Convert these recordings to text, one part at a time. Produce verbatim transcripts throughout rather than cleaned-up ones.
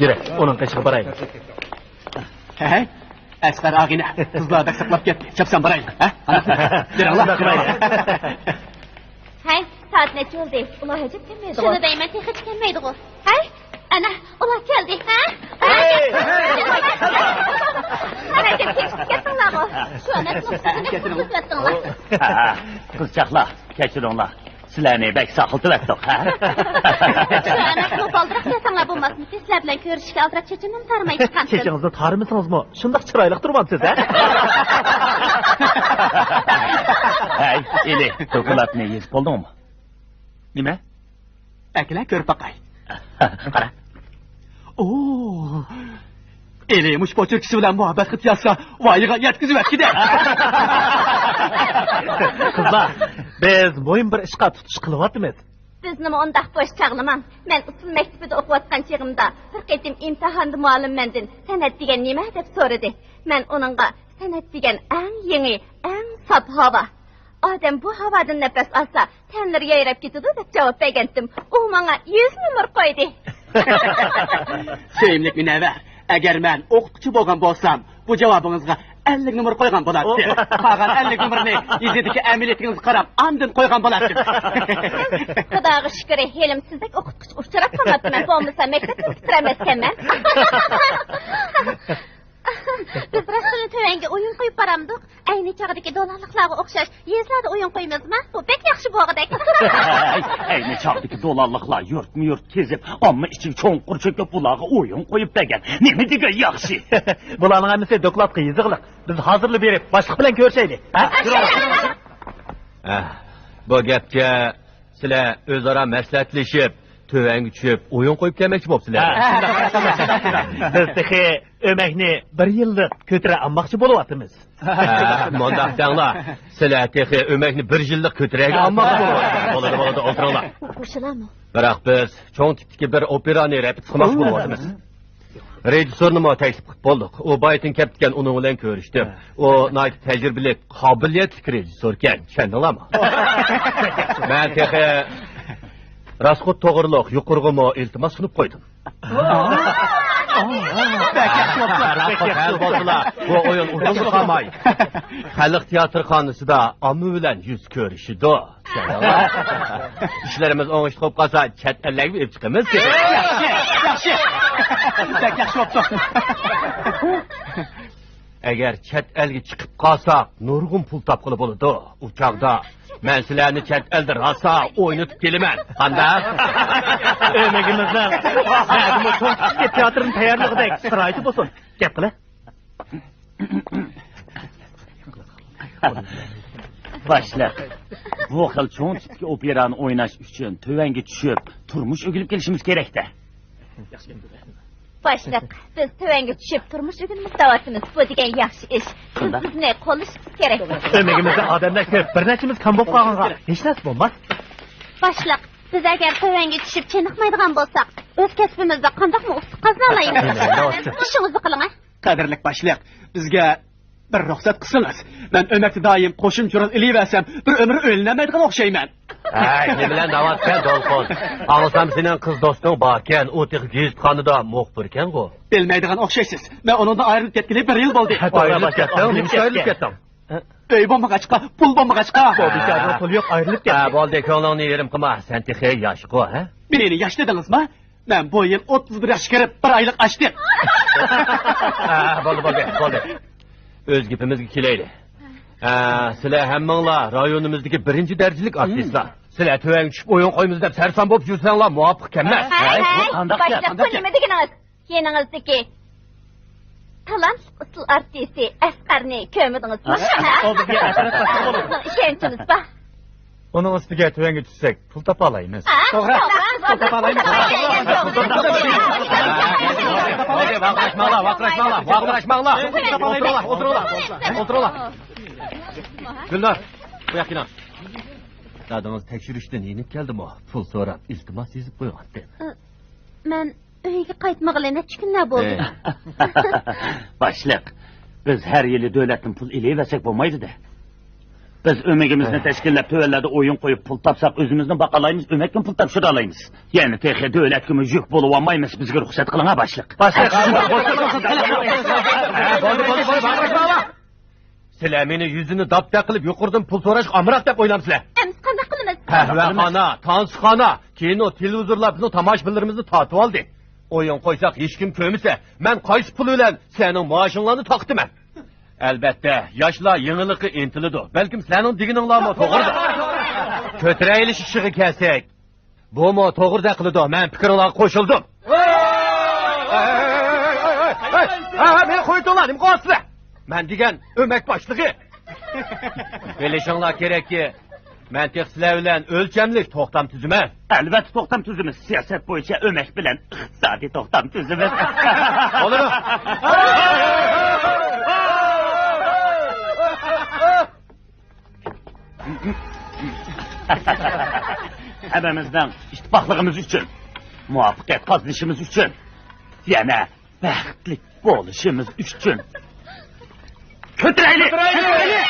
يۈرە، ئۇنىڭ قېشىغا بارايلى. ھەي، ئەسقەر ئاغىنە، قىزلار بەك ساقلاپ كەتتى. چاپسان بارايلى، ھە؟ قانداق؟ يۈرۈڭلار. شۇنداق قىلايلى. ھەي، سائەت نەچچە بولدى؟ ئۇلار ھەجەپ كەلمەيدىغۇ؟ شۇنى دەيمەن، تېخىچە كەلمەيدىغۇ؟ ھەي، ئەنە، ئۇلار كەلدى، ھە؟ ھەي! ھەرەكەت كېچىكىپ كەتتىڭلارغۇ؟ شۇ ئەمەس، نۇقتىسىنى كۆرسىتىۋەتتىڭلار. ھە، قىزچاقلار، كەچۈرۈڭلار. سىلەرنى بەك ساقلىتىۋەتتۇق، ھە؟ شۇ ئەمەس، بۇ بالدۇرراق كەلسەڭلار بولماسمىدى؟ سىلەر بىلەن كۆرۈشۈشكە ئالدىراپ چېچىمنىمۇ تارىماي چىققانتىم. چېچىڭىزنى تارىمىسىڭىزمۇ، شۇنداق چىرايلىق تۇرمامسىز، ھە؟ ھەي، ئېلى، دوكلاتنى يېزىپ بولدۇڭمۇ؟ نېمە؟ ئەكېلە، كۆرۈپ باقاي. قارا. ئوو. ئېلى مۇشۇ پوچېركىسى بىلەن مۇھەببەت خېتى يازسا، ۋايىغا يەتكۈزۈۋەتكىدە. قىزلار، بىز مۇھىم بىر ئىشقا تۇتۇش قىلىۋاتىمىز. بىزنىمۇ ئۇنداق بوش چاغلىماڭ. مەن ئۇسسۇل مەكتىپىدە ئوقۇۋاتقان چېغىمدا بىر قېتىم ئىمتىھاندا مۇئەللىم مەندىن «سەنئەت دېگەن نېمە؟» دەپ سورىدى. مەن ئۇنىڭغا «سەنئەت دېگەن ئەڭ يېڭى، ئەڭ ساپ ھاۋا. ئادەم بۇ ھاۋادىن نەپەس ئالسا، تەنلىرى يايراپ كېتىدۇ» دەپ جاۋاب بەرگەنتىم. ئۇ ماڭا يۈز نومۇر قويدى. سۆيۈملۈك مۇنەۋۋەر، ئەگەر مەن ئوقۇتقۇچى بولغان بولسام، بۇ جاۋابىڭىزغا ئەللىك نومۇر قويغان بولاتتىم. قالغان ئەللىك نومۇرنى يېزىدىكى ئەمەلىيىتىڭىزگە قاراپ، ئاندىن قويغان بولاتتىم. خۇداغا شۈكرى، ھېلىمۇ سىزدەك ئوقۇتقۇچىغا ئۇچراپ قالماپتىمەن. بولمىسا مەكتەپتىن پۈتتۈرەلمەسكەنمەن. بىز راستتىنلا تۆۋەنگە ئويۇن قويۇپ بارامدۇق؟ ئەينى چاغدىكى دولانلىقلارغا ئوخشاش يېزىلاردا ئويۇن قويىمىزما؟ بۇ بەك ياخشى بولغۇدەك. ئەينى چاغدىكى دولانلىقلار يۇرتمۇ يۇرت كېزىپ، ئامما ئىچىگە چوڭقۇر چۆكۈپ، ئۇلارغا ئويۇن قويۇپ بەرگەن. نېمە دېگەن ياخشى! بۇلارنىڭ ھەممىسى دوكلاتقا يېزىقلىق. بىز ھازىرلا بېرىپ باشلىق بىلەن كۆرۈشەيلى. ھە؟ ھە، بۇ گەپكە سىلەر ئۆزئارا مەسلىھەتلىشىپ، تۆۋەنگە چۈشۈپ، ئويۇن قويۇپ كەلمەكچى بوپسىلەر. ھە، شۇنداق. بىز تېخى ئۆمەكنى بىر يىللىق كۆتۈرە ئالماقچى بولۇۋاتىمىز. ھە، مۇنداق دەڭلار. سىلەر تېخى ئۆمەكنى بىر يىللىق كۆتۈرەگە ئالماقچى بولۇۋاتىمىز. بولىدۇ، بولىدۇ، ئولتۇرۇڭلار. بۇ شۇلارمۇ؟ بىراق بىز چوڭ تىپتىكى بىر ئوپېرانى رېپېتىتسىيە قىلماقچى بولۇۋاتىمىز. رېژىسسورنىمۇ تەكلىپ قىلىپ بولدۇق. ئۇ بايىتىن كەپتىكەن، ئۇنىڭ بىلەن كۆرۈشتۈم. ئۇ ناھايىتى تەجرىبىلىك، قابىلىيەتلىك رېژىسسوركەن. چۈشەندىڭلارمۇ؟ مەن تېخى راسخوت توغرۇلۇق يۇقىرىغىمۇ ئىلتىماس قىلىپ قويدۇم. راسخوت ھەل بولسىلا، بۇ ئويۇن ئۇدۇلغا قالماي، خەلق تىياتىرخانىسىدا ئامما بىلەن يۈز كۆرۈشىدۇ. ئىشلىرىمىز ئوڭۇشلۇق بولۇپ قالسا، چەت ئەللەرگە ئېلىپ چىقىمىز. ياخشى، ياخشى. بەك ياخشى بوپتۇ. ئەگەر چەت ئەلگە چىقىپ قالساق، نۇرغۇن پۇل تاپقىلى بولىدۇ. ئۇ چاغدا مەن سىلەرنى چەت ئەلدە راسا ئوينىتىپ كېلىمەن. قانداق؟ ئۆمىكىمىزنىڭ سىلەردىنمۇ چوڭ كىچىككە تىياتىرنى تەييارلىغۇدەك شارائىتى بولسۇن. گەپ قىلە. باشلىق، بۇ خىل چوڭ تىپتىكى ئوپېرانى ئويناش ئۈچۈن تۆۋەنگە چۈشۈپ، تۇرمۇش ئۆگىنىپ كېلىشىمىز كېرەك-دە. باشلىق، بىز تۆۋەنگە چۈشۈپ تۇرمۇش ئۆگىنىمىز دەۋاتىمىز. بۇ دېگەن ياخشى ئىش. سىز قانداق؟ بىزنى قوللىشىڭىز كېرەك. ئۆمىكىمىزدە ئادەملەر كۆپ، بىر نەچچىمىز كام بولۇپ قالغانغا ھېچ نەرسە بولماس. باشلىق، بىز ئەگەر تۆۋەنگە چۈشۈپ چېنىقمايدىغان بولساق، ئۆز كەسپىمىزدە قانداقمۇ ئۇتۇق قازىنالايمىز؟ ئىشىڭىزنى قىلىڭە. قەدىرلىك باشلىق، بىزگە بىر رۇخسەت قىلسىڭىز. مەن ئۆمەكتە دائىم قوشۇم جۇرۇن ئېلىۋەرسەم، بىر ئۆمۈر ئۆيلىنەلمەيدىغان ئوخشايمەن. ھەي، نېمىلەرنى دەۋاتىسەن، دولقۇن؟ ئاڭلىسام، سېنىڭ قىز دوستۇڭ باركەن، ئۇ تېخى گېزىتخانىدا مۇخبىركەنغۇ. بىلمەيدىغان ئوخشايسىز. مەن ئۇنىڭدىن ئايرىلىپ كەتكىلى بىر يىل بولدى. ئايرىلىپ كەتتىڭ؟ نېمىشقا ئايرىلىپ كەتتىڭ؟ ئۆي بولمىغاچقا، پۇل بولمىغاچقا. بۇ بىچارىنىڭ پۇلى يوق، ئايرىلىپ كەتتى. ھە، بولدى، كۆڭلۈڭنى يېرىم قىلما، سەن تېخى ياشقۇ، ھە؟ مېنى ياش دېدىڭىزما؟ مەن بۇ يىل ئوتتۇز بىر ياشقا كىرىپ، بىر ئايلىق ئاشتىم. ھە، بولدى، بولدى، بولدى. ئۆز گېپىمىزگە كېلەيلى. ھە، سىلەر ھەممىڭلار رايونىمىزدىكى بىرىنچى دەرىجىلىك ئارتىسلار. سىلەر تۆۋەنگە چۈشۈپ ئويۇن قويىمىز دەپ سەرسان بولۇپ يۈرسەڭلار مۇۋاپىق ئىكەنمەس. ھەي، ھەي، بۇ قانداق گەپ؟ باشلىق، بۇ نېمە دېگىنىڭىز؟ يېنىڭىزدىكى تالانتلىق ئۇسسۇل ئارتىسى ئەسقەرنى كۆرمىدىڭىزمۇ؟ ھە؟ ئۇ بىزگە ئەترەت باشلىقى بولىدۇ. ئۇنىڭ ئىشەنچىمىز بار. ئۇنىڭ ئۈستىگە تۆۋەنگە چۈشسەك، پۇل تاپالايمىز. ھە؟ توغرا. توغرا. پۇل تاپالايمىز. ۋارقىراشماڭلار، ۋارقىراشماڭلار، ۋارقىراشماڭلار. ئولتۇرۇڭلار، ئولتۇرۇڭلار. ئولتۇرۇڭلار. گۈلنار، بۇ ياققا كېلىڭ. دادىڭىز تەكشۈرۈشتىن يېنىپ كەلدىمۇ، پۇل سوراپ، ئىلتىماس يېزىپ قويغانتى. ئە، مەن ئۆيگە قايتمىغىلى نەچچە كۈنلەر بولدى. ئى. باشلىق، بىز ھەر يىلى دۆلەتتىن پۇل ئېلىۋەرسەك بولمايدۇ-دە. بىز ئۆمىكىمىزنى ھە. تەشكىللەپ، تۆۋەنلەردە ئويۇن قويۇپ، پۇل تاپساق، ئۆزىمىزنى باقالايمىز، ئۆمەككىمۇ پۇل تاپشۇرالايمىز. يەنە تېخى دۆلەتكىمۇ يۈك بولۇۋالمايمىز. بىزگە رۇخسەت قىلىڭ، ھە، باشلىق. باشلىق! ھە، بولدى، بولدى، بولدى، بولدى، بولدى. سىلەر مېنى يۈزىنى داپتەك قىلىپ، يۇقىرىدىن پۇل سوراشقا ئامراق دەپ ئويلامسىلەر؟ ئەمىسە قانداق قىلىمىز؟ قەھۋەخانا، تانسىخانا، كىنو، تېلېۋىزورلار بىزنىڭ تاماشىبىنلىرىمىزنى تارتىۋالدى. ئويۇن قويساق، ھېچكىم كۆرمىسە، مەن قايسى پۇل بىلەن سىلەرنىڭ مائاشىڭلارنى تارقىتىمەن؟ ئەلۋەتتە، ياشلار يېڭىلىققا ئىنتىلىدۇ. بەلكىم سىلەرنىڭ دېگىنىڭلارمۇ توغرىدۇر. كۆتۈرەيلى ئىشىغا كەلسەك. بۇمۇ توغرىدەك قىلىدۇ. مەن پىكرىڭلارغا قوشۇلدۇم. ھە، مېنى قويۇۋېتىڭلار، نېمە قىلىۋاتىسىلەر؟ مەن دېگەن ئۆمەك باشلىقى. بىلىشىڭلار كېرەككى، مەن تېخى سىلەر بىلەن ئۆلچەملىك توختام تۈزىمەن. ئەلۋەتتە، توختام تۈزىمىز. سىياسەت بويىچە ئۆمەك بىلەن ئىقتىسادىي توختام تۈزىمىز. بولىدۇ. ھەممىمىزنىڭ ئىتتىپاقلىقىمىز ئۈچۈن، مۇۋەپپەقىيەت قازىنىشىمىز ئۈچۈن، يەنە بەختلىك بولۇشىمىز ئۈچۈن. كۆتۈرەيلى! كۆتۈرەيلى!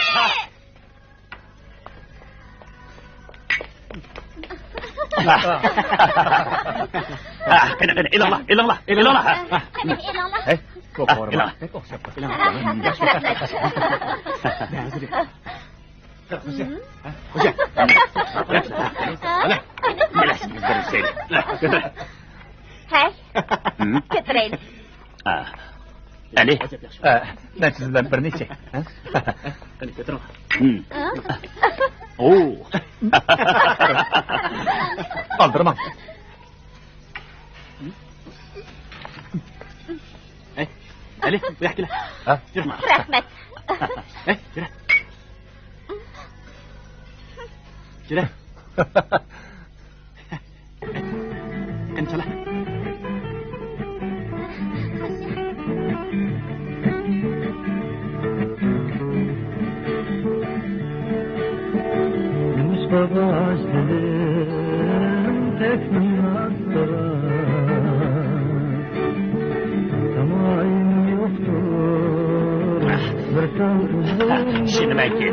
ھە، قېنى، قېنى، ئېلىڭلار، ئېلىڭلار، ئېلىڭلار. ھە. قېنى، ئېلىڭلار. ھەي، ھە، ئېلىڭلار. بەك ئوخشاپ قاپتۇ. رەھمەت. خوجا. ھە؟ ھە؟ ھەي، كۆتۈرەيلى. ھە. ئەلى. ھە، مەن سىز بىلەن بىر نەچچە. ھە؟ قېنى، كۆتۈرۈڭ. ھە؟ ئوو. ئالدىرىماڭ. ھەي، ئەلى، بۇ ياققا كېلە. ھە؟ يۈر. رەھمەت. ھەي، يۈر. يۈر. قېنى، چالا. ئىشىنىمەنكى،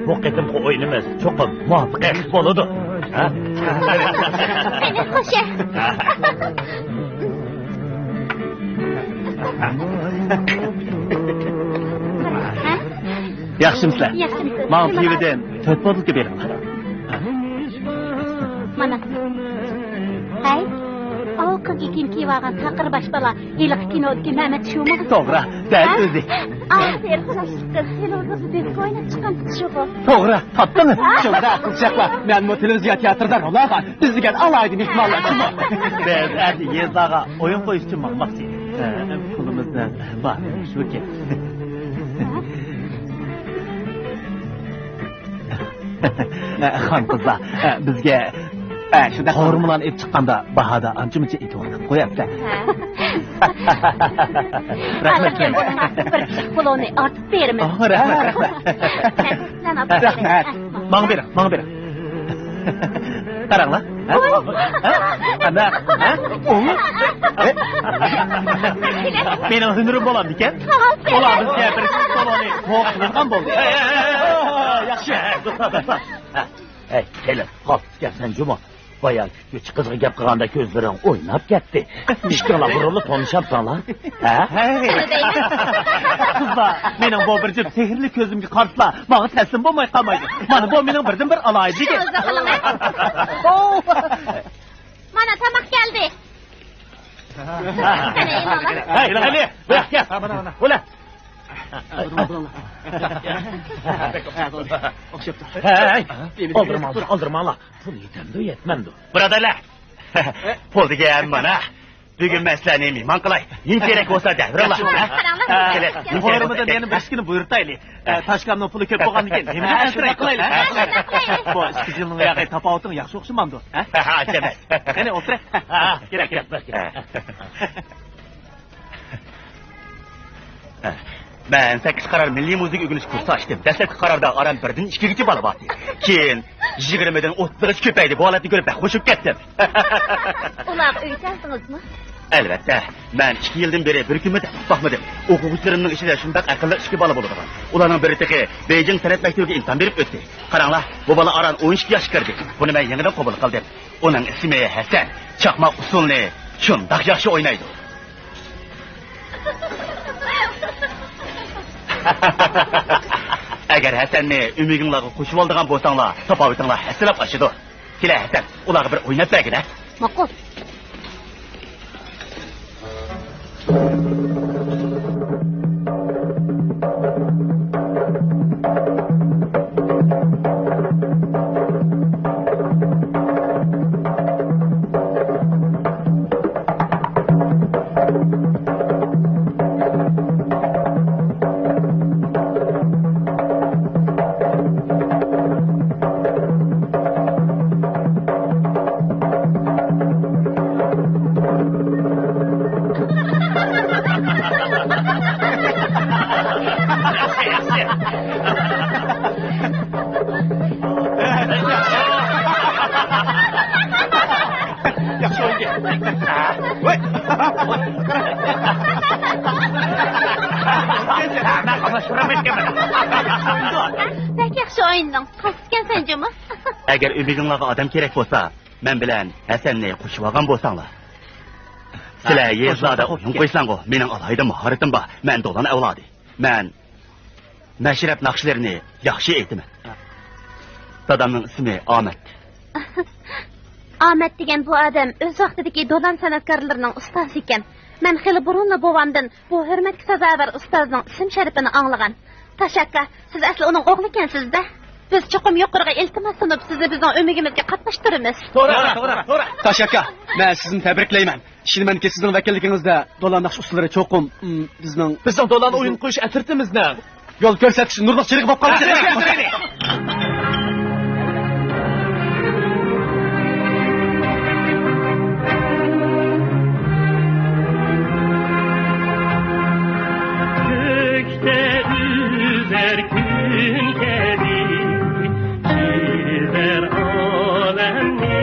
بۇ قېتىمقى ئويۇنىمىز چوقۇم مۇۋەپپەقىيەتلىك بولىدۇ. ھە؟ قېنى، خوشە. ياخشىمۇسىلەر؟ ياخشىمۇسىز؟ ماڭا پىۋىدىن تۆت بوتۇلكا بېرىڭلار. مانا. ھەي، ئاۋۇ قىزغا كىيىم كىيىۋالغان تاقىر باش بالا، ھېلىقى كىنودىكى مەمەت شۇمۇ؟ توغرا، دەل ئۆزى. ئاۋۇ سېرىق قۇلاقلىق قىز، تېلېۋىزوردا دىسكو ئويناپ چىققان قىز شۇغۇ؟ توغرا، تاپتىڭىز. شۇنداق، قىزچاقلار، مەنمۇ تېلېۋىزىيە تىياتىرىدا رول ئالغان، بىز دېگەن ئالاھىدە مېھمانلار شۇمۇ؟ بىز ئەتە يېزىلارغا ئويۇن قويۇش ئۈچۈن ماڭماقچى. ھە، پۇلىمىزنىڭ بارى شۇكەن. خان قىزلار، بىزگە، ھە، شۇنداق قورۇمىلارنى ئېلىپ چىققاندا باھادا ئانچە-مۇنچە ئېتىۋالدۇق، قويۇپتە. ھە. رەھمەت. بىر پىشاق پۇلۇڭنى ئارتىپ بېرىمىز. ئاھ، رەھمەت، رەھمەت. رەھمەت. ماڭا بېرىڭ، ماڭا بېرىڭ. قاراڭلار. ھە؟ قانداق؟ ھە؟ ئوڭ؟ مېنىڭ ھۈنىرىم بولامدىكەن. ئۇلار بىزگە بىر ئىككى پۇلۇڭنى سوۋغا قىلىدىغان بولدى. ياخشى. ھەي، كېلىڭ، قاپ، گەپسەن جۇمۇ. بايا كۈتكۈچى قىزغا گەپ قىلغاندا كۆزلىرىڭ ئويناپ كەتتى. ئىككىڭلار بۇرۇنلا تونۇشامساڭلار؟ ھە؟ قىزلار، مېنىڭ بۇ بىر جۈپ سېھىرلىك كۆزۈمگە قارىسىلا، ماڭا تەسلىم بولماي قالمايدۇ. مانا بۇ مېنىڭ بىردىنبىر ئالاھىدىلىكىم. مانا تاماق كەلدى. ھەي، قېنى، ئېلىڭلار. ھەي، قېنى، بۇ ياققا كەل. ھە، مانا، مانا. بۇلا. ھەي، ئالدىرىماڭلار، ئالدىرىماڭلار. پۇل يېتەمدۇ، يەتمەمدۇ؟ بۇرادەرلەر، پۇل دېگەن مانا. بۈگۈن مەن سىلەرنى مېھمان قىلاي. نېمە كېرەك بولسا دەۋېرىڭلار. ھە؟ قېنى، نېمە كېرەك بولسا. قورۇمىدىن يەنە بىر ئىككىنى بۇيرۇتايلى. ئە، تاشكامنىڭ پۇلى كۆپ بولغاندىكىن، نېمە قىلايلى؟ بۇ ئىككى يىلنىڭ ياقى تاپاۋىتىڭ ياخشى ئوخشىمامدۇ؟ ھە؟ ھە، ھە، ئاچىمەن. قېنى، ئولتۇرە. ھە، كېرەك، كېرەك. مەن سەككىز قارار مىللىي مۇزىكا ئۆگىنىش كۇرسى ئاچتىم. دەسلەپكى قاراردا ئاران بىردىن ئىككىگىچە بالا بارتى. كېيىن يىگىرمىدىن ئوتتۇزغىچە كۆپەيدى. بۇ ھالەتنى كۆرۈپ بەك خۇش بولۇپ كەتتىم. ئۇلارغا ئۆي سالدىڭىزمۇ؟ ئەلۋەتتە، مەن ئىككى يىلدىن بېرى بىر كۈنمۇ تەس باقمىدىم. ئوقۇغۇچىلىرىمنىڭ ئىچىدە شۇنداق ئەقىللىق ئىككى بالا بولىدىغان. ئۇلارنىڭ بىرى تېخى بېيجىڭ سەنئەت مەكتىۋىگە ئىمتىھان بېرىپ ئۆتتى. قاراڭلار، بۇ بالا ئاران ئون ئىككى ياشقا كىردى. بۇنى مەن يېڭىدىن قوبۇل قىلدىم. ئۇنىڭ ئىسمى ھەسەن. چاقماق ئۇسسۇلنى شۇنداق ياخشى ئوينايدۇ. ئەگەر ھەسەننى ئۆمىكىڭلارغا قوشۇۋالىدىغان بولساڭلار، تاپاۋىتىڭلار ھەسسىلەپ ئاشىدۇ. كېلە ھەسەن، ئۇلارغا بىر ئويناپ بەرگىنە. ماقۇل. ياخشى ئويۇن. ۋاي. بەك ياخشى ئوينىدىڭ. قايسى ئىكەنسەن جۇمۇ؟ ئەگەر ئۆمىكىڭلارغا ئادەم كېرەك بولسا، مەن بىلەن ھەسەننى قوشۇۋالغان بولساڭلار. سىلەر يېزىلاردا ئويۇن قويساڭغۇ، مېنىڭ ئالاھىدە ماھارىتىم بار. مەن دولان ئەۋلادى. مەن مەشرەپ ناخشىلىرىنى ياخشى ئېيتىمەن. دادامنىڭ ئىسمى ئامەت. ئامەت دېگەن بۇ ئادەم ئۆز ۋاقتىدىكى دولان سەنئەتكارلىرىنىڭ ئۇستازى ئىكەن. مەن خېلى بۇرۇنلا بوۋامدىن بۇ ھۆرمەتكە سازاۋەر ئۇستازنىڭ ئىسىم شەرىپىنى ئاڭلىغان. تاش ئاكا، سىز ئەسلى ئۇنىڭ ئوغلى ئىكەنسىز-دە. بىز چوقۇم يۇقىرىغا ئىلتىماس سۇنۇپ، سىزنى بىزنىڭ ئۆمىكىمىزگە قاتناشتۇرىمىز. توغرا، توغرا، توغرا. تاش ئاكا، مەن سىزنى تەبرىكلەيمەن. ئىشىنىمەنكى، سىزنىڭ ۋەكىللىكىڭىزدە دولان ناخشا ئۇستىلىرى چوقۇم، ئم، بىزنىڭ، بىزنىڭ دولان ئويۇن قويۇش ئەترىتىمىزنىڭ يول كۆرسەتكۈچى نۇرلۇق چىرىغى بولۇپ قالىدۇ. كۆكتە ئۈزەر كۈن كەبى چىزەر ئالەمنى،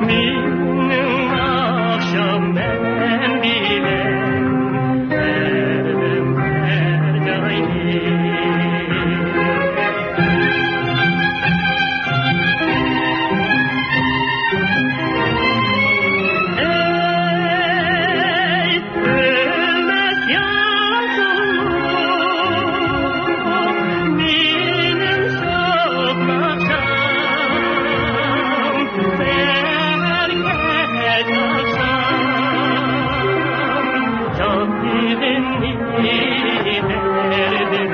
مېنىڭ ناخشام مەن بىلەن ھەردەم ھەر جاينى. ئەي ئۆلمەس يالقۇنلۇق مېنىڭ شوق ناخشام، سەھەر كەچ ئاخشام، جان دىلىمنى دەردىم.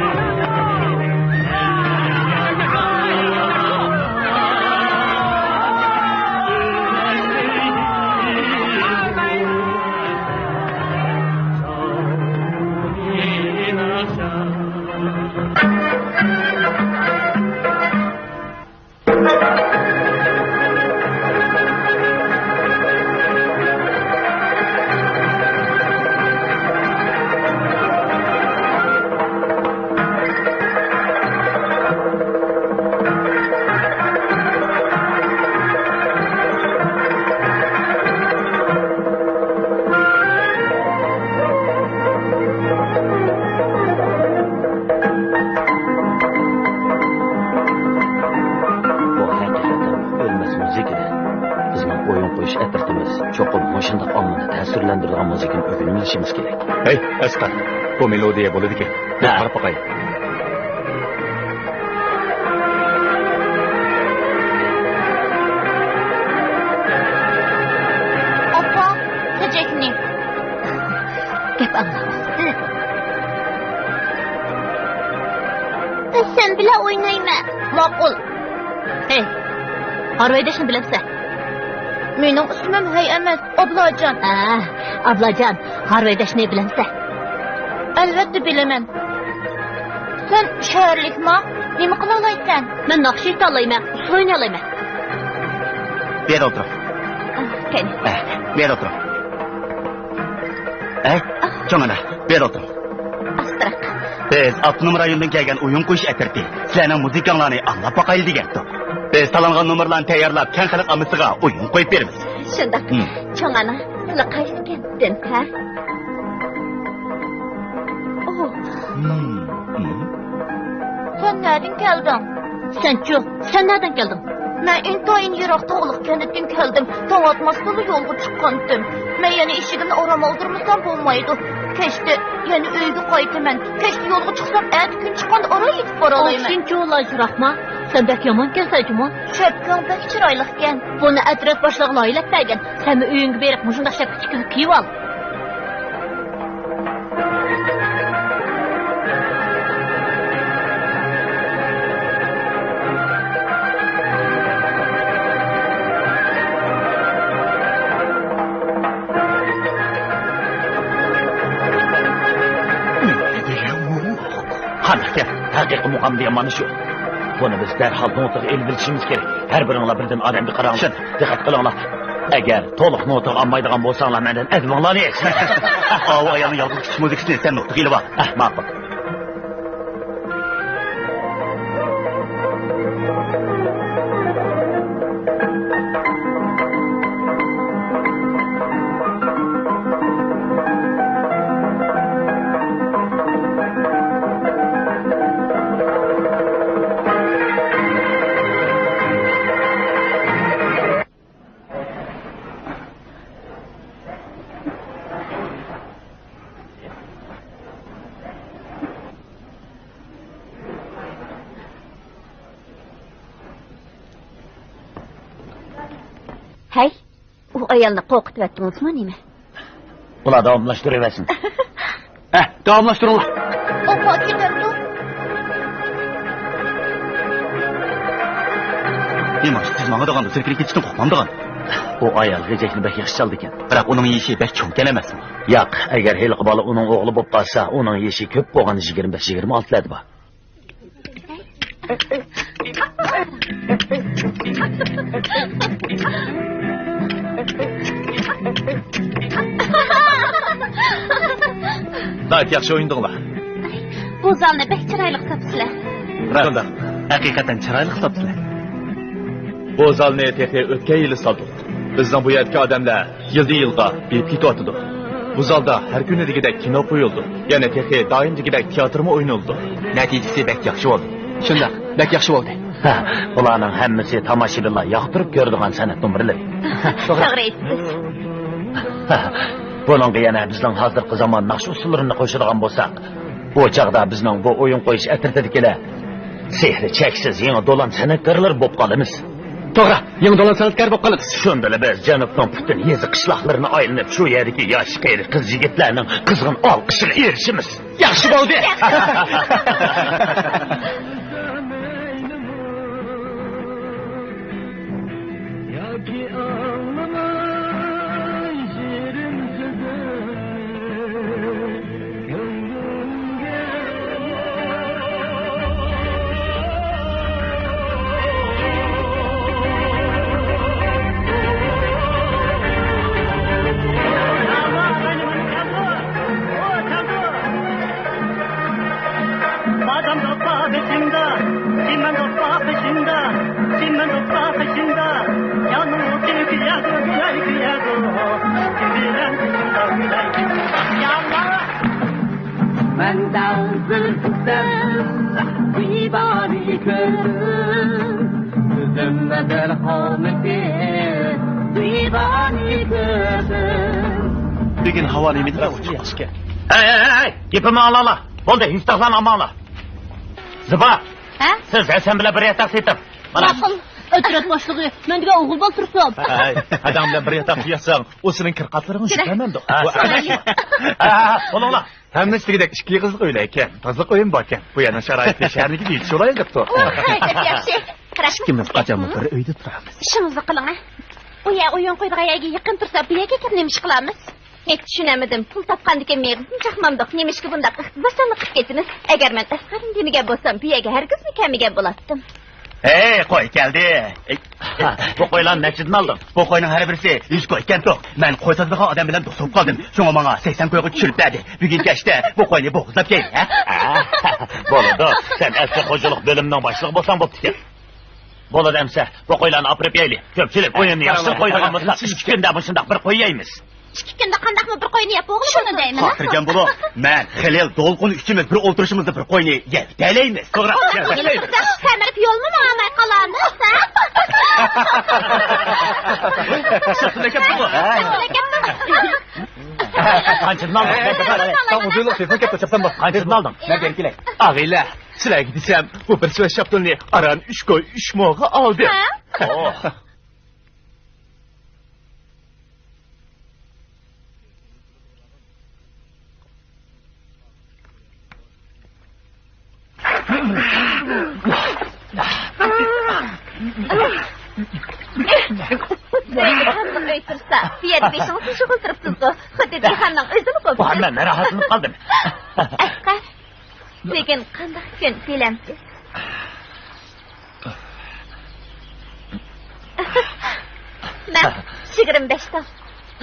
بۇ ھەقىقەتەن ئۆلمەس مۇزىكىدە. بىزنىڭ ئويۇن قويۇش ئەترىتىمىز چوقۇم مۇشۇنداق ئاممىنى تەسىرلەندۈرىدىغان مۇزىكىنى ئۆگىنىۋېلىشىمىز كېرەك. ھەي، ئەسقەر، بۇ مېلودىيە بولىدىكەن. ھە. قاراپ باقاي. ئاپا، چېچەكنى. گەپ ئاڭلىماس. بەس سەن بىلەن ئوينايمەن. ماقۇل. ھەي، ھارۋايداشنى بىلەمسەن؟ مېنىڭ ئىسمىم ھەي ئەمەس، ئابلاجان. ھە، ئابلاجان، ھارۋايداشنى بىلەمسەن؟ ئەلۋەتتە بىلىمەن. سەن شەھەرلىكما؟ نېمە قىلالايسەن؟ مەن ناخشا ئېيتالايمەن، ئۇسسۇل ئوينىيالايمەن. بۇ يەردە ئولتۇرۇڭ. قېنى. ھە، بۇ يەردە ئولتۇرۇڭ. ھەي، چوڭ ئانا، بۇ يەردە ئولتۇرۇڭ. ئاستىراق. بىز ئاپتونوم رايوندىن كەلگەن ئويۇن قويۇش ئەترىتى سىلەرنىڭ مۇزىكاڭلارنى ئاڭلاپ باقايلى دېگەنتۇق. بىز تاللانغان نومۇرلارنى تەييارلاپ، كەڭ خەلق ئاممىسىغا ئويۇن قويۇپ بېرىمىز. شۇنداق. ھىم. چوڭ ئانا، سىلى قايسى كەنتتىن، ھە؟ ئوھ. ھىم، ھىم. سەن نەدىن كەلدىڭ؟ سەنچۇ، سەن نەدىن كەلدىڭ؟ مەن ئىنتايىن يىراق تاغلىق كەنتتىن كەلدىم. تاڭ ئاتماستىنلا يولغا چىققانتىم. مەن يەنە ئىشىكىمنى ئورام ئالدۇرمىسام بولمايدۇ. كەچتە يەنە ئۆيگە قايتىمەن. كەچتە يولغا چىقسام، ئەتە كۈن چىققاندا ئاران يېتىپ بارالايمەن. ئوھ، شۇنچىلا يىراقما؟ سەن بەك يامانكەنسەن جۇمۇ. شەپكەڭ بەك چىرايلىقكەن. بۇنى ئەترەت باشلىقىغا لايىھەلەپ بەرگەن. سەنمۇ ئۆيۈڭگە بېرىپ، مۇشۇنداق شەپكە تىكىلىپ كىيىۋال. قانداقكەن؟ ھەقىقىي مۇقام دېگەن مانا شۇ. بۇنى بىز دەرھال نوتىغا ئېلىۋېلىشىمىز كېرەك. ھەر بىرىڭلار بىردىن ئادەمگە قاراڭلار. شۇنداق. دىققەت قىلىڭلار. ئەگەر تولۇق نوتىغا ئالمايدىغان بولساڭلار، مەندىن ئەدىپىڭلارنى ئېلىڭ. ئاۋۇ ئايالنىڭ يالغۇز كۈتۈش مۇزىكىسىنى سەن نوتىغا ئېلىۋال. ھە، ماقۇل. ھەي، ئۇ ئايالنى قورقۇتۇۋەتتىڭىزمۇ نېمە؟ ئۇلار داۋاملاشتۇرۇۋەرسۇن. ھە، داۋاملاشتۇرۇڭلار. ئاپا كېتەمدۇ؟ نېمە، سىز ماڭىدىغاندا سىركىلىپ كېتىشتىن قورقمامدىغان؟ ئۇ ئايال غېجەكنى بەك ياخشى چالىدىكەن. بىراق ئۇنىڭ يېشى بەك چوڭكەن ئەمەسمۇ؟ ياق، ئەگەر ھېلىقى بالا ئۇنىڭ ئوغلى بولۇپ قالسا، ئۇنىڭ يېشى كۆپ بولغان، يىگىرمە بەش، يىگىرمە ئالتىلاردا بار. ناھايىتى ياخشى ئوينىدىڭلار. بۇ زالنى بەك چىرايلىق تاپسىلەر. راست. ھەقىقەتەن چىرايلىق تاپسىلەر. بۇ زالنى تېخى ئۆتكەن يىلى سالدۇق. بىزنىڭ بۇ يەردىكى ئادەملەر يىلدىن يىلغا بېيىپ كېتىۋاتىدۇ. بۇ زالدا ھەر كۈنى دېگۈدەك كىنو قويۇلىدۇ. يەنە تېخى دائىم دېگۈدەك تىياتىرمۇ ئوينىلىدۇ. نەتىجىسى بەك ياخشى بولدى. شۇنداق، بەك ياخشى بولدى. ھە، بۇلارنىڭ ھەممىسى تاماشىبىنلار ياقتۇرۇپ كۆرىدىغان سەنئەت نومۇرلىرى. توغرا ئېيتىپسىز. بۇنىڭغا يەنە بىزنىڭ ھازىرقى زامان ناخشا ئۇسسۇللىرىنى قوشىدىغان بولساق، بۇ چاغدا بىزنىڭ بۇ ئويۇن قويۇش ئەترىتىدىكىلەر سېھرى چەكسىز يېڭى دولان سەنئەتكارلىرى بولۇپ قالىمىز. توغرا، يېڭى دولان سەنئەتكارى بولۇپ قالىمىز. شۇندىلا بىز جەنۇبنىڭ پۈتۈن يېزا قىشلاقلىرىنى ئايلىنىپ، شۇ يەردىكى ياش قېرى قىز يىگىتلەرنىڭ قىزغىن ئالقىشىغا ئېرىشىمىز. ياخشى بولدى. ياكى ئاڭلىماي شېرىن سۆزۈمنى. بادام دوپپا بېشىڭدا، چىمەن دوپپا قېشىڭدا، چىمەن دوپپا قېشىڭدا، ياللۇغى كۈيەدۇ، گۈلەي كۈيەدۇ، كۈيلەن قېشىڭدا، گۈلەي كۈيەدۇ. يا ئاللا! مەن دەۋزىر كۈتەم، زىبانى كۆردۈم، كۆزۈمدە بىر قالمىدى، زىبانى كۆردۈم. بۈگۈن ھاۋا نېمىدېگەن ئوچۇق ياخشىكەن. ھەي، ھەي، ھەي، ھەي! گېپىمنى ئاڭلاڭلار. بولدى، ھېچ تاقلارنى ئالماڭلار. زىبا! ھە؟ سىز ھەسەن بىلەن بىر ياتاق سېتىڭ. مانا. ماقۇل. ئۆترەت باشلىقى، مەن دېگەن ئوغۇل بالا تۇرسۇن. ھەي، ھەدەڭ بىلەن بىر ياتاققا ياتساڭ، ئۇ سېنىڭ كىر قاتلىرىڭنى جىتلەمەمدۇ؟ ھە، ھە، بولۇڭلار. ھەممىسى دېگۈدەك ئىككى ئېغىزلىق ئۆيلەر ئىكەن. تازىلىق ئۆيمۇ باركەن. بۇ يەرنىڭ شارائىتى شەھەرنىڭكىگە يېتىشىۋالايلى دەپتۇ. ئوھ، ھەي، بەك ياخشى. قاراڭ. ئىككىمىز قاچانمۇ بىر ئۆيدە تۇرىمىز. ئىشىڭىزنى قىلىڭ، ھە. ئۇ يەر ئويۇن قويىدىغان يەرگە يېقىن تۇرسا، بۇ يەرگە كەپ نېمە ئىش قىلارمىز؟ ھېچ چۈشىنەلمىدىم. پۇل تاپقاندىكىن مېغىزىمۇ چاقمامدۇق. نېمىشقا بۇنداق ئىقتىسادچانلىق قىلىپ كېتىمىز؟ ئەگەر مەن ئەسقەرنى دېمىگەن بولسام، بۇ يەرگە ھەرگىزمۇ كەلمىگەن بولاتتىم. ھەي، قوي كەلدى. ئەي، بۇ قويلارنى نەچچىدىن ئالدىڭ؟ بۇ قوينىڭ ھەر بىرسى يۈز كوي ئىكەنتۇ. مەن قوي ساتىدىغان ئادەم بىلەن دوست بولۇپ قالدىم. شۇڭا ماڭا سەكسەن كويغا چۈشۈرۈپ بەردى. بۈگۈن كەچتە بۇ قوينى بوغۇزلاپ كەيلى، ھە؟ ھە، بولىدۇ. سەن ئەسلى خوجىلىق بۆلۈمىنىڭ باشلىقى بولساڭ بوپتىكەن. بولىدۇ ئەمسە، بۇ قويلارنى ئاپىرىپ يەيلى. كۆپچىلىك ئويۇننى ياخشى قويىدىغان بولسا، ئىككى كۈندە مۇشۇنداق بىر قوي يەيمىز. ئىككى كۈندە قانداقمۇ بىر قوينى يەپ بولغىلى؟ شۇنى دەيمەن. خاتىرجەم بولۇڭ. مەن، خېلىل، دولقۇن ئۈچىمىز بىر ئولتۇرۇشىمىزدا بىر قوينى يەۋېتەلەيمىز. توغرا. سەمرىپ يولمۇ ماڭالماي قالامىز، ھە؟ قانچىدىن ئالدىڭ؟ قانچىدىن ئالدىڭ؟ مەن بەرگىلى كېلەي. ئاغىلە، سىلەرگە دېسەم، بۇ بىر سۆز شاپتۇلنى ئاران ئۈچ كوي ئۈچ موغا ئالدىم. ھە؟ ئۆي تۇرسا، بۇ يەردە بېشىڭىزنى شۇغۇل تۇرۇپسىزغۇ. خۇددى دىخاننىڭ ئۆزىمۇ بولۇپ. بۇ ھەممە مەن راھەتلىنىپ قالدىم. ئەسقەر، بۈگۈن قانداق كۈن بىلەمسىز؟ مەن يىگىرمە بەش تال.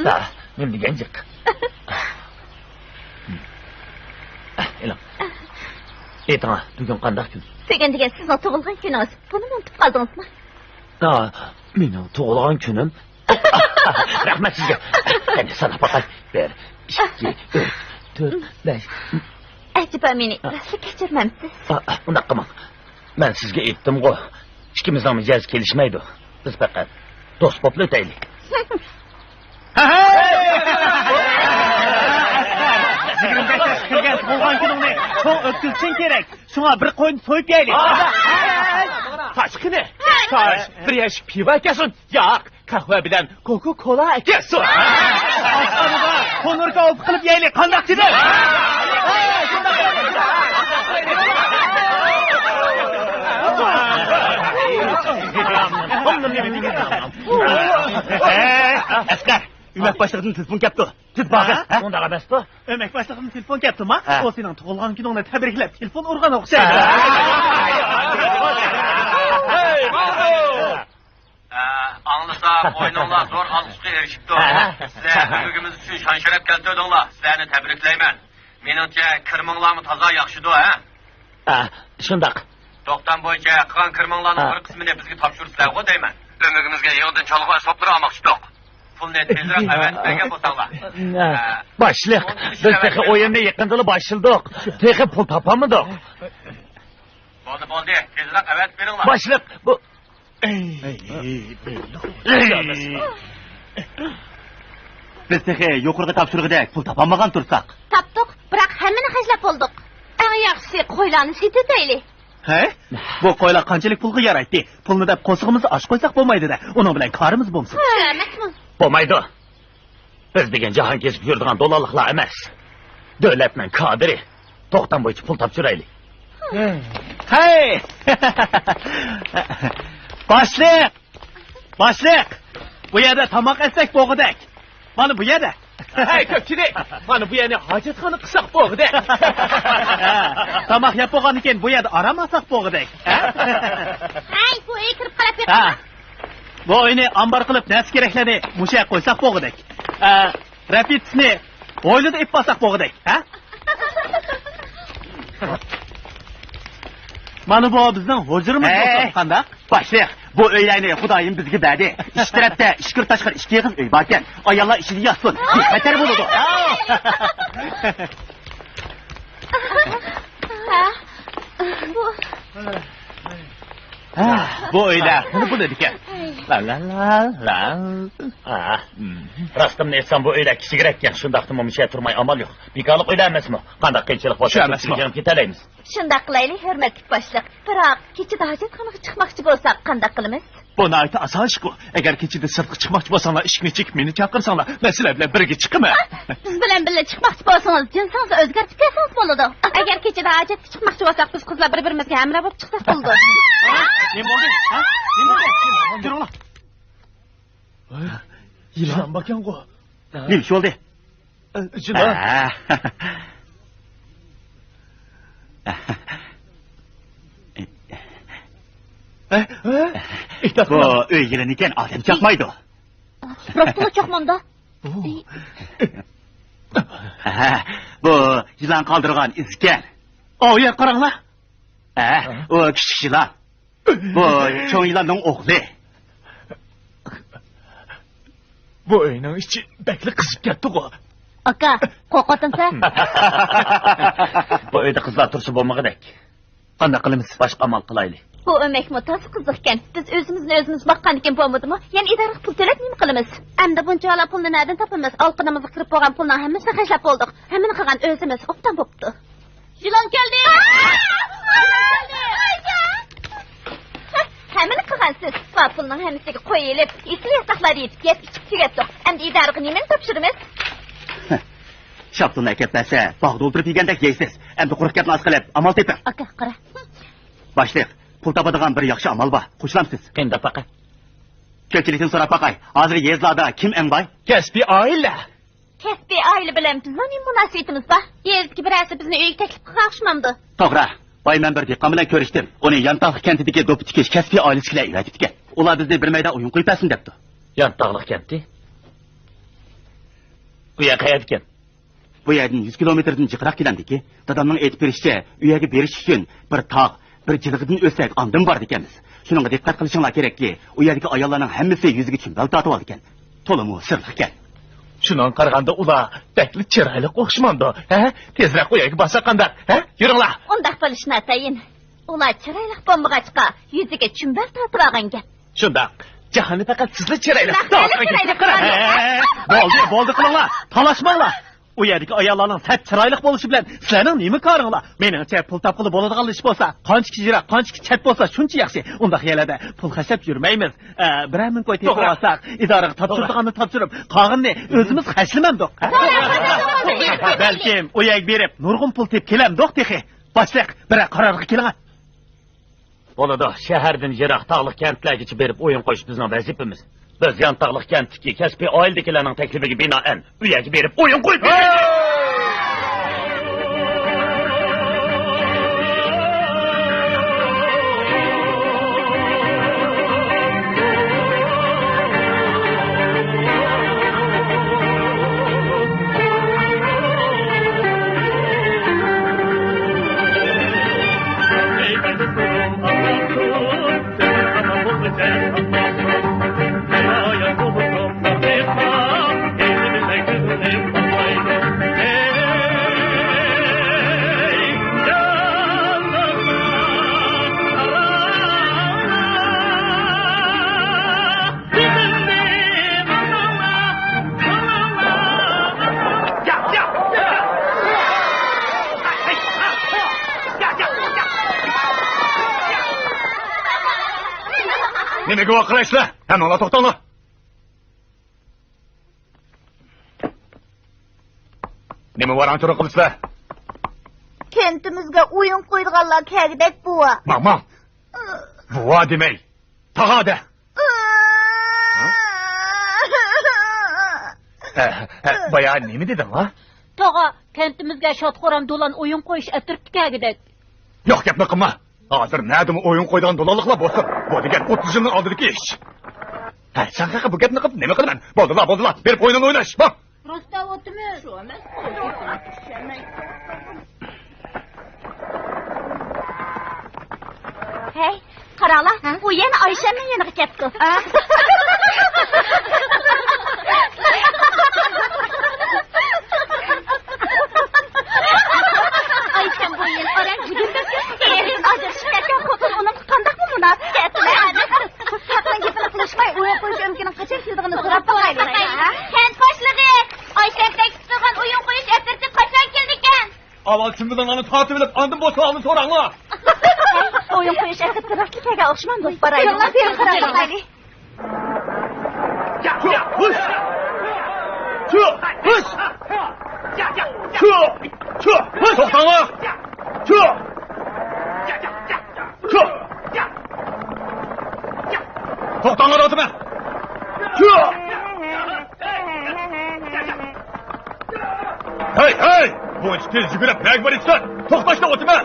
ھە، نېمە دېگەن جىق. ئېلىڭ. ئېيتىڭا، بۈگۈن قانداق كۈن؟ بۈگۈن دېگەن سىزنىڭ تۇغۇلغان كۈنىڭىز. بۇنىمۇ ئۇنتۇپ قالدىڭىزمۇ؟ ھا، مېنىڭ تۇغۇلغان كۈنۈم؟ رەھمەت سىزگە. قېنى، ساناپ باقاي. بىر، ئىككى، ئۈچ، تۆت، بەش. ئەجەبا مېنى راستلا كەچۈرمەمسىز؟ ئا، ئا، ئۇنداق قىلماڭ. مەن سىزگە ئېيتتىمغۇ، ئىككىمىزنىڭ مىجەزى كېلىشمەيدۇ. بىز پەقەت دوست بولۇپلا ئۆتەيلى. يىگىرمە بەش ياشقا كىرگەن تۇغۇلغان كۈنۈڭنى چوڭ ئۆتكۈزۈشۈڭ كېرەك. شۇڭا بىر قوينى سويۇپ يەيلى. تاش قېنى؟ تاش، بىر يەشىك پىۋا ئەكەلسۇن. ياق، قەھۋە بىلەن كوكا كولا ئەكەلسۇن. ئاشخانىدا تونۇر كاۋىپى قىلىپ يەيلى، قانداق دېدىم؟ ئەسقەر، ئۆمەك باشلىقىدىن تېلېفون كەپتۇ. تېز بارغىن. ھە؟ ئۇنداق ئەمەستۇ. ئۆمەك باشلىقىدىن تېلېفون كەپتۇما؟ ھە. ئۇ سېنىڭ تۇغۇلغان كۈنۈڭنى تەبرىكلەپ تېلېفون ئۇرغان ئوخشايدۇ. ھە. ئاڭلىسام، ئويۇنۇڭلار زور ئالقىشقا ئېرىشىپتۇ. ھە. سىلەر ئۆمىكىمىز ئۈچۈن شان-شەرەپ كەلتۈردۈڭلار. سىلەرنى تەبرىكلەيمەن. مېنىڭچە، كىرىمىڭلارمۇ تازا ياخشىدۇ، ھە؟ ھە، شۇنداق. توختام بويىچە قىلغان كىرىمىڭلارنىڭ ھە. بىر قىسمىنى بىزگە تاپشۇرىسىلەرغۇ دەيمەن. ئۆمىكىمىزگە يېڭىدىن چالغۇ ئەسۋابلىرى ئالماقچىدۇق. پۇلنى تېزرەك ئەۋەتىپ بەرگەن بولساڭلار. ھە. ھە. باشلىق، بىز تېخى ئويۇننى يېقىندىلا باشلىدۇق. تېخى پۇل تاپالمىدۇق. بولدى، بولدى، تېزرەك ئەۋەتىپ بېرىڭلار. باشلىق، بۇ ئەي، بەللىق. بىز تېخى يۇقىرىقى تاپشۇرۇقىدەك پۇل تاپالمىغان تۇرساق. تاپتۇق، بىراق ھەممىنى خەجلەپ بولدۇق. ئەڭ ياخشىسى قويلارنى سېتىۋېتەيلى. ھە؟ بۇ قويلار قانچىلىك پۇلغا يارايتتى؟ پۇلنى دەپ قورسىقىمىزنى ئاچ قويساق بولمايدۇ-دە. ئۇنىڭ بىلەن كارىمىز بولمىسۇن. ھە، ئەمەسمۇ؟ بولمايدۇ. بىز دېگەن جاھان كېزىپ يۈرىدىغان دولانلىقلار ئەمەس. دۆلەتنىڭ كادىرى. توختام بويىچە پۇل تاپشۇرايلى. ھەي! باشلىق! باشلىق! بۇ يەردە تاماق ئەتسەك بولغۇدەك. مانا بۇ يەردە. ھەي، كۆپچىلىك! مانا بۇ يەرنى ھاجەتخانا قىلساق بولغۇدەك. تاماق يەپ بولغاندىن كېيىن بۇ يەردە ئارام ئالساق بولغۇدەك. ھەي، بۇ ئۆيگە كىرىپ قاراپ بېقىڭ. ھە. بۇ ئۆينى ئامبار قىلىپ، نەرسە-كېرەكلەرنى مۇشۇ يەرگە قويساق بولغۇدەك. ئە، رەپىتىسنى ھويلىدا ئېلىپ بارساق بولغۇدەك، ھە؟ مانا بۇ بىزنىڭ ھۇجرىمىز ھەي! بولسۇن، قانداق؟ باشلىق، بۇ ئۆيلەرنى خۇدايىم بىزگە بەردى. ئىچ تەرەپتە ئىچكىرى تاشقىرى ئىككى ئېغىز ئۆي باركەن. ئاياللار ئىچىدە ياتسۇن. بىخەتەر بولىدۇ. ھە؟ بۇ ھە، بۇ ئۆيلەر بۇ دېدىكەن. لا، لا، لا، لا. ھە. راستىمنى ئېيتسام، بۇ ئۆيلەر كىچىكرەككەن. شۇنداقتىمۇ مۇشۇ يەردە تۇرماي ئامال يوق. بىكارلىق ئۆيلەر ئەمەسمۇ؟ قانداق قىيىنچىلىق بولسا، شۇ ئەمەسمۇ؟ كېتەلەيمىز. شۇنداق قىلايلى، ھۆرمەتلىك باشلىق. بىراق، كېچىدە ھاجەتخانىغا چىقماقچى بولساق، قانداق قىلىمىز؟ بۇ ناھايىتى ئاسان ئىشقۇ. ئەگەر كېچىدە سىرتقا چىقماقچى بولساڭلار، ئىشىكنى چېكىپ مېنى چاقىرساڭلار، مەن سىلەر بىلەن بىرگە چىقىمەن. بىز بىلەن بىللە چىقماقچى بولسىڭىز، جىنسىڭىزنى ئۆزگەرتىپ كەلسىڭىز بولىدۇ. ئەگەر كېچىدە ھاجەتكە چىقماقچى بولساق، بىز قىزلار بىر-بىرىمىزگە ھەمراھ بولۇپ چىقساق بولىدۇ. نېمە بولدى؟ ھە؟ نېمە بولدى؟ تۇرۇڭلار. يىلان باركەنغۇ. نېمە ئىش بولدى؟ جىلان. بۇ ئۆي يىلىنى ئىكەن، ئادەم چاقمايدۇ. راستلا چاقمامدا. بۇ يىلان قالدۇرغان ئىز ئىكەن. ئاۋۇ يەر قاراڭلار. ئۇ كىچىك يىلان. بۇ چوڭ يىلاننىڭ ئوغلى. بۇ ئۆينىڭ ئىچى بەكلا قىزىپ كەتتىغۇ. ئاكا، قورقۇۋاتامسەن؟ بۇ ئۆيدە قىزلار تۇرسا بولمىغۇدەك. قانداق قىلىمىز؟ باشقا ئامال قىلايلى. بۇ ئۆمەكمۇ تازا قىزىقكەن. بىز ئۆزىمىزنى ئۆزىمىز باققاندىكىن بولمىدىمۇ؟ يەنە ئىدارىگە پۇل تۆلەپ نېمە قىلىمىز؟ ئەمدى بۇنچىۋالا پۇلنى نەدىن تاپىمىز؟ ئالىقىنىمىزغا كىرىپ بولغان پۇلنىڭ ھەممىسىنى خەجلەپ بولدۇق. ھەممىنى قىلغان ئۆزىمىز. ئوبدان بوپتۇ. يىلان كەلدى! ھەممىنى قىلغانسىز. بار پۇلنىڭ ھەممىسىگە قوي ئېلىپ، ئېسىل ياتاقلاردا يېتىپ يەپ ئىچىپ تۈگەتتۇق. ئەمدى ئىدارىغا نېمىنى تاپشۇرىمىز؟ شاپتۇلنى ئەكەپ بەرسە، باغدا ئولتۇرۇپ يېگەندەك يەيسىز. ئەمدى قۇرۇق گەپنى ئاز قىلىپ، ئامال تېپىڭ. ئاكا، قارا. باشلىق، پۇل تاپىدىغان بىر ياخشى ئامال بار. قوشۇلامسىز؟ قېنى دەپ باقاي. كۆپچىلىكتىن سوراپ باقاي. ھازىر يېزىلاردا كىم ئەڭ باي؟ كەسپىي ئائىلە. كەسپىي ئائىلە بىلەن بىزنىڭ نېمە مۇناسىۋىتىمىز بار؟ يېزىدىكى بىرەرسى بىزنى ئۆيىگە تەكلىپ قىلغان ئوخشىمامدۇ؟ توغرا. باي، مەن بىر دېھقان بىلەن كۆرۈشتۈم. ئۇنى يانتاغلىق كەنتىدىكى دوپپا تىكىش كەسپىي ئائىلىسى بىلەن ئەۋەتىپتىكەن. ئۇلار بىزنى بىر مەيدان ئويۇن قويۇپ بەرسۇن دەپتۇ. يانتاغلىق كەنتى؟ بۇ يەر قەيەردىكەن؟ بۇ يەردىن يۈز كىلومېتىردىن جىقراق كېلەمدىكى. دادامنىڭ ئېيتىپ بېرىشىچە، ئۇ يەرگە بېرىش ئۈچۈن بىر تاغ، بىر جىلغىدىن ئۆتسەك، ئاندىن بارىدىكەنمىز. شۇنىڭغا دىققەت قىلىشىڭلار كېرەككى، ئۇ يەردىكى ئاياللارنىڭ ھەممىسى يۈزىگە چۈمبەل تارتىۋالىدىكەن. تولىمۇ سىرلىقكەن. شۇنىڭغا قارىغاندا، ئۇلار بەكلا چىرايلىق ئوخشىمامدۇ، ھە؟ تېزرەك ئۇ يەرگە بارساق قانداق، ھە؟ يۈرۈڭلار! ئۇنداق بولۇشى ناتايىن. ئۇلار چىرايلىق بولمىغاچقا، يۈزىگە چۈمبەل تارتىۋالغان گەپ. شۇنداق. جاھاندا پەقەت سىزلا چىرايلىق. ھە، بولدى، بولدى قىلىڭلار. تالاشماڭلار. ئۇ يەردىكى ئاياللارنىڭ سەت چىرايلىق بولۇشى بىلەن سىلەرنىڭ نېمە كارىڭلار؟ مېنىڭچە، پۇل تاپقىلى بولىدىغان ئىش بولسا، قانچىكى يىراق، قانچىكى چەت بولسا، شۇنچە ياخشى. ئۇنداق يەرلەردە پۇل خەجلەپ يۈرمەيمىز. ئە، بىرەر مىڭ كوي تېپىپ ئالساق، ئىدارىگە تاپشۇرىدىغاننى تاپشۇرۇپ، قالغىنىنى ئۆزىمىز خەجلىمەمدۇق. بەلكىم ئۇ يەرگە بېرىپ نۇرغۇن پۇل تېپىپ كېلەمدۇق تېخى. باشلىق، بىرەر قارارغا كېلىڭە. بولىدۇ، شەھەردىن يىراق تاغلىق كەنتلەرگىچە بېرىپ ئويۇن قويۇش بىزنىڭ ۋەزىپىمىز. بىز يانتاغلىق كەنتتىكى كەسپىي ئائىلىدىكىلەرنىڭ تەكلىپىگە بىنائەن ئۇ يەرگە بېرىپ ئويۇن قويۇپ بېرىمىز. نېمىگە ۋارقىرايسىلەر؟ ھەممىڭلار توختاڭلار! نېمە ۋاراڭ-چۇرۇڭ قىلىسىلەر؟ كەنتىمىزگە ئويۇن قويىدىغانلار كەلگۈدەك، بوۋا. ماڭ، ماڭ! بوۋا دېمەي، تاغادە! ئە، ئە، بايا نېمە دېدىڭ، ھە؟ تاغا، كەنتىمىزگە شاد-خۇرام دولان ئويۇن قويۇش ئەترىتى كەلگۈدەك. يوق گەپنى قىلما. ھازىر نەدىمۇ ئويۇن قويىدىغان دولانلىقلار بولسۇن. بۇ دېگەن ئوتتۇز يىلنىڭ ئالدىدىكى ئىش. ھە، سەن خەققە بۇ گەپنى قىلىپ نېمە قىلىمەن؟ بولدىلا، بولدىلا. بېرىپ ئويۇنۇڭنى ئويناش. بار. راست دەۋاتىمىز. ھەي، قاراڭلار، ھە؟ ئۇ يەنە ئايشەمنىڭ يېنىغا كەپتۇ. ئايشەم بۇ يىل ئاران يىگىرمە ئۈچ ياشقا كىرىپ، ئېرى ئاجرىشىپ كەتكەن خوتۇن ئۇنىڭغا قانداقمۇ مۇناسىپ كەلسۇن؟ خەقنىڭ گېپىنى قىلىشماي، ئويۇن قويۇش ئۆمىكىنىڭ قاچان كېلىدىغىنى سوراپ باقايلى. كەنت باشلىقى، ئايشەم تەكلىپ قىلغان ئويۇن قويۇش ئەترىتى قاچان كېلىدىكەن؟ ئاۋۋال چىمبىلىڭلارنى تارتىۋېلىپ، ئاندىن بوشلۇقلارنى سوراڭلار. ئويۇن قويۇش ئەترىتى راستلا كەلگەن ئوخشىمامدۇ؟ بارايلى. بىرىڭلار بېرىپ قاراپ باقايلى. توختاڭلار! توختاڭلار دەۋاتىمەن! ھەي، ھەي! بۇنچە تېز يۈگۈرۈپ نەگە بارىسىلەر؟ توختاش دەۋاتىمەن!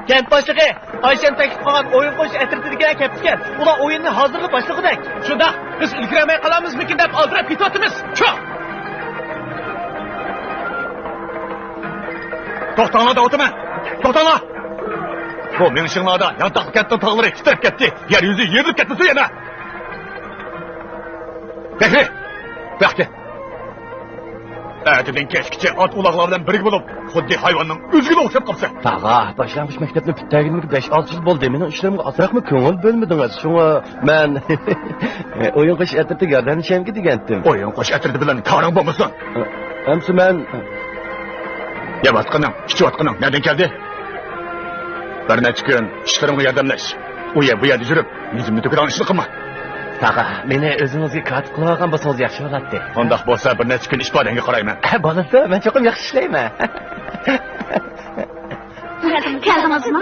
كەنت باشلىقى، ئايشەم تەكلىپ قىلغان ئويۇن قويۇش ئەترىتىدىكىلەر كەپتىكەن. ئۇلار ئويۇننى ھازىرلا باشلىغۇدەك. شۇنداق، بىز ئۈلگۈرەلمەي قالامىزمىكىن دەپ ئالدىراپ كېتىۋاتىمىز. چۇ! توختاڭلار دەۋاتىمەن! توختاڭلار! بۇ مېڭىشىڭلاردا يانتاقلىق كەنتنىڭ تاغلىرى تىترەپ كەتتى، يەر يۈزى يېرىلىپ كەتمىسۇن يەنە. بەكرى! بەختى! ئەتىدىن كەچكىچە ئات ئۇلاغلار بىلەن بىرگە بولۇپ، خۇددى ھايۋاننىڭ ئۆزىگىلا ئوخشاپ قاپسەن. تاغا، باشلانغۇچ مەكتەپنى پۈتتۈرگىنىمگە بەش-ئالتە يىل بولدى. مېنىڭ ئىشلىرىمغا ئازراقمۇ كۆڭۈل بۆلمىدىڭىز. شۇڭا مەن ئويۇن قويۇش ئەترىتىگە ياردەملىشەمگە دېگەنتىم. ئويۇن قويۇش ئەترىتى بىلەن كارىڭ بولمىسۇن. ئەمسە مەن يەۋاتقىنىڭ، ئىچىۋاتقىنىڭ نەدىن كەلدى؟ بىر نەچچە كۈن ئىشلىرىمغا ياردەملەش. ئۇ يەر، بۇ يەردە يۈرۈپ، يۈزۈمنى تۆكىدىغان ئىشنى قىلما. تاغا، مېنى ئۆزىڭىزگە كاتىپ قىلىۋالغان بولسىڭىز ياخشى بولاتتى. ئۇنداق بولسا، بىر نەچچە كۈن ئىپادەڭگە قارايمەن. ھە، بولىدۇ، مەن چوقۇم ياخشى ئىشلەيمەن. كەلدىڭىزمۇ؟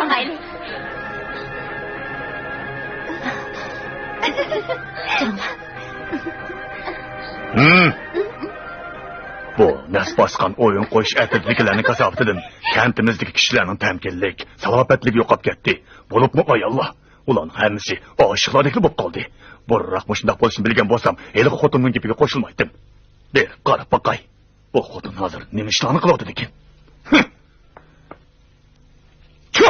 ھىم. بۇ نەس باسقان ئويۇن قويۇش ئەترىتىدىكىلەرنىڭ كاساپىتىدىن كەنتىمىزدىكى كىشىلەرنىڭ تەمكىنلىك، سالاپەتلىكى يوقاپ كەتتى. بولۇپمۇ ئاياللار. ئۇلارنىڭ ھەممىسى ئاشىقلاردەكلا بولۇپ قالدى. بۇرۇنراق مۇشۇنداق بولۇشىنى بىلگەن بولسام، ھېلىقى خوتۇننىڭ گېپىگە قوشۇلمايتتىم. بېرىپ قاراپ باقاي. بۇ خوتۇن ھازىر نېمە ئىشلارنى قىلىۋاتىدىكىن؟ ھىم! چۇ!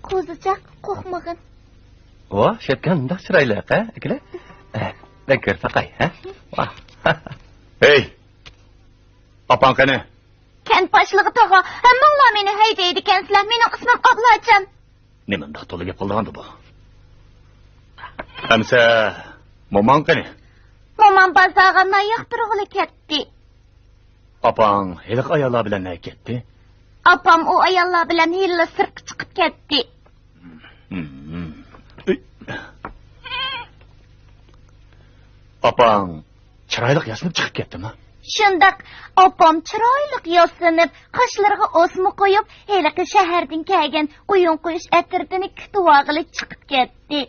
قوزىچاق، قورقمىغىن. ۋاھ، شەپكەم مۇنداق چىرايلىق، ھە، ئاكىلەر؟ بەك كۆرساقاي، ھە؟ ۋاھ. ھەي! ئاپاڭ قېنى؟ كەنت باشلىقى تاغا، ھەممىڭلار مېنى ھەيدەيدىكەنسىلەر، مېنىڭ ئىسمىم ئابلاجان. نېمانداق تولا گەپ قىلىدىغاندۇ بۇ؟ ئەمسە موماڭ قېنى؟ مومام بازارغا نان ياقتۇرغىلى كەتتى. ئاپاڭ ھېلىقى ئاياللار بىلەن نەگە كەتتى؟ ئاپام ئۇ ئاياللار بىلەن ھېلىلا سىرتقا چىقىپ كەتتى. ھىم. ئاپاڭ چىرايلىق ياسىنىپ چىقىپ كەتتىمۇ؟ شۇنداق، ئاپام چىرايلىق ياسىنىپ، قاشلىرىغا ئاسما قويۇپ، ھېلىقى شەھەردىن كەلگەن ئويۇن قويۇش ئەترىتىنى كۈتۈۋالغىلى چىقىپ كەتتى.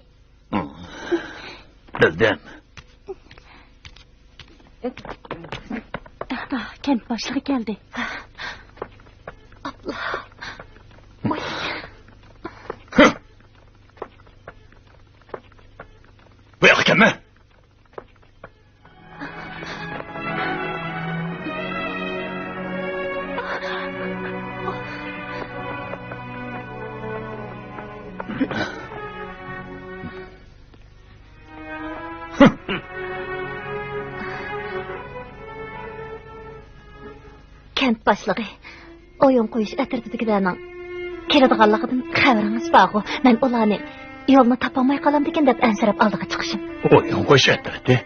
بىلدىم. ئەپتا، كەنت باشلىقى كەلدى. ئاپلا. ۋاي. بۇ ياققا كەلمە. كەنت باشلىقى، ئويۇن قويۇش ئەترىتىدىكىلەرنىڭ كېلىدىغانلىقىدىن خەۋىرىڭىز بارغۇ؟ مەن ئۇلارنى يولنى تاپالماي قالامدىكىن دەپ ئەنسىرەپ ئالدىغا چىقىشىم. ئويۇن قويۇش ئەترىتى؟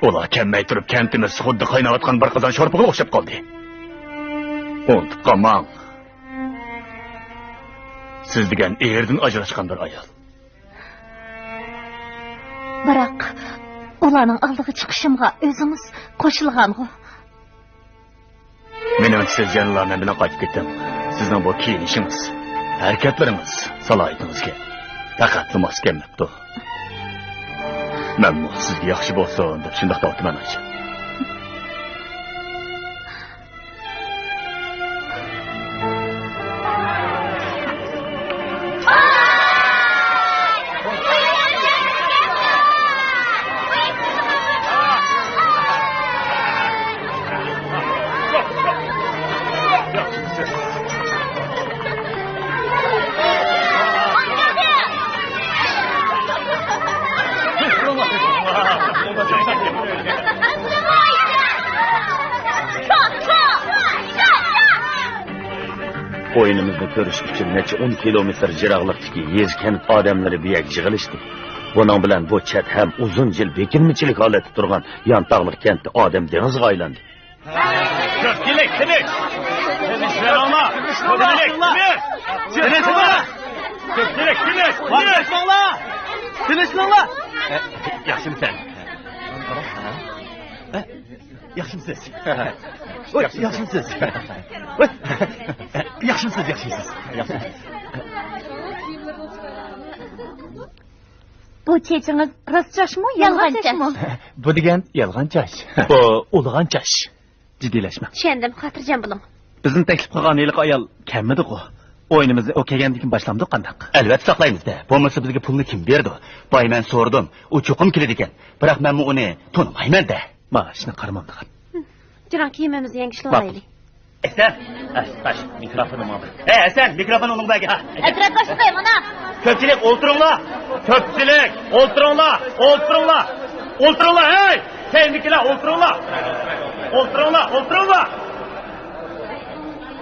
ئۇلار كەلمەي تۇرۇپ كەنتىمىز خۇددى قايناۋاتقان بىر قازان شورپىغىلا ئوخشاپ قالدى. ئۇنتۇپ قالماڭ. سىز دېگەن ئېرىدىن ئاجراشقان بىر ئايال. بىراق، ئۇلارنىڭ ئالدىغا چىقىشىمغا ئۆزىڭىز قوشۇلغانغۇ؟ مېنىڭچە، سىز يەنىلا مەن بىلەن قايتىپ كېتىڭ. سىزنىڭ بۇ كىيىنىشىڭىز، ھەرىكەتلىرىڭىز سالاھىيىتىڭىزگە پەقەتلا ماس كەلمەپتۇ. مەنمۇ سىزگە ياخشى بولسۇن دەپ شۇنداق دەۋاتىمەن، ئايجان. ئويۇنىمىزنى كۆرۈش ئۈچۈن نەچچە ئون كىلومېتىر يىراقلىقتىكى يېزا-كەنت ئادەملىرى بۇ يەرگە يىغىلىشتى. بۇنىڭ بىلەن بۇ چەت ھەم ئۇزۇن يىل بېكىنمىچىلىك ھالەتتە تۇرغان يانتاغلىق كەنتتە ئادەم دېڭىزىغا ئايلاندى. كۆپچىلىك، تىنچ! تىنچلىنىڭلار! تىنچلىق! تىنچلىنىڭلار! كۆپچىلىك، تىنچ! تىنچلىنىڭلار! تىنچلىنىڭلار! ياخشىمۇ سەن؟ ياخشىمۇسىز؟ ياخشىمۇسىز؟ ياخشىمۇسىز؟ ياخشىمۇسىز؟ بۇ چېچىڭىز راست چاچمۇ، يالغان چاچمۇ؟ بۇ دېگەن يالغان چاچ. بۇ ئۇلىغان چاچ. جىددىيلەشمەڭ. چۈشەندىم، خاتىرجەم بولۇڭ. بىزنى تەكلىپ قىلغان ھېلىقى ئايال كەلمىدىغۇ؟ ئويۇنىمىزنى ئۇ كەلگەندىن كېيىن باشلامدۇق قانداق؟ ئەلۋەتتە ساقلايمىز-دە. بولمىسا بىزگە پۇلنى كىم بېرىدۇ؟ باي، مەن سورىدىم. ئۇ چوقۇم كېلىدىكەن. بىراق مەنمۇ ئۇنى تونۇمايمەن-دە. مانا شۇنى قارىمامدىغان. يۈرۈڭ، كىيىمىمىزنى يېڭىشىۋالايلى. ھەسەن! ھە، تاش، مىكروفوننى ماڭا بەر. ھەي، ھەسەن، مىكروفوننى ئۇنىڭغا بەرگىن. ھە، ئەترەت باشلىقى، مانا! كۆپچىلىك، ئولتۇرۇڭلار! كۆپچىلىك، ئولتۇرۇڭلار! ئولتۇرۇڭلار! ئولتۇرۇڭلار، ھەي! كەينىدىكىلەر، ئولتۇرۇڭلار! ئولتۇرۇڭلار، ئولتۇرۇڭلار!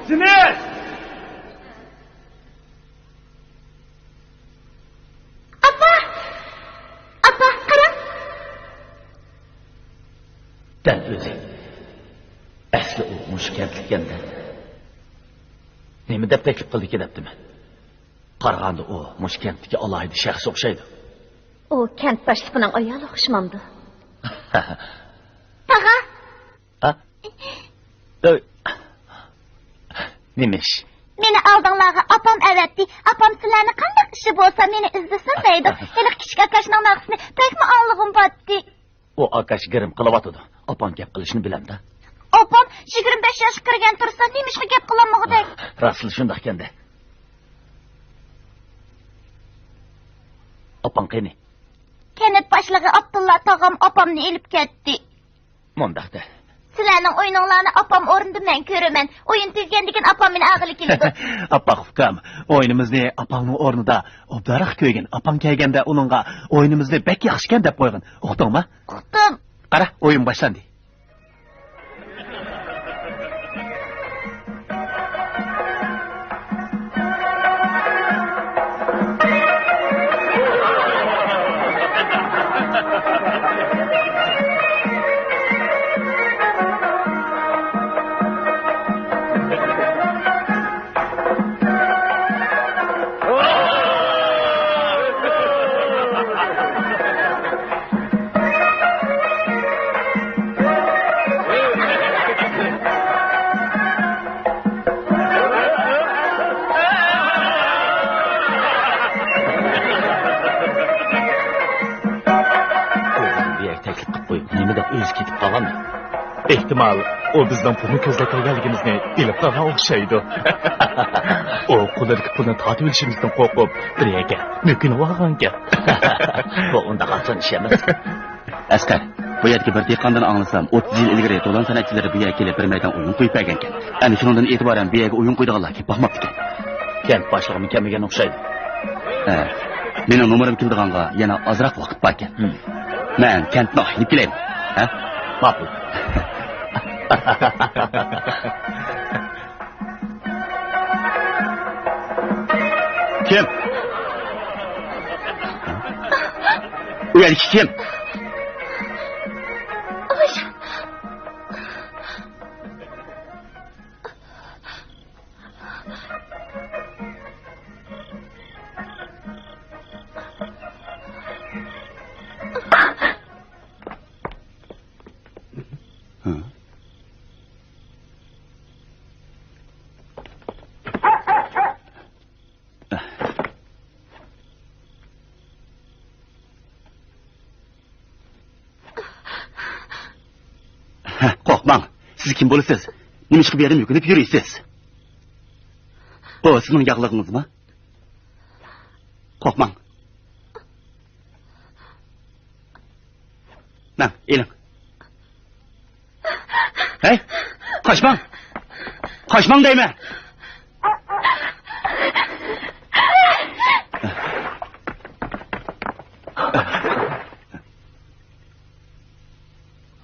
جىمىش! ئاپا! ئاپا، قاراڭ! دەل ئۆزى. ئەسلى ئۇ مۇشۇ كەنتلىككەن-دە. نېمە دەپ تەكلىپ قىلدىكىن دەپتىمەن. قارىغاندا ئۇ مۇشۇ كەنتتىكى ئالاھىدە شەخس ئوخشايدۇ. ئۇ كەنت باشلىقىنىڭ ئايالى ئوخشىمامدۇ؟ تاغا! ھە؟ ئۆي. نېمە ئىش؟ مېنى ئالدىڭلارغا ئاپام ئەۋەتتى. ئاپام سىلەرنى قانداق ئىشى بولسا مېنى ئىزدىسۇن دەيدۇ. ھېلىقى كىچىك ئاكاشنىڭ ناخشىسىنى بەكمۇ ئاڭلىغۇم بارتتى. ئۇ ئاكاش گىرىم قىلىۋاتىدۇ. ئاپاڭ گەپ قىلىشنى بىلەمدۇ؟ ئاپام يىگىرمە بەش ياشقا كىرگەن تۇرسا نېمىشقا گەپ قىلالمىغۇدەك؟ راستلا شۇنداقكەن-دە. ئاپاڭ قېنى؟ كەنت باشلىقى ئابدۇللا تاغام ئاپامنى ئېلىپ كەتتى. مۇنداق دە. سىلەرنىڭ ئويۇنۇڭلارنى ئاپام ئورنىدا مەن كۆرىمەن. ئويۇن تۈگىگەندىكىن ئاپام مېنى ئاغىلى كېلىدۇ. ئاپا ئۇكام، ئويۇنىمىزنى ئاپاڭنىڭ ئورنىدا ئوبدانراق كۆرگىن. ئاپاڭ كەلگەندە ئۇنىڭغا ئويۇنىمىزنى بەك ياخشىكەن دەپ قويغىن. ئۇقتۇڭمۇ؟ ئۇقتۇم. قارا، ئويۇن باشلاندى. ئۇ بىزنى بۇ يەرگە تەكلىپ قىلىپ قويۇپ، نېمە دەپ ئۆزى كېتىپ قالغاندۇ؟ ئېھتىمال، ئۇ بىزنىڭ پۇلنى كۆزلەپ كەلگەنلىكىمىزنى بىلىپ قالغان ئوخشايدۇ. ئۇ قولىدىكى پۇلنى تارتىۋېلىشىمىزدىن قورقۇپ، بىر يەرگە مۆكۈنۈۋالغانىكەن. بۇ ئۇنداق ئاسان ئىش ئەمەس. ئەسقەر، بۇ يەردىكى بىر دېھقاندىن ئاڭلىسام، ئوتتۇز يىل ئىلگىرى دولان سەنئەتچىلىرى بۇ يەرگە كېلىپ بىر مەيدان ئويۇن قويۇپ بەرگەنكەن. ئەنە شۇنىڭدىن ئېتىبارەن بۇ يەرگە ئويۇن قويىدىغانلار كېلىپ باقماپتىكەن. كەنت باشلىقىمۇ كەلمىگەن ئوخشايدۇ. ھە، مېنىڭ نومۇرۇم كېلىدىغانغا يەنە ئازراق ۋاقىت باركەن. ھىم. مەن كەنتنى ئايلىنىپ كېلەيمۇ؟ ھە؟ ماقۇل. كىم؟ ئۇ يەردىكى كىم؟ ھە، قورقماڭ. سىز كىم بولىسىز؟ نېمىشقا بۇ يەردە مۆكۈنۈپ يۈرىسىز؟ بۇ سىزنىڭ ياغلىقىڭىزمۇ؟ قورقماڭ. ماڭ، ئېلىڭ. ھەي، قاچماڭ! قاچماڭ دەيمەن!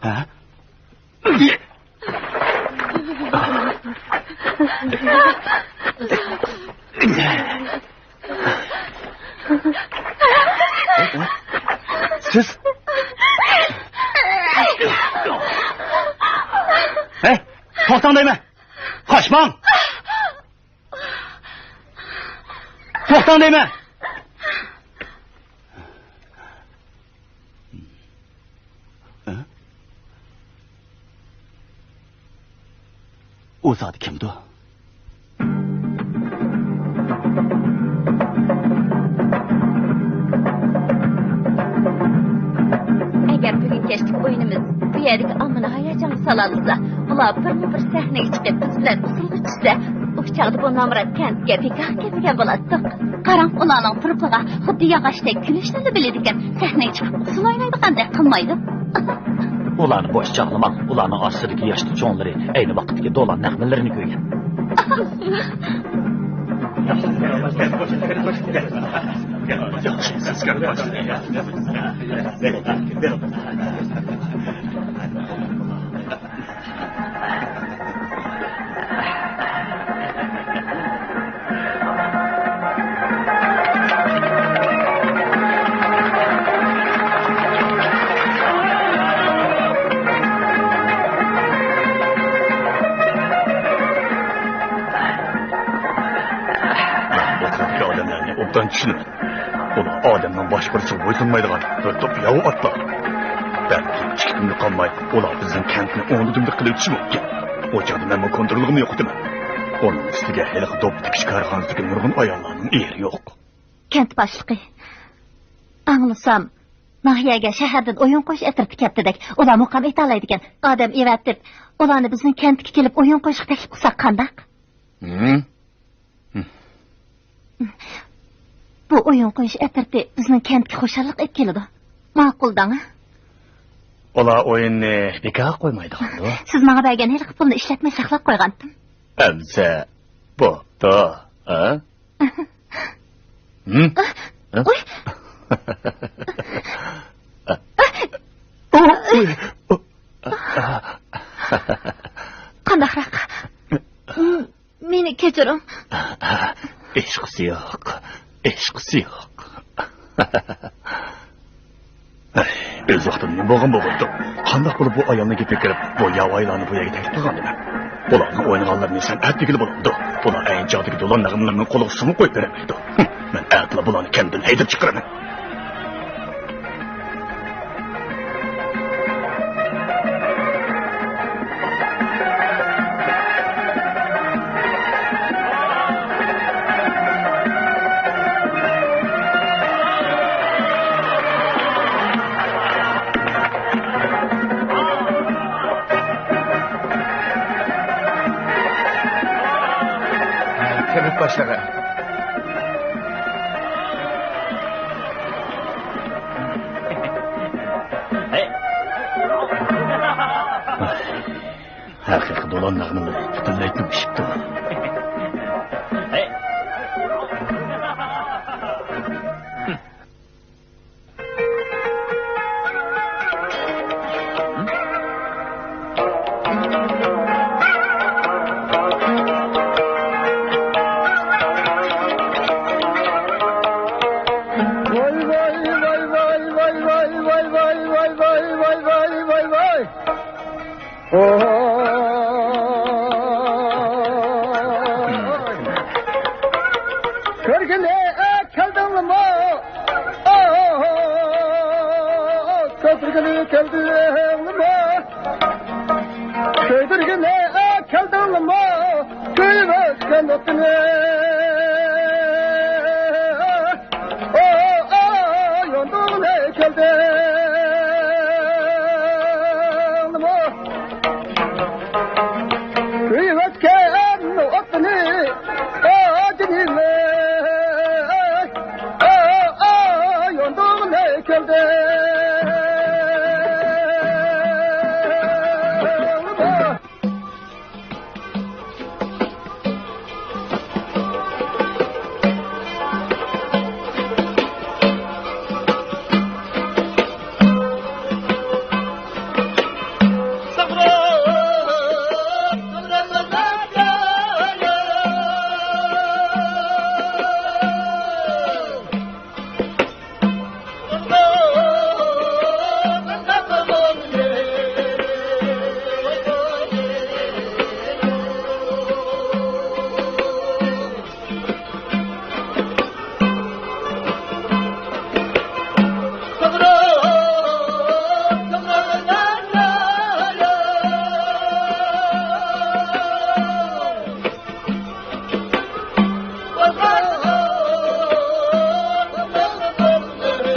ھە؟ سىز؟ ھەي، توختاڭ دەيمەن! قاچماڭ! توختاڭ دەيمەن! ئۇ زادى كىمدۇ؟ ئەگەر بۈگۈن كەچلىك ئويۇنىمىز بۇ يەردىكى ئاممىنى ھاياجانغا سالالىسا، ئۇلار بىرمۇ بىر سەھنىگە چىقىپ بىز بىلەن ئۇسسۇلغا چۈشسە، ئۇ چاغدا بۇ نامرات كەنتكە بىكار كەلمىگەن بولاتتۇق. قاراڭ، ئۇلارنىڭ تۇرقىغا خۇددى ياغاچتەك كۈلۈشنىلا بىلىدىكەن، سەھنىگە چىقىپ ئۇسسۇل ئوينايدىغاندەك قىلمايدۇ. ئۇلارنى بوش چاغلىماڭ، ئۇلارنىڭ ئاستىدىكى ياشلىق چوڭلىرى ئەينى ۋاقىتتىكى دولان نەغمىلىرىنى كۆرگەن. ئەتراپتىكى ئادەملەرنى ئوبدان چۈشىنىمەن. ئۇلار ئادەمنىڭ باشقۇرۇشىغا بويسۇنمايدىغان بىر توپ ياۋا ئاتلار. بەلكى ئىككى كۈندە قالماي ئۇلار بىزنىڭ كەنتنى ئوڭدىدىمدىك قىلىۋېتىشى مۇمكىن. ئۇ چاغدا مەنمۇ كونترولغىمۇ يوقىتىمەن. ئۇنىڭ ئۈستىگە ھېلىقى دوپپا تىكىش كارخانىسىدىكى نۇرغۇن ئاياللارنىڭ ئېرى يوق. كەنت باشلىقى. ئاڭلىسام، ناھىيەگە شەھەردىن ئويۇن قويۇش ئەترىتى كەپتىدەك. ئۇلار مۇقام ئېيتالايدىكەن. ئادەم ئەۋەتىپ، ئۇلارنى بىزنىڭ كەنتكە كېلىپ ئويۇن قويۇشقا تەكلىپ قىلساق قانداق؟ ھىم؟ بۇ ئويۇن قويۇش ئەترىتى بىزنىڭ كەنتكە خۇشاللىق ئېلىپ كېلىدۇ. ماقۇل دەڭ. ئۇلار ئويۇننى بىكارغا قويمايدىغاندۇ. سىز ماڭا بەرگەن ھېلىقى پۇلنى ئىشلەتمەي ساقلاپ قويغانتىم. ئەمسە بوپتۇ، ھە؟ ھىم؟ قوي. قانداقراق؟ مېنى كەچۈرۈڭ. ھېچقىسى يوق. ھېچقىسى يوق. ئۆز ۋاقتىدا نېمە بولغان بولغۇدۇ؟ قانداق بولۇپ بۇ ئايالنىڭ گېپىگە كىرىپ، بۇ ياۋايىلارنى بۇ يەرگە تەكلىپ قىلغاندىمەن؟ بۇلارنىڭ ئوينىغانلىرىنى سەن ئەتىگىلى بولامدۇ؟ بۇلار ئەينى چاغدىكى دولان نەغمىلىرىنىڭ قۇلىقىغا سۇمۇ قويۇپ بېرەلمەيدۇ. ھىم، مەن ئەتىلا بۇلارنى كەنتتىن ھەيدەپ چىقىرىمەن. كەنت باشلىقى. ھەقىقىي دولان نەغمىلىرى پۈتۈنلەي تۈگىشىپتۇ. كۆرگىلى كەلدىڭلىمۇ؟ كۆتۈرگىلى كەلدىڭلىمۇ؟ كۆيدۈرگىلى كەلدىڭلىمۇ؟ كۆيۈپ ئۆچكەن ئوتىنى. ئو، ئو، ياندۇرغىلى كەلدىڭلىمۇ؟ كۆيۈۋەتكەن ئوتنى، ئاجىنىم، ئو، ئو، ياندۇرغىلى كەلدىڭلىمۇ؟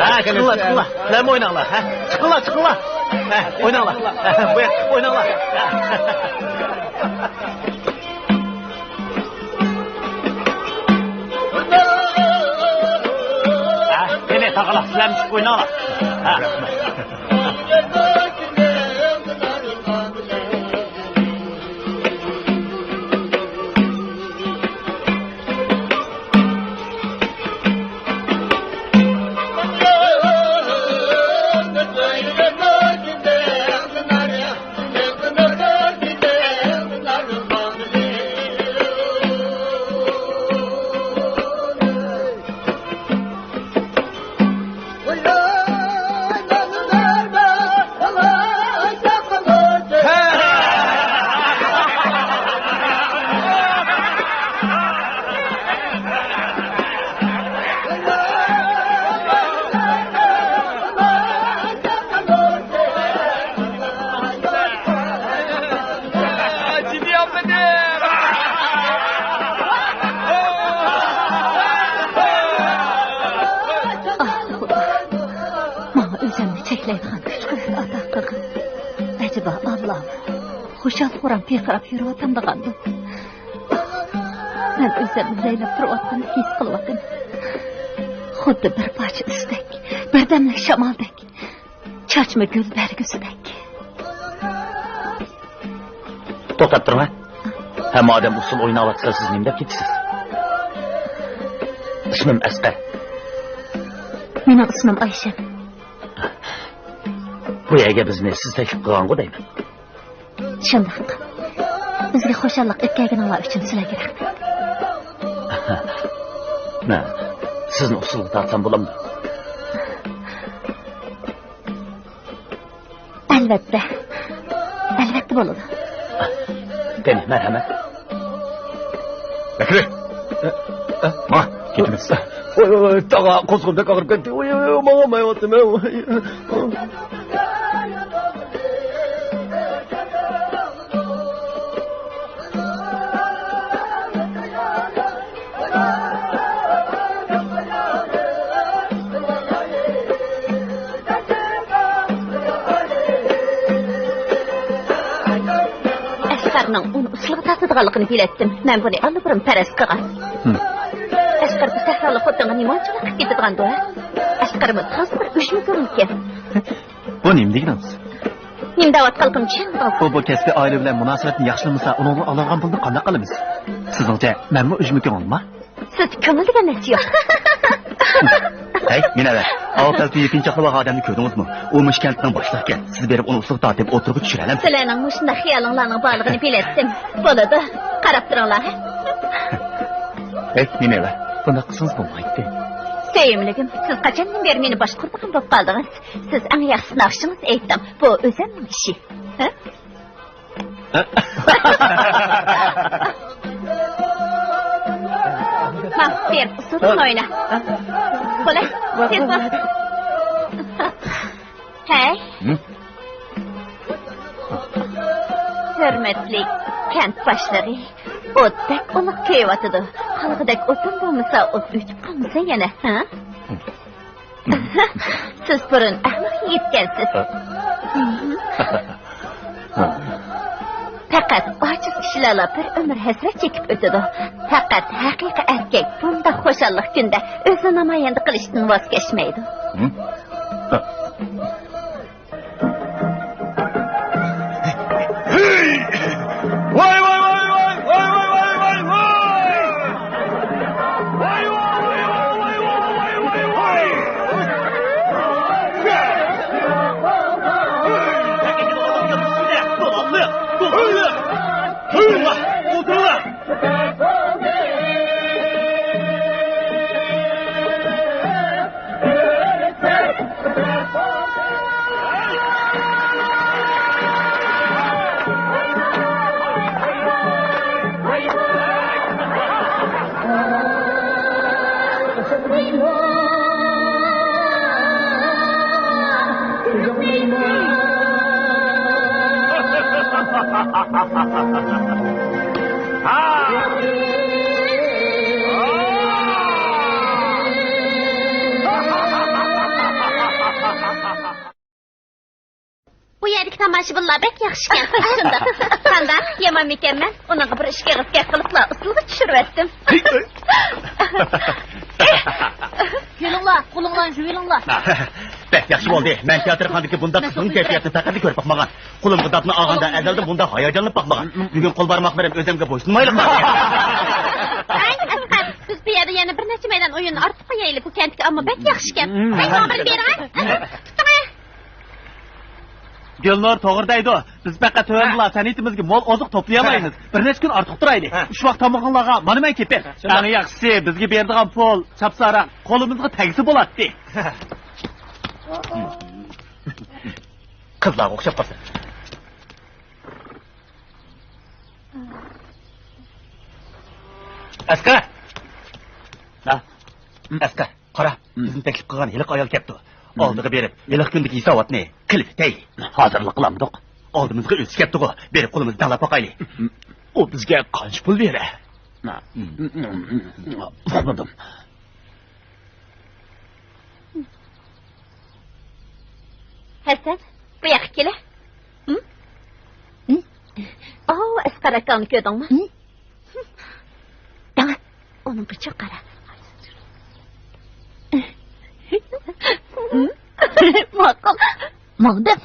ھە، چىقىڭلار، چىقىڭلار. سىلەرمۇ ئويناڭلار، ھە؟ چىقىڭلار، چىقىڭلار. ھە، ئويناڭلار. ھە، بۇ ياققا چىقىپ ئويناڭلار. ھە، قېنى، تاغىلار، سىلەرمۇ چىقىپ ئويناڭلار. ھە. ئاتا قىلغان. ئەجەبا ئاللا، خۇشال-خۇرام پىرقىراپ يۈرۈۋاتامدىغاندۇ؟ مەن ئۆزۈمنى لەيلەپ تۇرۇۋاتقىنىمنى ھېس قىلىۋاتىمەن. خۇددى بىر پارچە ئىستەك، بىردەملىك شامالدەك، چاچما گۈل بەرگۈسىدەك. توختاپ تۇرۇڭ ھە. ھەممە ئادەم ئۇسسۇل ئويناۋاتسا، سىز نېمە دەپ كېتىسىز؟ ئىسمىم ئەسقەر. مېنىڭ ئىسمىم ئايشەم. بۇ يەرگە بىزنى سىز تەكلىپ قىلغانغۇ دەيمەن. شۇنداق. بىزگە خۇشاللىق ئۆتكەرگىنىڭلار ئۈچۈن سىلەرگە رەھمەت. مەن سىزنى ئۇسسۇلغا تارتسام بولامدۇ؟ ئەلۋەتتە. ئەلۋەتتە بولىدۇ. قېنى، مەرھەمەت. بەكرى! ما، كېتىمىز. ۋاي، ۋاي، ۋاي، تاغا قوزغىلىپ بەك ئاغرىپ كەتتى. ۋاي، ۋاي، ۋاي، ماڭالمايۋاتىمەن. ۋاي. ئەسقەرنىڭ ئۇنى ئۇسسۇلغا تارتىدىغانلىقىنى بىلەتتىم. مەن بۇنى ئاللىبۇرۇن پەرەز قىلغان. ھىم. ئەسقەر بۇ سەھرالىق خوتۇنغا نېمە ئۇنچىلىك قىلىپ كېتىدىغاندۇ، ھە؟ ئەسقەرمۇ تازا بىر ئۆچمە كۆڭۈلكەن. بۇ نېمە دېگىنىڭىز؟ نېمە دەۋاتقانلىقىمنى چۈشەندىڭىزمۇ؟ ئۇ بۇ كەسپىي ئائىلە بىلەن مۇناسىۋەتنى ياخشىلىمىسا، ئۇنىڭدىن ئالىدىغان پۇلنى قانداق ئالىمىز؟ سىزنىڭچە، مەنمۇ ئۈجمە كۆڭۈلما؟ سىز كۆڭۈل دېگەن نەرسە يوق. ھەي، مۇنەۋۋەر، ئاۋۇ پەلتو يېپىنچاقلاۋالغان ئادەمنى كۆردىڭىزمۇ؟ ئۇ مۇشۇ كەنتنىڭ باشلىقى ئىكەن. سىز بېرىپ ئۇنى ئۇسسۇلغا تارتىپ ئوتتۇرىغا چۈشۈرەلەمسىز؟ سىلەرنىڭ مۇشۇنداق خىيالىڭلارنىڭ بارلىقىنى بىلەتتىم. بولىدۇ، قاراپ تۇرۇڭلار. ھەي، مۇنەۋۋەر، بۇنداق قىلسىڭىز بولمايتتى. سۆيۈملۈكۈم، سىز قاچاندىن بېرى مېنى باشقۇرىدىغان بولۇپ قالدىڭىز؟ سىز ئەڭ ياخشىسىنى ئاخشىڭىز ئېيتتىڭ. بۇ ئۆزۈمنىڭ ئىشى. ھە؟ ماڭ، بېرىپ ئۇسسۇلدىن ئوينا. بولە، تېز بول. ھەي. ھە؟ ھۆرمەتلىك كەنت باشلىقى، ئوت بەك ئۇلۇغ كۆيۈۋاتىدۇ. قالغۇدەك ئوتۇن بولمىسا، ئوت ئۆچۈپ قالمىسا يەنە، ھە؟ سىز بۇرۇن ئەخمەق يىگىتكەنسىز. پەقەت ئاجىز كىشىلەرلا بىر ئۆمۈر ھەسرەت چېكىپ ئۆتىدۇ. پەقەت ھەقىقىي ئەركەك بۇنداق خۇشاللىق كۈندە ئۆزىنى نامايەندە قىلىشتىن ۋاز كەچمەيدۇ. ۋاي، ۋاي، ۋاي، ۋاي! بۇ يەردىكى تاماشىبىنلار بەك ياخشىكەن. شۇنداق. قانداق؟ يامانمىكەنمەن؟ ئۇنىڭغا بىر ئىككى ئېغىز گەپ قىلىپلا ئۇسسۇلغا چۈشۈرۈۋەتتىم. كۈلۈڭلار، قولۇڭلارنى يۇيۇۋېلىڭلار. بەك ياخشى بولدى. مەن تىياتىرخانىدىكى بۇنداق قىزغىن كەيپىياتنى پەقەتلا كۆرۈپ باقمىغان. قولۇمغا داپنى ئالغاندا ئەزەلدىن بۇنداق ھاياجانلىنىپ باقمىغان. بۈگۈن قول بارماقلىرىم ئۆزۈمگە بويسۇنمايلىقلا. ھەي، ئەسقەر، بىز بۇ يەردە يەنە بىر نەچچە مەيدان ئويۇننى ئارتۇق قويايلى. بۇ كەنتتىكى ئامما بەك ياخشىكەن. ھەي، ماڭا بىر بېرىڭە. تۇتۇڭە. گۈلنۇر توغرا دەيدۇ. بىز پەقەت تۆۋەندىلا سەنئىتىمىزگە مول ئوزۇق توپلىيالايمىز. بىر نەچچە كۈن ئارتۇق تۇرايلى. ھە. ئۈچ ۋاق تامىقىڭلارغا مانا مەن كېپىل. شۇنداق. ئەڭ ياخشىسى، بىزگە بېرىدىغان پۇل چاپساراق قولىمىزغا تەگسە بولاتتى. قىزلارغا ئوخشاپ قالسا. ئەسقەر! ھە؟ ئەسقەر، قارا، بىزنى تەكلىپ قىلغان ھېلىقى ئايال كەپتۇ. ئالدىغا بېرىپ، ھېلىقى كۈندىكى ھېساباتنى قىلىۋېتەي. ھازىرلا قىلامدۇق؟ ئالدىمىزغا ئۆزى كەپتىغۇ، بېرىپ قولىمىزنى تەڭلەپ باقايلى. ئۇ بىزگە قانچە پۇل بېرە؟ ئۇقمىدىم. ھەسەن، بۇ ياققا كېلە. ھىم؟ ھىم؟ ئاۋۇ ئەسقەر ئاكاڭنى كۆردۈڭمۇ؟ ھىم؟ دەڭە. ئۇنىڭغا چوق قارا. ھىم؟ ماقۇل. ماڭدىم.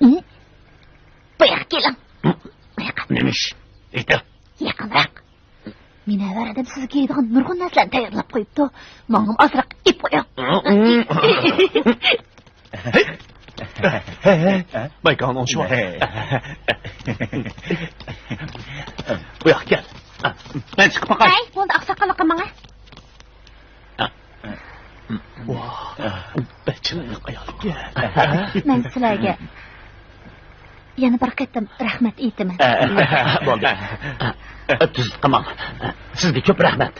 ھىم؟ بۇ ياققا كېلىڭ. بۇ ياققا. نېمە ئىش؟ ئېيتىڭ. يېقىنراق. مۇنەۋۋەر ئادەم سىزگە كىيىدىغان نۇرغۇن نەرسىلەرنى تەييارلاپ قويۇپتۇ. ماڭىمۇ ئازراق ئېلىپ قويۇڭ. بايكاڭ ئوڭشىۋال. بۇ ياققا كەل. مەن چىقىپ باقاي. ھەي، بولدى، ئاقساقاللىققا ماڭە. ۋاھ، بەك چىرايلىق ئايالكەن. مەن سىلەرگە يەنە بىر قېتىم رەھمەت ئېيتىمەن. بولدى. تۈزۈپ قىلماڭ. سىزگە كۆپ رەھمەت.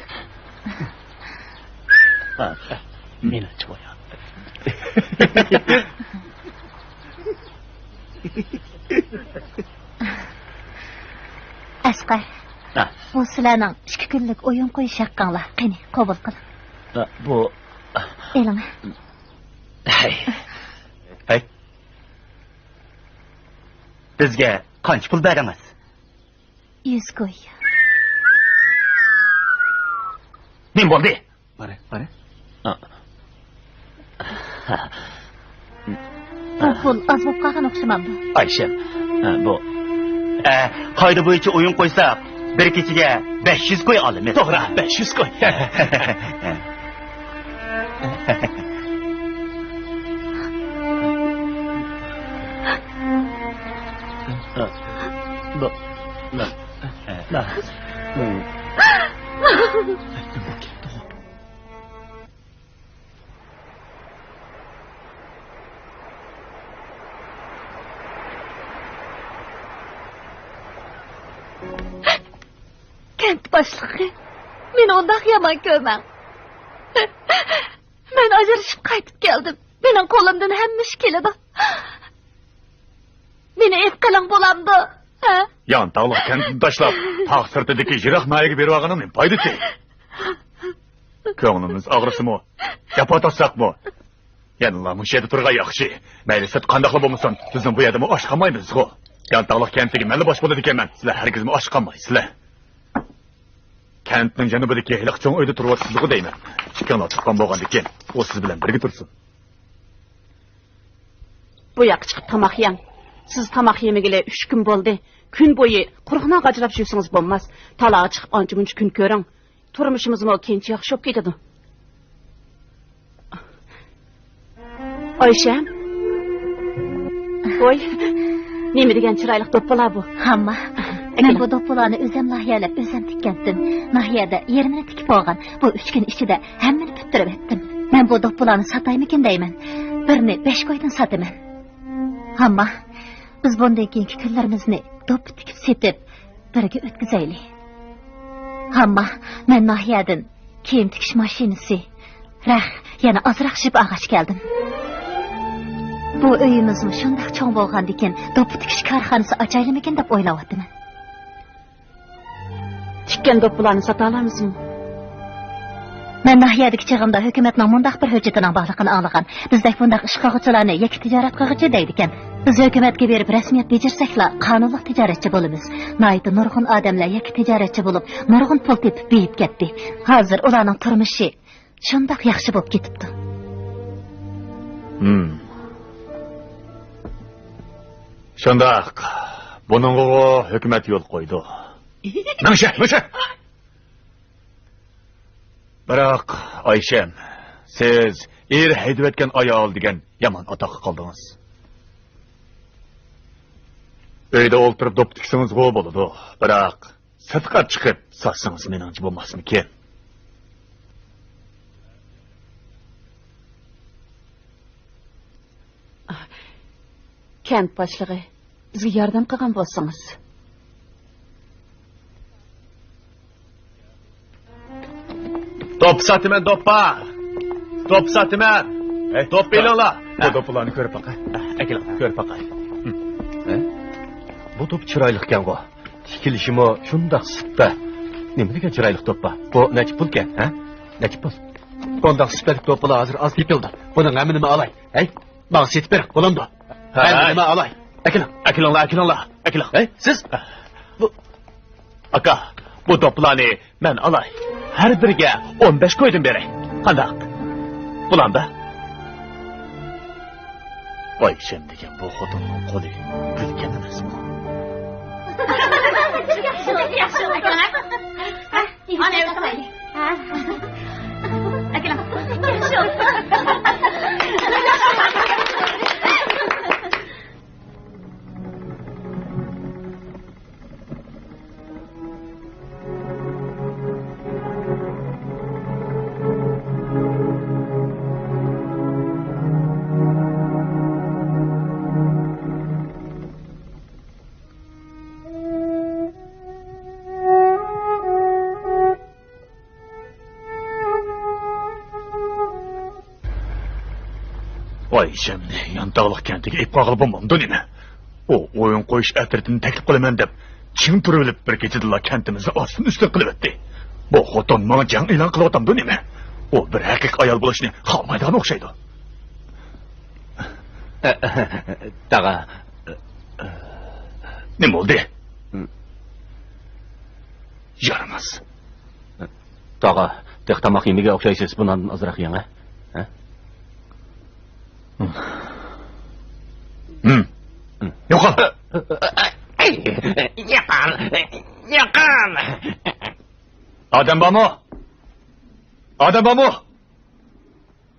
مېنىڭچە بۇ. ئەسقەر، ھە. بۇ سىلەرنىڭ ئىككى كۈنلۈك ئويۇن قويۇش ھەققىڭلار. قېنى، قوبۇل قىلىڭ. ھە، بۇ. ئېلىڭ. ھەي. ھەي. بىزگە قانچە پۇل بەردىڭىز؟ يۈز كوي. نېمە بولدى؟ بارە، بارە. بۇ پۇل ئاز بولۇپ قالغان ئوخشىمامدۇ؟ ئايشەم، بۇ، ئە، قائىدە بويىچە ئويۇن قويساق، بىر كېچىگە بەش يۈز كوي ئالىمىز. توغرا، بەش يۈز كوي. بۇ، نە، نە. كەنت باشلىقى، مېنى ئۇنداق يامان كۆرمەڭ. مەن ئاجرىشىپ قايتىپ كەلدىم. مېنىڭ قولۇمدىن ھەممە ئىش كېلىدۇ. مېنى ئېلىپ قېلىڭ بولامدۇ؟ ھە؟ يانتاغلىق كەنتنى تاشلاپ، تاغ سىرتىدىكى يىراق ناھىيەگە بېرىۋالغىنىڭ نېمە پايدىسى؟ كۆڭلىمىز ئاغرىسىمۇ، جاپا تارتساقمۇ، يەنىلا مۇشۇ يەردە تۇرغان ياخشى. مەيلى، سىرت قانداقلا بولمىسۇن، بىزنىڭ بۇ يەردىمۇ ئاچ قالمايمىزغۇ. يانتاغلىق كەنتىگە مەنلا باش بولىدىكەنمەن، سىلەر ھەرگىزمۇ ئاچ قالمايسىلەر. كەنتنىڭ جەنۇبىدىكى ھېلىقى چوڭ ئۆيدە تۇرۇۋاتىسىزغۇ دەيمەن. ئىككىڭلار تۇغقان بولغاندىكىن، ئۇ سىز بىلەن بىرگە تۇرسۇن. بۇ ياققا چىقىپ تاماق يەڭ. سىز تاماق يېمىگىلى ئۈچ كۈن بولدى. كۈن بويى قۇرۇق نان غاجىلاپ يۈرسىڭىز بولماس. تالاغا چىقىپ ئانچە-مۇنچە كۈن كۆرۈڭ. تۇرمۇشىمىزمۇ كېيىنچە ياخشى بولۇپ كېتىدۇ. ئايشەم. ۋوي، نېمە دېگەن چىرايلىق دوپپىلار بۇ. ھامما، مەن بۇ دوپپىلارنى ئۆزۈم لايىھەلەپ، ئۆزۈم تىككەنتىم. ناھىيەدە يېرىمىنى تىكىپ بولغان. بۇ ئۈچ كۈن ئىچىدە ھەممىنى پۈتتۈرۈۋەتتىم. مەن بۇ دوپپىلارنى ساتايمىكىن دەيمەن. بىرنى بەش كويدىن ساتىمەن. ھامما، بىز بۇندىن كېيىنكى كۈنلىرىمىزنى دوپپا تىكىپ سېتىپ، بىرگە ئۆتكۈزەيلى. ھامما، مەن ناھىيەدىن كىيىم تىكىش ماشىنىسى، رەخ، يەنە ئازراق جىپ ئالغاچ كەلدىم. بۇ ئۆيىمىزمۇ شۇنداق چوڭ بولغاندىكىن، دوپپا تىكىش كارخانىسى ئاچايلىمىكىن دەپ ئويلاۋاتىمەن. تىككەن دوپپىلارنى ساتالامسىز؟ مەن ناھىيەدىكى چېغىمدا ھۆكۈمەتنىڭ مۇنداق بىر ھۆججىتىنىڭ بارلىقىنى ئاڭلىغان. بىزدەك بۇنداق ئىش قىلغۇچىلارنى يەككە تىجارەت قىلغۇچى دەيدىكەن. بىز ھۆكۈمەتكە بېرىپ رەسمىيەت بېجىرسەكلا، قانۇنلۇق تىجارەتچى بولىمىز. ناھايىتى نۇرغۇن ئادەملەر يەككە تىجارەتچى بولۇپ، نۇرغۇن پۇل تېپىپ بېيىپ كەتتى. ھازىر ئۇلارنىڭ تۇرمۇشى شۇنداق ياخشى بولۇپ كېتىپتۇ. ھىم. شۇنداق. بۇنىڭغىغۇ ھۆكۈمەت يول قويىدۇ. مېڭىشە، مېڭىشە! بىراق، ئايشەم، سىز ئېرى ھەيدىۋەتكەن ئايال دېگەن يامان ئاتاققا قالدىڭىز. ئۆيدە ئولتۇرۇپ دوپپا تىكسىڭىزغۇ بولىدۇ، بىراق سىرتقا چىقىپ ساتسىڭىز مېنىڭچە بولماسمىكىن؟ كەنت باشلىقى، بىزگە ياردەم قىلغان بولسىڭىز. دوپپا ساتىمەن، دوپپا! دوپپا ساتىمەن! ھەي، دوپپا ئېلىڭلار! بۇ دوپپىلارنى كۆرۈپ باقاي. ئەكېلىڭ، كۆرۈپ باقاي. ھە؟ بۇ دوپپا چىرايلىقكەنغۇ. تىكىلىشىمۇ شۇنداق سىپتا. نېمە دېگەن چىرايلىق دوپپا. بۇ نەچچە پۇلكەن، ھە؟ نەچچە پۇل؟ بۇنداق سۈپەتلىك دوپپىلار ھازىر ئاز تېپىلىدۇ. بۇنىڭ ھەممىنىمۇ ئالاي. ھەي، ماڭا سېتىپ بېرىڭ، بولامدۇ؟ ھەي. ھەممىنىمۇ ئالاي. ئەكېلىڭ. ئەكېلىڭلار، ئەكېلىڭلار، ئەكېلىڭ. ھەي، سىز؟ بۇ ئاكا، بۇ دوپپىلارنى مەن ئالاي. ھەر بىرىگە ئون بەش كويدىن بېرەي. قانداق؟ بولامدا؟ ئايشەم دېگەن بۇ خوتۇننىڭ قولى كۈلگەن ئەمەسمۇ؟ ياخشى، ياخشى. ئايشەمنى يانتاغلىق كەنتىگە ئېلىپ قالغىلى بولمامدۇ نېمە؟ ئۇ ئويۇن قويۇش ئەترىتىنى تەكلىپ قىلىمەن دەپ، چىڭ تۇرۇۋېلىپ بىر كېچىدىلا كەنتىمىزنى ئاستىن ئۈستۈن قىلىۋەتتى. بۇ خوتۇن ماڭا جەڭ ئېلان قىلىۋاتامدۇ نېمە؟ ئۇ بىر ھەقىقىي ئايال بولۇشنى خالىمايدىغان ئوخشايدۇ. تاغا. نېمە بولدى؟ يارىماس. تاغا، تېخى تاماق يېمىگەن ئوخشايسىز، بۇنىڭدىن ئازراق يەڭ، ھە؟ ھە؟ ھىم. يوقال! يوقال! يوقال! ئادەم بارمۇ؟ ئادەم بارمۇ؟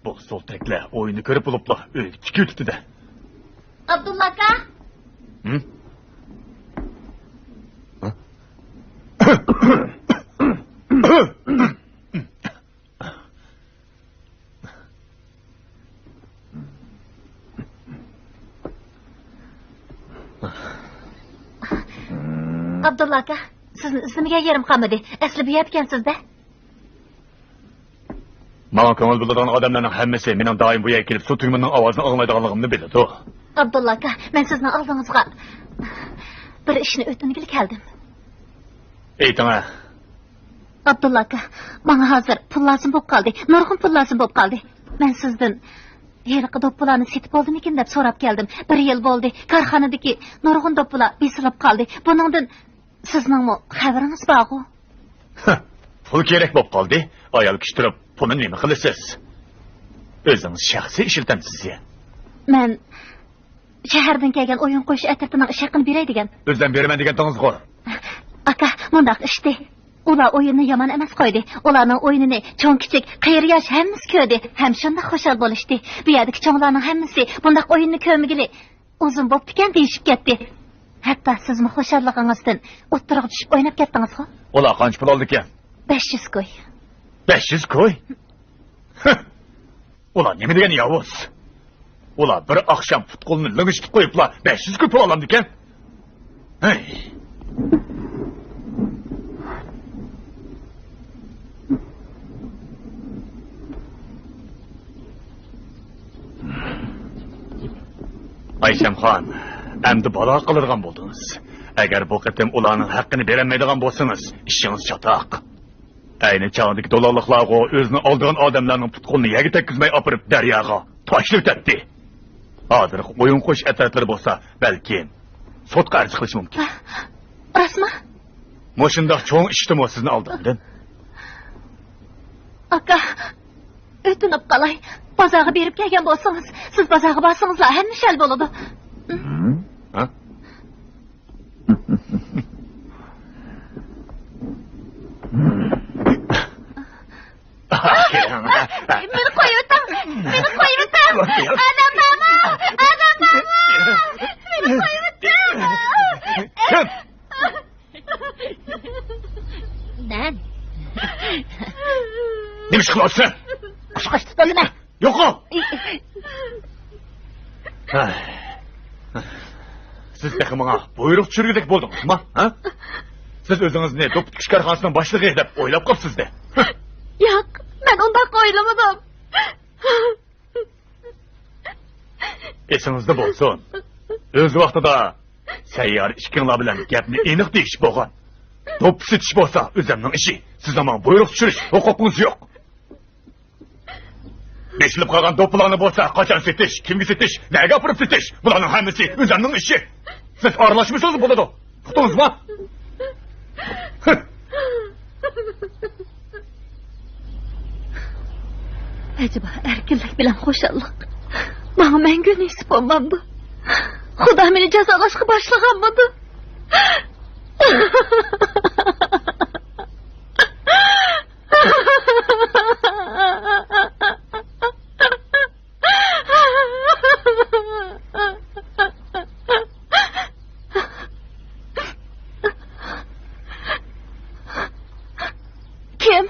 بۇ سولتەكلەر ئويۇننى كۆرۈپ بولۇپلا ئۆيگە تىكىۋېتىپتۇ-دە. ئابدۇللا ئاكا! ھىم؟ ئابدۇللا ئاكا، سىزنى ئىزدىمىگەن يېرىم قالمىدى. ئەسلى بۇ يەردىكەنسىز-دە. ماڭا كۆڭۈل بۆلىدىغان ئادەملەرنىڭ ھەممىسى مېنىڭ دائىم بۇ يەرگە كېلىپ سۇ تۈگمىنىنىڭ ئاۋازىنى ئاڭلايدىغانلىقىمنى بىلىدۇ. ئابدۇللا ئاكا، مەن سىزنىڭ ئالدىڭىزغا بىر ئىشنى ئۆتۈنگىلى كەلدىم. ئېيتىڭە. ئابدۇللا ئاكا، ماڭا ھازىر پۇل لازىم بولۇپ قالدى. نۇرغۇن پۇل لازىم بولۇپ قالدى. مەن سىزدىن ھېلىقى دوپپىلارنى سېتىپ بولدىمىكىن دەپ سوراپ كەلدىم. بىر يىل بولدى. كارخانىدىكى نۇرغۇن دوپپىلار بېسىلىپ قالدى. بۇنىڭدىن سىزنىڭمۇ خەۋىرىڭىز بارغۇ؟ پۇل كېرەك بولۇپ قالدى. ئايال كىشى تۇرۇپ پۇلنى نېمە قىلىسىز؟ ئۆزىڭىز شەخسىي ئىشلىتەمسىز يا؟ مەن شەھەردىن كەلگەن ئويۇن قويۇش ئەترىتىنىڭ ئىش ھەققىنى بېرەي دېگەن. ئۆزۈم بېرىمەن دېگەنتىڭىزغۇ؟ ئاكا، مۇنداق ئىشتى. ئۇلار ئويۇننى يامان ئەمەس قويدى. ئۇلارنىڭ ئويۇنىنى چوڭ-كىچىك، قېرى-ياش ھەممىسى كۆردى ھەم شۇنداق خۇشال بولۇشتى. بۇ يەردىكى چوڭلارنىڭ ھەممىسى بۇنداق ئويۇننى كۆرمىگىلى ئۇزۇن بوپتىكەن دېيىشىپ كەتتى. ھەتتا سىزمۇ خۇشاللىقىڭىزدىن ئوتتۇرىغا چۈشۈپ ئويناپ كەتتىڭىزغۇ؟ ئۇلار قانچە پۇل ئالىدىكەن؟ بەش يۈز كوي. بەش يۈز كوي؟ ھە! ئۇلار نېمە دېگەن ياۋۇز؟ ئۇلار بىر ئاخشام پۇت-قولىنى لىڭشىتىپ قويۇپلا بەش يۈز كوي پۇل ئالامدىكەن؟ ھەي! ئايشەمخان، ئەمدى بالاغا قالىدىغان بولدىڭىز. ئەگەر بۇ قېتىم ئۇلارنىڭ ھەققىنى بېرەلمەيدىغان بولسىڭىز، ئىشىڭىز چاتاق. ئەينى چاغدىكى دولانلىقلارغۇ ئۆزىنى ئالدىغان ئادەملەرنىڭ پۇت-قولىنى يەرگە تەگكۈزمەي ئاپىرىپ دەرياغا تاشلىۋېتەتتى. ھازىرقى ئويۇن قويۇش ئەترەتلىرى بولسا، بەلكىم سوتقا ئەرز قىلىشى مۇمكىن. راستمۇ؟ مۇشۇنداق چوڭ ئىشتىمۇ سىزنى ئالدىغاندىن. ئاكا، ئۆتۈنۈپ قالاي. بازارغا بېرىپ كەلگەن بولسىڭىز، سىز بازارغا بارسىڭىزلا ھەممە ئىش ھەل بولىدۇ. ھە؟ مېنى قويۇۋېتىڭ! مېنى قويۇۋېتىڭ! ئادەم بارمۇ؟ ئادەم بارمۇ؟ مېنى قويۇۋېتىڭ! كىم؟ مەن. نېمە ئىش قىلىۋاتىسەن؟ قۇشقاچ تۇتۇۋالىمەن. يوقال! سىز تېخى ماڭا بۇيرۇق چۈشۈرگۈدەك بولدىڭىزما؟ ھە؟ سىز ئۆزىڭىزنى دوپپا تىكىش كارخانىسىنىڭ باشلىقى دەپ ئويلاپ قاپسىز-دە. ياق، مەن ئۇنداق ئويلىمىدىم. ئېسىڭىزدە بولسۇن. ئۆز ۋاقتىدا سەييارە ئىككىڭلار بىلەن گەپنى ئېنىق دېيىشىپ بولغان. دوپپا سېتىش بولسا ئۆزۈمنىڭ ئىشى. سىزنىڭ ماڭا بۇيرۇق چۈشۈرۈش ھوقۇقىڭىز يوق. بېسىلىپ قالغان دوپپىلارنى بولسا قاچان سېتىش، كىمگە سېتىش، نەگە ئاپىرىپ سېتىش، بۇلارنىڭ ھەممىسى ئۆزەمنىڭ ئىشى. سىز ئارىلاشمىسىڭىز بولىدۇ. ئۇقتىڭىزمۇ؟ ئەجەبا، ئەركىنلىك بىلەن خۇشاللىق ماڭا مەڭگۈ نېسىپ بولمامدۇ؟ خۇدا مېنى جازالاشقا باشلىغانمىدۇ؟ كىم؟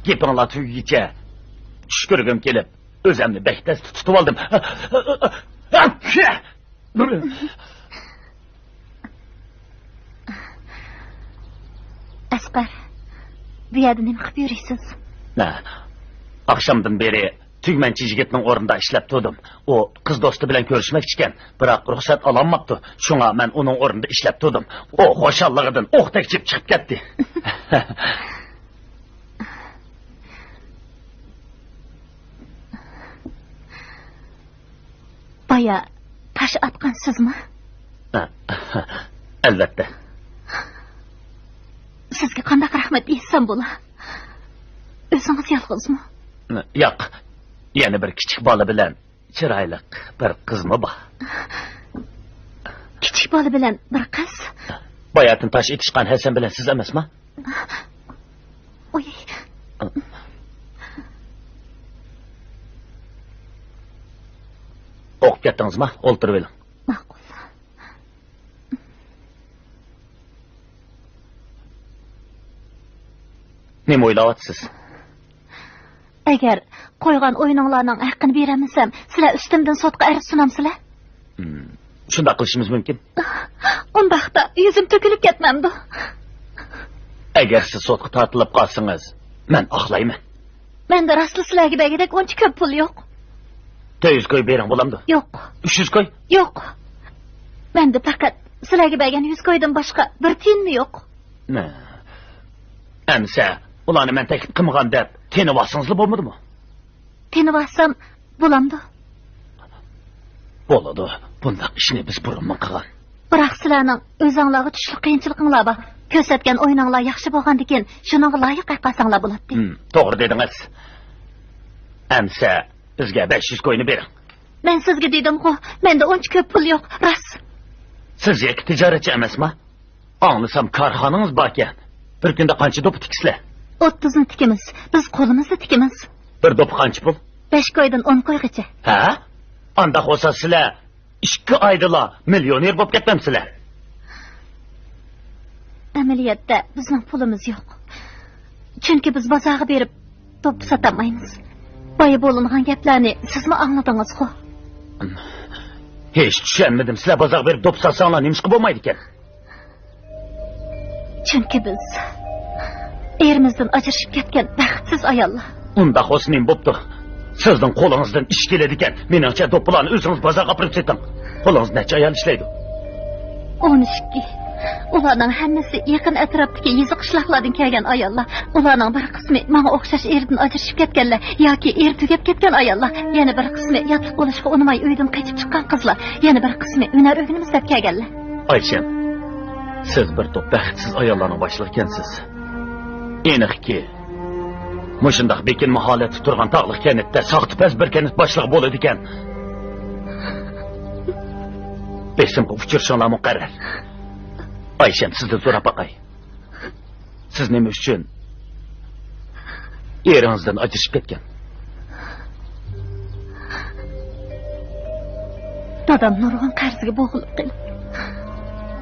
گېپىڭلار تۈگىگىچە چۈش كۆرگۈم كېلىپ، ئۆزۈمنى بەك تەستە تۇتۇۋالدىم. ئەسقەر، بۇ يەردە نېمە قىلىپ يۈرىسىز؟ ھە، ئاخشامدىن بېرى تۈگمەنچى يىگىتنىڭ ئورنىدا ئىشلەپ تۇردۇم. ئۇ قىز دوستى بىلەن كۆرۈشمەكچىكەن، بىراق رۇخسەت ئالالماپتۇ. شۇڭا مەن ئۇنىڭ ئورنىدا ئىشلەپ تۇردۇم. ئۇ خۇشاللىقىدىن ئوقتەك چىپ چىقىپ كەتتى. بايا تاش ئاتقان سىزمۇ؟ ھە، ئەلۋەتتە. سىزگە قانداق رەھمەت ئېيتسام بولا؟ ئۆزىڭىز يالغۇزمۇ؟ ياق، يەنە بىر كىچىك بالا بىلەن چىرايلىق بىر قىزمۇ بار. كىچىك بالا بىلەن بىر قىز؟ باياتىن تاش ئېتىشقان ھەسەن بىلەن سىز ئەمەسما؟ ئۇي. ئوقۇپ كەتتىڭىزما؟ ئولتۇرۇۋېلىڭ. ماقۇل. نېمە ئويلاۋاتىسىز؟ ئەگەر قويغان ئويۇنۇڭلارنىڭ ھەققىنى بېرەلمىسەم، سىلەر ئۈستۈمدىن سوتقا ئەرز سۇنامسىلەر؟ ھىم، شۇنداق قىلىشىمىز مۇمكىن. ئۇنداقتا يۈزۈم تۆكۈلۈپ كەتمەمدۇ؟ ئەگەر سىز سوتقا تارتىلىپ قالسىڭىز، مەن ئاقلايمەن. مەندە راستلا سىلەرگە بەرگۈدەك ئۇنچە كۆپ پۇل يوق. تۆت يۈز كوي بېرىڭ، بولامدۇ؟ يوق. ئۈچ يۈز كوي؟ يوق. مەندە پەقەت سىلەرگە بەرگەن يۈز كويدىن باشقا بىر تىيىنمۇ يوق. نە. ئەمسە، ئۇلارنى مەن تەكلىپ قىلمىغان دەپ تېنىۋالسىڭىزلا بولمىدىمۇ؟ تېنىۋالسام بولامدۇ؟ بولىدۇ. بۇنداق ئىشنى بىز بۇرۇنمۇ قىلغان. بىراق سىلەرنىڭ ئۆزۈڭلارغا چۈشلۈك قىيىنچىلىقىڭلار بار. كۆرسەتكەن ئويۇنۇڭلار ياخشى بولغاندىكىن، شۇنىڭغا لايىق ھەق ئالساڭلار بولاتتى. ھىم، توغرا دېدىڭىز. ئەمسە بىزگە بەش يۈز كوينى بېرىڭ. مەن سىزگە دېدىمغۇ، مەندە ئۇنچە كۆپ پۇل يوق، راست. سىز يەككە تىجارەتچى ئەمەسما؟ ئاڭلىسام، كارخانىڭىز باركەن. بىر كۈندە قانچە دوپپا تىكىسىلەر؟ ئوتتۇزنى تىكىمىز. بىز قولىمىزدا تىكىمىز. بىر دوپپا قانچە پۇل؟ بەش كويدىن ئون كويغىچە. ھە؟ ئانداق بولسا سىلەر ئىككى ئايدىلا مىليونېر بولۇپ كەتمەمسىلەر؟ ئەمەلىيەتتە بىزنىڭ پۇلىمىز يوق. چۈنكى بىز بازارغا بېرىپ دوپپا ساتالمايمىز. بايا بولۇنغان گەپلەرنى سىزمۇ ئاڭلىدىڭىزغۇ؟ ھېچ چۈشەنمىدىم. سىلەر بازارغا بېرىپ دوپپا ساتساڭلار نېمىشقا بولمايدىكەن؟ چۈنكى بىز ئېرىمىزدىن ئاجرىشىپ كەتكەن بەختسىز ئاياللار. ئۇنداق بولسا نېمە بوپتۇ؟ سىزنىڭ قولىڭىزدىن ئىش كېلىدىكەن. مېنىڭچە، دوپپىلارنى ئۆزىڭىز بازارغا ئاپىرىپ سېتىڭ. قولىڭىزدا نەچچە ئايال ئىشلەيدۇ؟ ئون ئىككى. ئۇلارنىڭ ھەممىسى يېقىن ئەتراپتىكى يېزا قىشلاقلاردىن كەلگەن ئاياللار. ئۇلارنىڭ بىر قىسمى ماڭا ئوخشاش ئېرىدىن ئاجرىشىپ كەتكەنلەر ياكى ئېرى تۈگەپ كەتكەن ئاياللار. يەنە بىر قىسمى ياتلىق بولۇشقا ئۇنىماي ئۆيدىن قېچىپ چىققان قىزلار. يەنە بىر قىسمى ھۈنەر ئۆگىنىمىز دەپ كەلگەنلەر. ئايشەم، سىز بىر توپ بەختسىز ئاياللارنىڭ باشلىقى ئىكەنسىز. ئېنىقكى، مۇشۇنداق بېكىنمە ھالەتتە تۇرغان تاغلىق كەنتتە ساختىپەز بىر كەنت باشلىقى بولىدىكەن. بېسىمغا ئۇچرىشىڭلار مۇقەررەر. ئايشەم، سىزدىن سوراپ باقاي. سىز نېمە ئۈچۈن ئېرىڭىزدىن ئاجرىشىپ كەتكەن؟ دادام نۇرغۇن قەرزگە بوغۇلۇپ قېلىپ،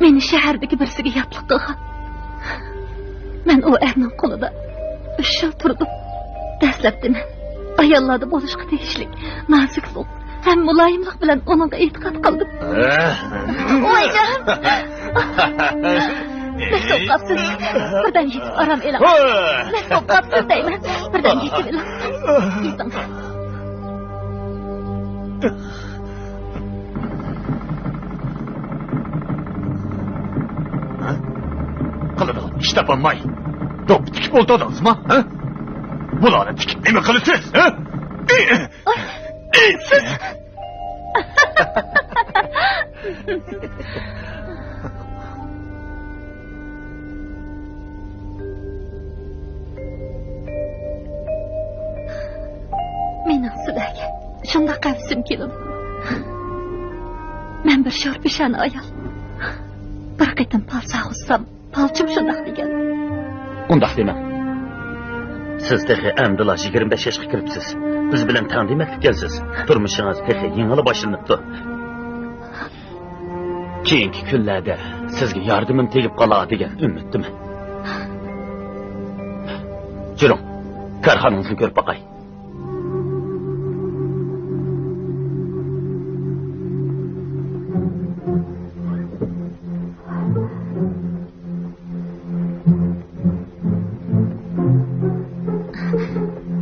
مېنى شەھەردىكى بىرسىگە ياتلىق قىلغان. مەن ئۇ ئەرنىڭ قولىدا ئۈچ يىل تۇردۇم. دەسلەپتە مەن ئاياللاردا بولۇشقا تېگىشلىك نازۇكلۇق ھەم مۇلايىملىق بىلەن ئۇنىڭغا ئېتىقاد قىلدىم. ۋايجان! مەست بولۇپ قاپسىز. بىردەم يېتىپ ئارام ئېلىڭ. مەست بولۇپ قاپسىز دەيمەن. بىردەم يېتىپ ئېلىڭ. يېتىڭ. ھە؟ قىلىدىغان ئىش تاپالماي، دوپپا تىكىپ ئولتۇردىڭىزمۇ؟ ھە؟ بۇلارنى تىكىپ نېمە قىلىسىز؟ ھە؟ ئى-، ئى-، سىز مېنىڭ سىلەرگە شۇنداق ھەۋىسىم كېلىدۇ. مەن بىر شور پېشانە ئايال. بىر قېتىم پال ساغۇزسام، پالچىم شۇنداق دېگەن. ئۇنداق دېمەڭ. سىز تېخى ئەمدىلا يىگىرمە بەش ياشقا كىرىپسىز. بىز بىلەن تەڭ دېمەكلىككەنسىز. تۇرمۇشىڭىز تېخى يېڭىلا باشلىنىپتۇ. كېيىنكى كۈنلەردە سىزگە ياردىمىم تېگىپ قالار دېگەن ئۈمىدتىمەن. جۈرۈڭ، كارخانىڭىزنى كۆرۈپ باقاي.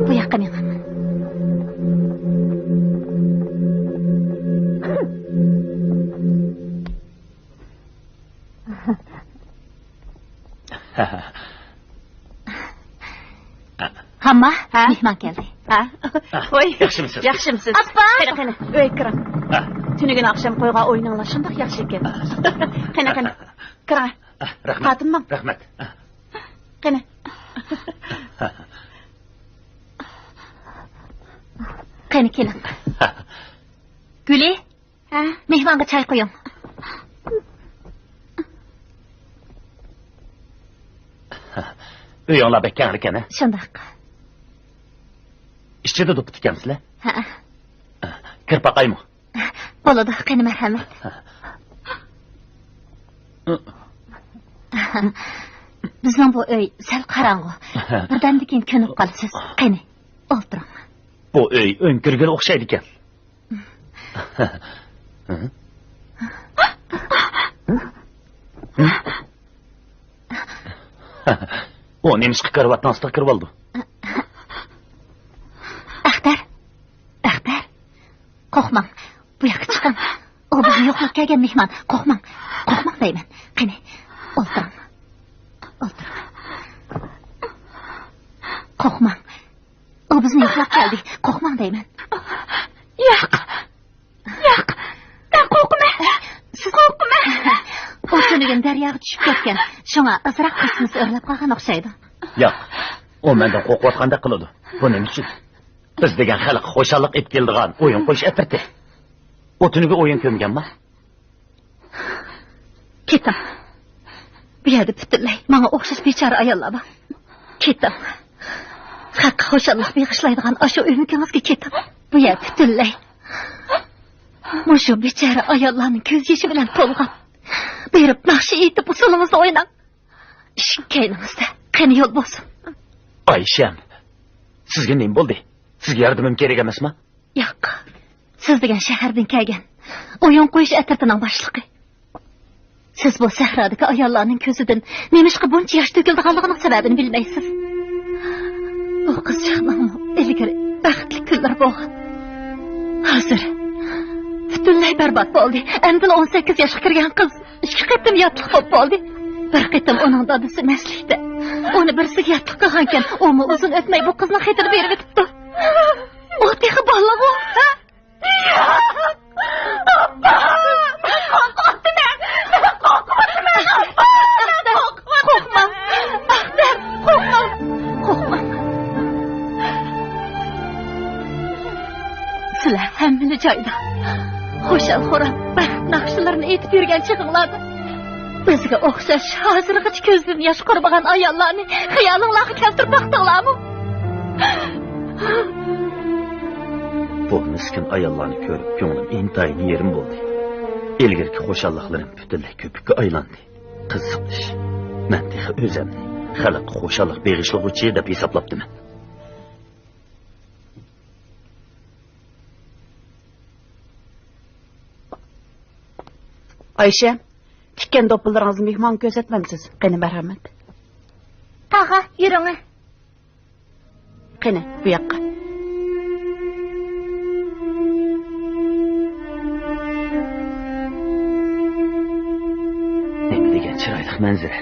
بۇ ياققا مېڭىڭ. ھامما، ھە؟ مېھمان كەلدى. ھە؟ ۋاي، ياخشىمسىز؟ ياخشىمسىز؟ ئاپا! قېنى، قېنى، ئۆيگە كىرىڭ. ھە. تۈنۈگۈن ئاخشام قويغان ئويۇنۇڭلار شۇنداق ياخشى ئىكەن. قېنى، قېنى، كىرىڭ. ئە، رەھمەت. قاتىنماڭ. رەھمەت. قېنى. قېنى، كېلىڭ. گۈلى، ھە؟ مېھمانغا چاي قۇيۇڭ. ئۆيۈڭلار بەك كەڭرىكەن، ھە؟ شۇنداق. ئىچىدە دوپپا تىكەمسىلەر؟ ھە. كىرىپ باقايمۇ؟ بولىدۇ، قېنى، مەرھەمەت. بىزنىڭ بۇ ئۆي سەل قاراڭغۇ. بىردەمدىن كېيىن كۆنۈپ قالىسىز. قېنى، ئولتۇرۇڭ. بۇ ئۆي ئۆڭكۈرگىلى ئوخشايدىكەن. ئۇ نېمىشقا كارىۋاتنىڭ ئاستىغا كىرىۋالىدۇ؟ ئەختەر، ئەختەر، قورقماڭ. بۇ ياققا چىقىڭ. ئۇ بىزنى يوقلاپ كەلگەن مېھمان. قورقماڭ، قورقماڭ دەيمەن. قېنى، ئولتۇرۇڭ. ئولتۇرۇڭ. قورقماڭ. ئۇ بىزنى يوقلاپ كەلدى. قورقماڭ دەيمەن. ياق. ياق. مەن قورقىمەن. سىز قورقىمەن. ئۇ تۈنۈگۈن دەرياغا چۈشۈپ كەتكەن. شۇڭا ئازراق قىسمىسى ئۆرلەپ قالغان ئوخشايدۇ. ياق. ئۇ مەندىن قورقۇۋاتقاندەك قىلىدۇ. بۇ نېمە ئۈچۈن؟ بىز دېگەن خەلققە خۇشاللىق ئېلىپ كېلىدىغان ئويۇن قويۇش ئەترىتى. ئۇ تۈنۈگۈن ئويۇن كۆرمىگەنما؟ كېتىڭ. بۇ يەردە پۈتۈنلەي ماڭا ئوخشاش بىچارە ئاياللار بار. كېتىڭ. خەققە خۇشاللىق بېغىشلايدىغان ئاشۇ ئۆمىكىڭىزگە كېتىڭ. بۇ يەر پۈتۈنلەي مۇشۇ بىچارە ئاياللارنىڭ كۆز يېشى بىلەن تولغان. بېرىپ ناخشا ئېيتىپ، ئۇسسۇلىڭىزنى ئويناڭ. ئىشىك كەينىڭىزدە. قېنى، يول بولسۇن. ئايشەم، سىزگە نېمە بولدى؟ سىزگە ياردىمىم كېرەك ئەمەسما؟ ياق. سىز دېگەن شەھەردىن كەلگەن ئويۇن قويۇش ئەترىتىنىڭ باشلىقى. سىز بۇ سەھرادىكى ئاياللارنىڭ كۆزىدىن نېمىشقا بۇنچە ياش تۆكۈلىدىغانلىقىنىڭ سەۋەبىنى بىلمەيسىز. بۇ قىزچاقنىڭمۇ ئىلگىرى بەختلىك كۈنلىرى بولغان. ھازىر پۈتۈنلەي بەربات بولدى. ئەمدىلا ئون سەككىز ياشقا كىرگەن قىز ئىككى قېتىم ياتلىق بولۇپ بولدى. بىر قېتىم ئۇنىڭ دادىسى مەستلىكتە ئۇنى بىرسىگە ياتلىق قىلغانىكەن، ئۇمۇ ئۇزۇن ئۆتمەي بۇ قىزنىڭ خېتىنى بېرىۋېتىپتۇ. ئۇ تېخى بالىغۇ. قورقۇۋاتىمەن. قورقۇۋاتىمەن. قورقماڭ. ئەختەر، قورقماڭ. قورقماڭ. سىلەر ھەممىلا جايدا خۇشال-خۇرام بەخت ناخشىلىرىنى ئېيتىپ يۈرگەن چېغىڭلاردا، بىزگە ئوخشاش ھازىرغىچە كۆزىدىن ياش قۇرۇمىغان ئاياللارنى خىيالىڭلارغا كەلتۈرۈپ باقتىڭلارمۇ؟ بۇ مىسكىن ئاياللارنى كۆرۈپ كۆڭلۈم ئىنتايىن يېرىم بولدى. ئىلگىرىكى خۇشاللىقلىرىم پۈتۈنلەي كۆپۈككە ئايلاندى. قىزىق ئىش، مەن تېخى ئۆزۈمنى خەلققە خۇشاللىق بېغىشلىغۇچى دەپ ھېسابلاپتىمەن. ئايشە، تىككەن دوپپىلىرىڭىزنى مېھمانغا كۆرسەتمەمسىز؟ قېنى، مەرھەمەت. تاغا، يۈرۈڭە. قېنى، بۇ ياققا. نېمە دېگەن چىرايلىق مەنزىرە!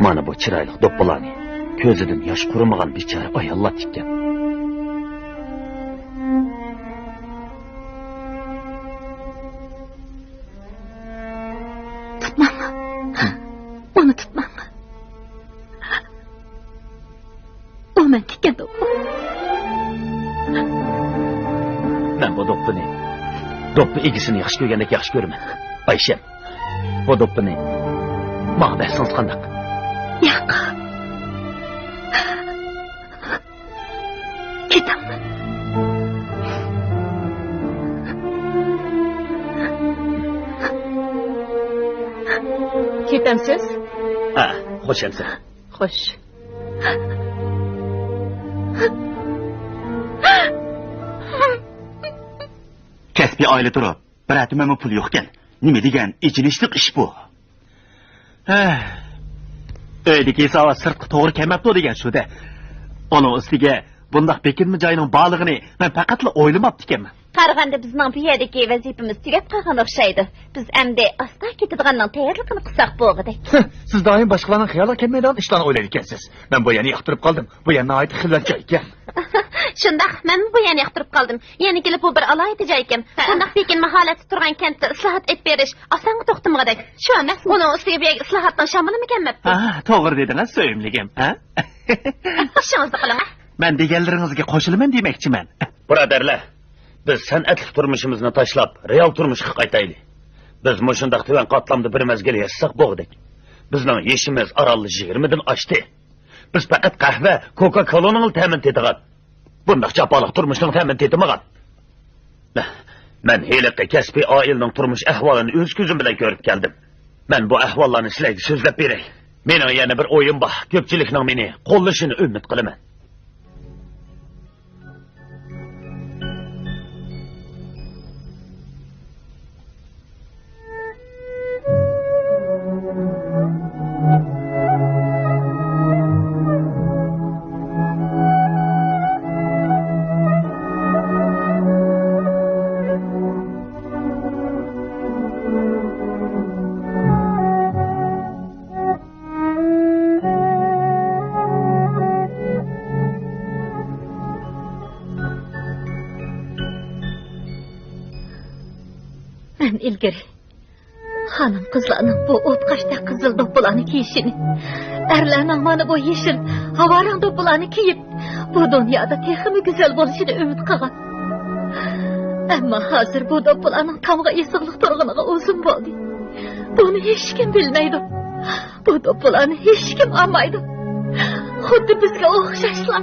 مانا بۇ چىرايلىق دوپپىلارنى كۆزىدىن ياش قۇرۇمىغان بىچارە ئاياللار تىككەن. تۇتماڭلار. ئۇنى تۇتماڭلار. ئۇ مەن تىككەن دوپپا. مەن بۇ دوپپىنى، دوپپا ئىگىسىنى ياخشى كۆرگەندەك ياخشى كۆرىمەن. ئايشەم، بۇ دوپپىنى ماڭا بەرسىڭىز قانداق؟ ياق. كېتىڭ. كېتەمسىز؟ ھە، خوش ئەمىسە. خوش. كەسپىي ئائىلە تۇرۇپ، بىرەر تۈمەنمۇ پۇل يوقكەن. نېمە دېگەن ئېچىنىشلىق ئىش بۇ. ھە. ئۆيدىكى ھېسابات سىرتقا توغرا كەلمەپتۇ دېگەن شۇ-دە. ئۇنىڭ ئۈستىگە بۇنداق بېكىنمە جاينىڭ بارلىقىنى مەن پەقەتلا ئويلىماپتىكەنمەن. قارىغاندا بىزنىڭ بۇ يەردىكى ۋەزىپىمىز تۈگەپ قالغان ئوخشايدۇ. بىز ئەمدى ئاستا كېتىدىغاننىڭ تەييارلىقىنى قىلساق بولغۇدەك. سىز دائىم باشقىلارنىڭ خىيالىغا كەلمەيدىغان ئىشلارنى ئويلايدىكەنسىز. مەن بۇ يەرنى ياقتۇرۇپ قالدىم. بۇ يەر ناھايىتى خىلۋەت جاي ئىكەن. شۇنداق، مەنمۇ بۇ يەرنى ياقتۇرۇپ قالدىم. يەنە كېلىپ بۇ بىر ئالاھىدە جاي ئىكەن. ھە. بۇنداق بېكىنمە ھالەتتە تۇرغان كەنتتە ئىسلاھات ئېلىپ بېرىش ئاسانغا توختىمىغۇدەك. شۇ ئەمەسمۇ؟ ئۇنىڭ ئۈستىگە بۇ يەرگە ئىسلاھاتنىڭ شامىلىمۇ كەلمەپتۇ. ھە، توغرا دېدىڭىز، سۆيۈملۈكۈم. ھە؟ ئىشىڭىزنى قىلىڭ، ھە؟ مەن دېگەنلىرىڭىزگە قوشۇلىمەن دېمەكچىمەن. بۇرادەرلەر، بىز سەنئەتلىك تۇرمۇشىمىزنى تاشلاپ، رېئال تۇرمۇشقا قايتايلى. بىز مۇشۇنداق تۆۋەن قاتلامدا بىر مەزگىل ياشىساق بولغۇدەك. بىزنىڭ يېشىمىز ئاران يىگىرمىدىن ئاشتى. بىز پەقەت قەھۋە، كوكا-كولانىڭلا تەمىنى تېتىغان. بۇنداق جاپالىق تۇرمۇشنىڭ تەمىنى تېتىمىغان. مەن ھېلىقى كەسپىي ئائىلىنىڭ تۇرمۇش ئەھۋالىنى ئۆز كۆزۈم بىلەن كۆرۈپ كەلدىم. مەن بۇ ئەھۋاللارنى سىلەرگە سۆزلەپ بېرەي. مېنىڭ يەنە بىر ئويۇم بار. كۆپچىلىكنىڭ مېنى قوللىشىنى ئۈمىد قىلىمەن. مەن ئىلگىرى خانىم-قىزلارنىڭ بۇ ئوتقاشتەك قىزىل دوپپىلارنى كىيىشىنى، ئەرلەرنىڭ مانا بۇ يېشىل ھاۋارەڭ دوپپىلارنى كىيىپ، بۇ دۇنيادا تېخىمۇ گۈزەل بولۇشىنى ئۈمىد قىلغان. ئەمما ھازىر بۇ دوپپىلارنىڭ تامغا ئېسىقلىق تۇرغىنىغا ئۇزۇن بولدى. بۇنى ھېچكىم بىلمەيدۇ. بۇ دوپپىلارنى ھېچكىم ئالمايدۇ. خۇددى بىزگە ئوخشاشلا.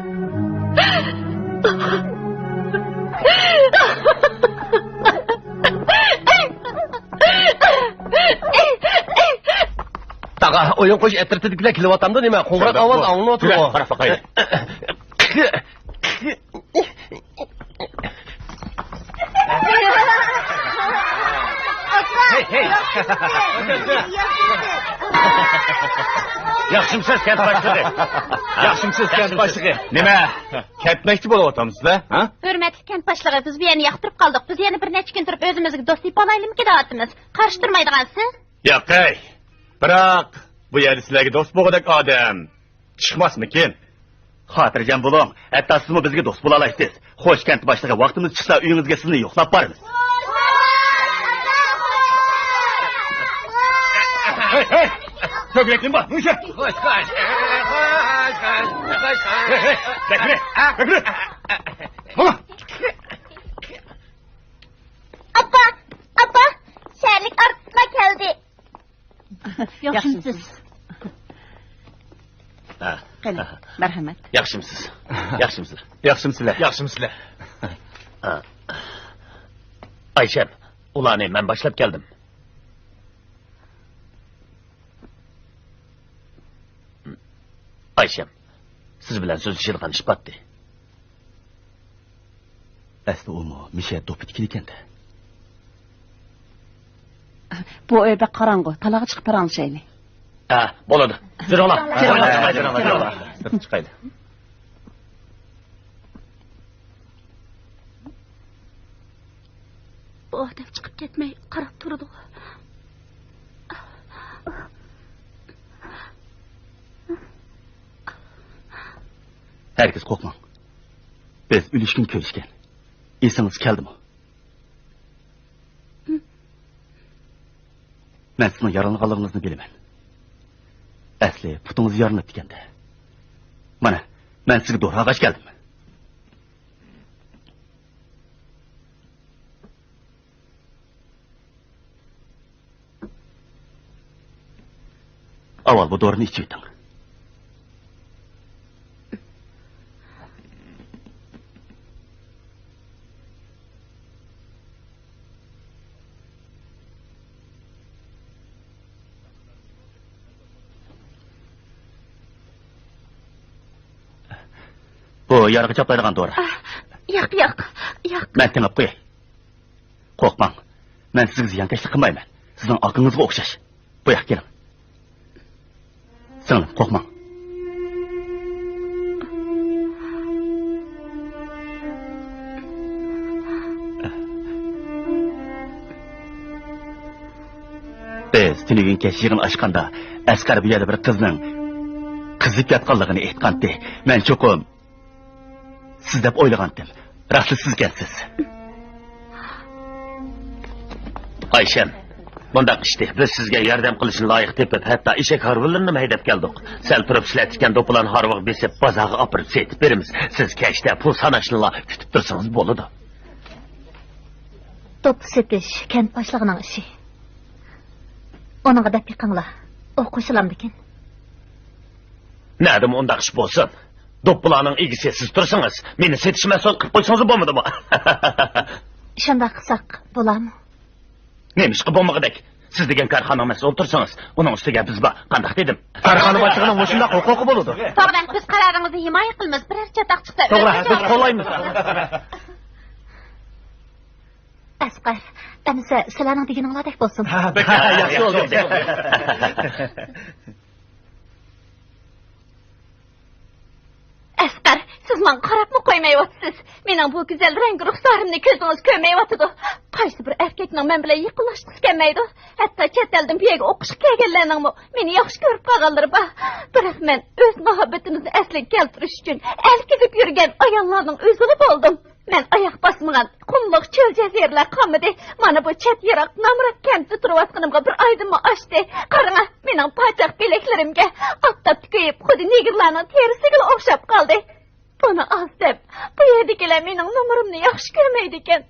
تاغا، ئويۇن قويۇش ئەترىتىدىكىلەر كېلىۋاتامدۇ نېمە؟ قوڭغۇراق ئاۋاز ئاڭلىنىۋاتىدۇ. يۈرە، قاراپ باقايلى. ھەي، ھەي. ياخشىمسىز، كەنت باشلىقى؟ ياخشىمسىز، كەنت باشلىقى؟ نېمە، كەتمەكچى بولۇۋاتامسىز-ھە؟ ھۆرمەتلىك كەنت باشلىقى، بىز بۇ يەرنى ياقتۇرۇپ قالدۇق. بىز يەنە بىر نەچچە كۈن تۇرۇپ ئۆزىمىزگە دوست تېپىپ ئالايلىمىكىن دەۋاتىمىز. قارشى تۇرمايدىغانسىز؟ ياقەي. بىراق بۇ يەردە سىلەرگە دوست بولغۇدەك ئادەم چىقماسمىكىن؟ خاتىرجەم بولۇڭ، ھەتتا سىزمۇ بىزگە دوست بولالايسىز. خوش، كەنت باشلىقى، ۋاقتىمىز چىقسا ئۆيىڭىزگە سىزنى يوقلاپ بارىمىز. ھەي، ھەي! كۆكرەكنى بار، مۇشۇ! خوش، خوش. خوش، خوش. خوش، خوش. ھەي، ھەي! كۆكرەك! ماما! ئاپا! ئاپا! شەھەرلىك ئارتىسلار كەلدى. ياخشىمسىز؟ ھە. قېنى، مەرھەمەت. ياخشىمسىز؟ ياخشىمسىز؟ ياخشىمسىلەر؟ ياخشىمسىلەر؟ ھە. ئايشەم، ئۇلارنى مەن باشلاپ كەلدىم. ئايشەم، سىز بىلەن سۆزلىشىدىغان ئىش باتتى. ئەسلى ئۇمۇ مىشە دوپپا تىكىدىكەن-دە. بۇ ئۆي بەك قاراڭغۇ، تالاغا چىقىپ پاراڭلىشايلى. ھە، بولىدۇ. يۈرۈڭلار. يۈرۈڭلار، يۈرۈڭلار، يۈرۈڭلار. سىرتقا چىقايلى. بۇ ئادەم چىقىپ كەتمەي قاراپ تۇرىدۇ. ھەرگىز قورقماڭ. بىز ئۆلۈشكىمۇ كۆرۈشكەن. ئېسىڭىز كەلدىمۇ؟ مەن سىزنىڭ يارىلانغانلىقىڭىزنى بىلىمەن. ئەسلى پۇتىڭىز يارىلىنىپتىكەن-دە. مانا، مەن سىزگە دورا ئالغاچ كەلدىم. ئاۋۋال بۇ دورىنى ئىچىۋېتىڭ. بۇ يارىغا چاپلايدىغان دورا. ئاھ، ياق، ياق، ياق. مەن تېڭىپ قوياي. قورقماڭ. مەن سىزگە زىيانكەشلىك قىلمايمەن. سىزنىڭ ئاكىڭىزغا ئوخشاش. بۇ ياققا كېلىڭ. سىڭلىم، قورقماڭ. بىز تۈنۈگۈن كەچ يىغىن ئاچقاندا، ئەسقەر بۇ يەردە بىر قىزنىڭ قىزىپ ياتقانلىقىنى ئېيتقانتى. مەن چوقۇم سىز دەپ ئويلىغانتىم. راستلا سىزكەنسىز. ئايشەم، بۇنداق ئىشتى. بىز سىزگە ياردەم قىلىشنى لايىق تېپىپ، ھەتتا ئېشەك ھارۋىلىرىنىمۇ ھەيدەپ كەلدۇق. سەل تۇرۇپ ئىشلەتكەن دوپپىلارنى ھارۋىغا بېسىپ، بازارغا ئاپىرىپ سېتىپ بېرىمىز. سىز كەچتە پۇل ساناشنىلا كۈتۈپ تۇرسىڭىز بولىدۇ. دوپپا سېتىش كەنت باشلىقىنىڭ ئىشى. ئۇنىڭغا دەپ بېقىڭلار. ئۇ قوشۇلامدىكىن؟ نەدىمۇ ئۇنداق ئىش بولسۇن؟ دوپپىلارنىڭ ئىگىسى سىز تۇرسىڭىز، مېنى سېتىش مەسئۇل قىلىپ قويسىڭىز بولمىدىمۇ؟ شۇنداق قىلساق بولامۇ؟ نېمىشقا بولمىغۇدەك؟ سىز دېگەن كارخانىنىڭ مەسئۇلى تۇرسىڭىز، ئۇنىڭ ئۈستىگە بىز بار. قانداق دېدىم؟ كارخانا باشلىقىنىڭ مۇشۇنداق ھوقۇقى بولىدۇ. توغرا، بىز قارارىڭىزنى ھىمايە قىلىمىز. بىرەر چاتاق چىقسا، توغرا، بىز قوللايمىز. ئەسقەر، ئەمىسە سىلەرنىڭ دېگىنىڭلاردەك بولسۇن. ھە، بەك ياخشى بولدى. ئەسقەر، سىز ماڭا قاراپمۇ قويمايۋاتىسىز. مېنىڭ بۇ گۈزەل رەڭگى رۇخسارىمنى كۆزىڭىز كۆرمەيۋاتىدۇ. قايسى بىر ئەركەكنىڭ مەن بىلەن يېقىنلاشقۇسى كەلمەيدۇ. ھەتتا چەت ئەلدىن بۇ يەرگە ئوقۇشقا كەلگەنلەرنىڭمۇ مېنى ياخشى كۆرۈپ قالغانلىرى بار. بىراق مەن ئۆز مۇھەببىتىمىزنى ئەسلىگە كەلتۈرۈش ئۈچۈن ئەلكىدىپ يۈرگەن ئاياللارنىڭ ئۆزىلا بولدۇم. مەن ئاياق باسمىغان قۇملۇق چۆل جەزىرىلەر قالمىدى. مانا بۇ چەت يىراق نامرات كەنتتە تۇرۇۋاتقىنىمغا بىر ئايدىنمۇ ئاشتى. قاراڭا، مېنىڭ پاچاق بىلەكلىرىمگە ئاپتاپتا كۆيۈپ، خۇددى نېگىرلارنىڭ تېرىسىگىلا ئوخشاپ قالدى. بۇنى ئاز دەپ، بۇ يەردىكىلەر مېنىڭ نومۇرۇمنى ياخشى كۆرمەيدىكەن.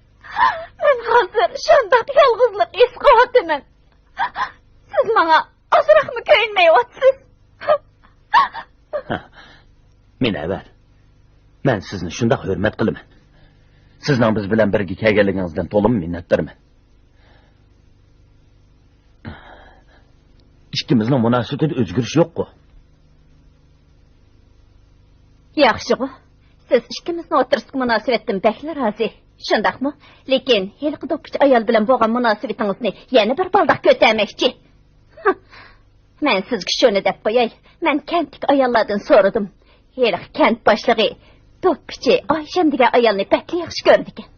مەن ھازىر شۇنداق يالغۇزلۇق ھېس قىلىۋاتىمەن. سىز ماڭا ئازراقمۇ كۆيۈنمەيۋاتىسىز. مۇنەۋۋەر، مەن سىزنى شۇنداق ھۆرمەت قىلىمەن. سىزنىڭ بىز بىلەن بىرگە كەلگەنلىكىڭىزدىن تولىمۇ مىننەتدارمەن. ئىككىمىزنىڭ مۇناسىۋىتىدە ئۆزگىرىش يوققۇ؟ ياخشىغۇ. سىز ئىككىمىزنىڭ ئوتتۇرىسىدىكى مۇناسىۋەتتىن بەكلا رازى. شۇنداقمۇ؟ لېكىن ھېلىقى دوپپىچى ئايال بىلەن بولغان مۇناسىۋىتىڭىزنى يەنە بىر بالداق كۆتەرمەكچى. مەن سىزگە شۇنى دەپ قوياي، مەن كەنتتىكى ئاياللاردىن سورىدىم. ھېلىقى كەنت باشلىقى دوپپىچى ئايشەم دېگەن ئايالنى بەكلا ياخشى كۆرىدىكەن.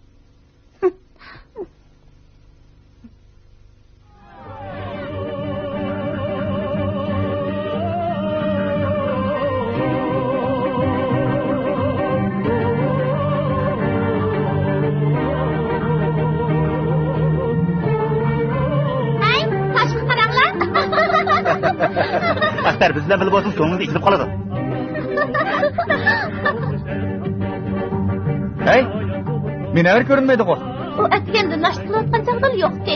ھەي، تاشقا قاراڭلار. ئەختەر بىز بىلەن بىللە بولسىڭىز كۆڭلىڭىز ئېچىلىپ قالىدۇ. ھەي، مۇنەۋۋەر كۆرۈنمەيدىغۇ؟ ئۇ ئەتىگەندە ناشتا قىلىۋاتقان چاغدىلا يوقتى.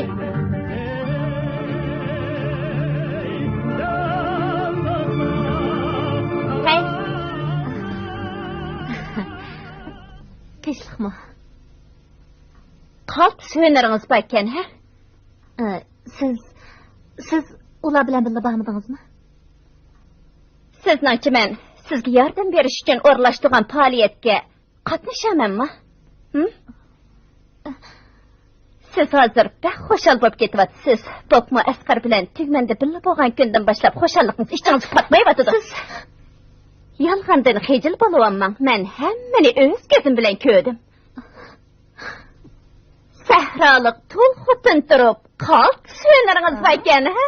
ھەي. تىنچلىقمۇ؟ قالتىس ھۈنىرىڭىز باركەن، ھە؟ ئە، سىز، سىز ئۇلار بىلەن بىللە بارمىدىڭىزمۇ؟ سىزنىڭچە مەن سىزگە ياردەم بېرىش ئۈچۈن ئورۇنلاشتۇرغان پائالىيەتكە قاتنىشامەنمۇ؟ ھىم؟ سىز ھازىر بەك خۇشال بولۇپ كېتىۋاتىسىز. بولۇپمۇ ئەسقەر بىلەن تۈگمەندە بىللە بولغان كۈندىن باشلاپ خۇشاللىقىڭىز ئىچىڭىزگە پاتمايۋاتىدۇ. سىز يالغاندىن خىجىل بولۇۋالماڭ. مەن ھەممىنى ئۆز كۆزۈم بىلەن كۆردۈم. سەھرالىق تۇل خوتۇن تۇرۇپ، قالتىس ھۈنىرىڭىز باركەن، ھە؟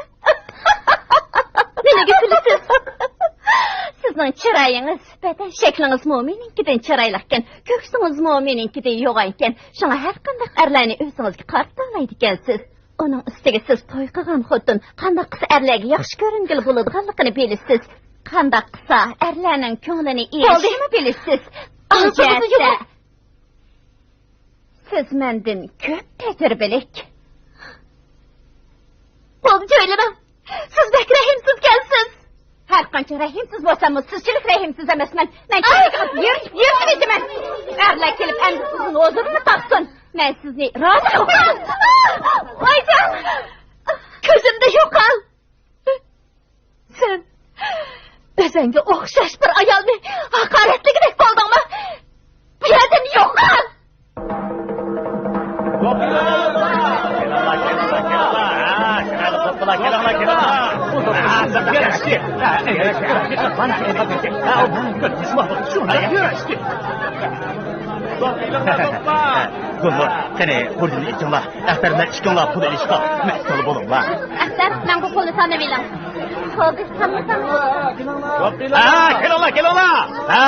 نېمىگە كۈلىسىز؟ سىزنىڭ چىرايىڭىز، بەدەن شەكلىڭىزمۇ مېنىڭكىدىن چىرايلىقكەن، كۆكسىڭىزمۇ مېنىڭكىدىن يوغانكەن. شۇڭا ھەر قانداق ئەرلەرنى ئۆزىڭىزگە قارىتالايدىكەنسىز. ئۇنىڭ ئۈستىگە سىز توي قىلغان خوتۇن قانداق قىلسا ئەرلەرگە ياخشى كۆرۈنگىلى بولىدىغانلىقىنى بىلىسىز. قانداق قىلسا ئەرلەرنىڭ كۆڭلىنى ئېلىشنىمۇ بىلىسىز. بولدى. سىز مەندىن كۆپ تەجرىبىلىك. بولدى، جۆيلىمەڭ. سىز بەك رەھىمسىزكەنسىز. ھەر قانچە رەھىمسىز بولساممۇ، سىزچىلىك رەھىمسىز ئەمەسمەن. مەن كېلىپ يىرتىۋېتىمەن. ئەرلەر كېلىپ ئەمدى سىزنىڭ ھۇزۇرىنى تاپسۇن. مەن سىزنى رازى قىلىمەن. ۋايجان! كۆزۈمدە يوقال! سەن ئۆزۈڭگە ئوخشاش بىر ئايالنى ھاقارەتلىگۈدەك بولدۇڭمۇ؟ بۇ يەردىن يوقال! گۈلنۇر، قېنى، بۇرنىنى ئېچىڭلار. ئەختەر بىلەن ئىككىڭلار پۇل ئېلىشقا مەسئۇل بولۇڭلار. ئەختەر، ماڭا بۇ پۇلنى سانىۋېلىڭ. بولدى، سانىسام. ھە، كېلىڭلار، كېلىڭلار. ھە،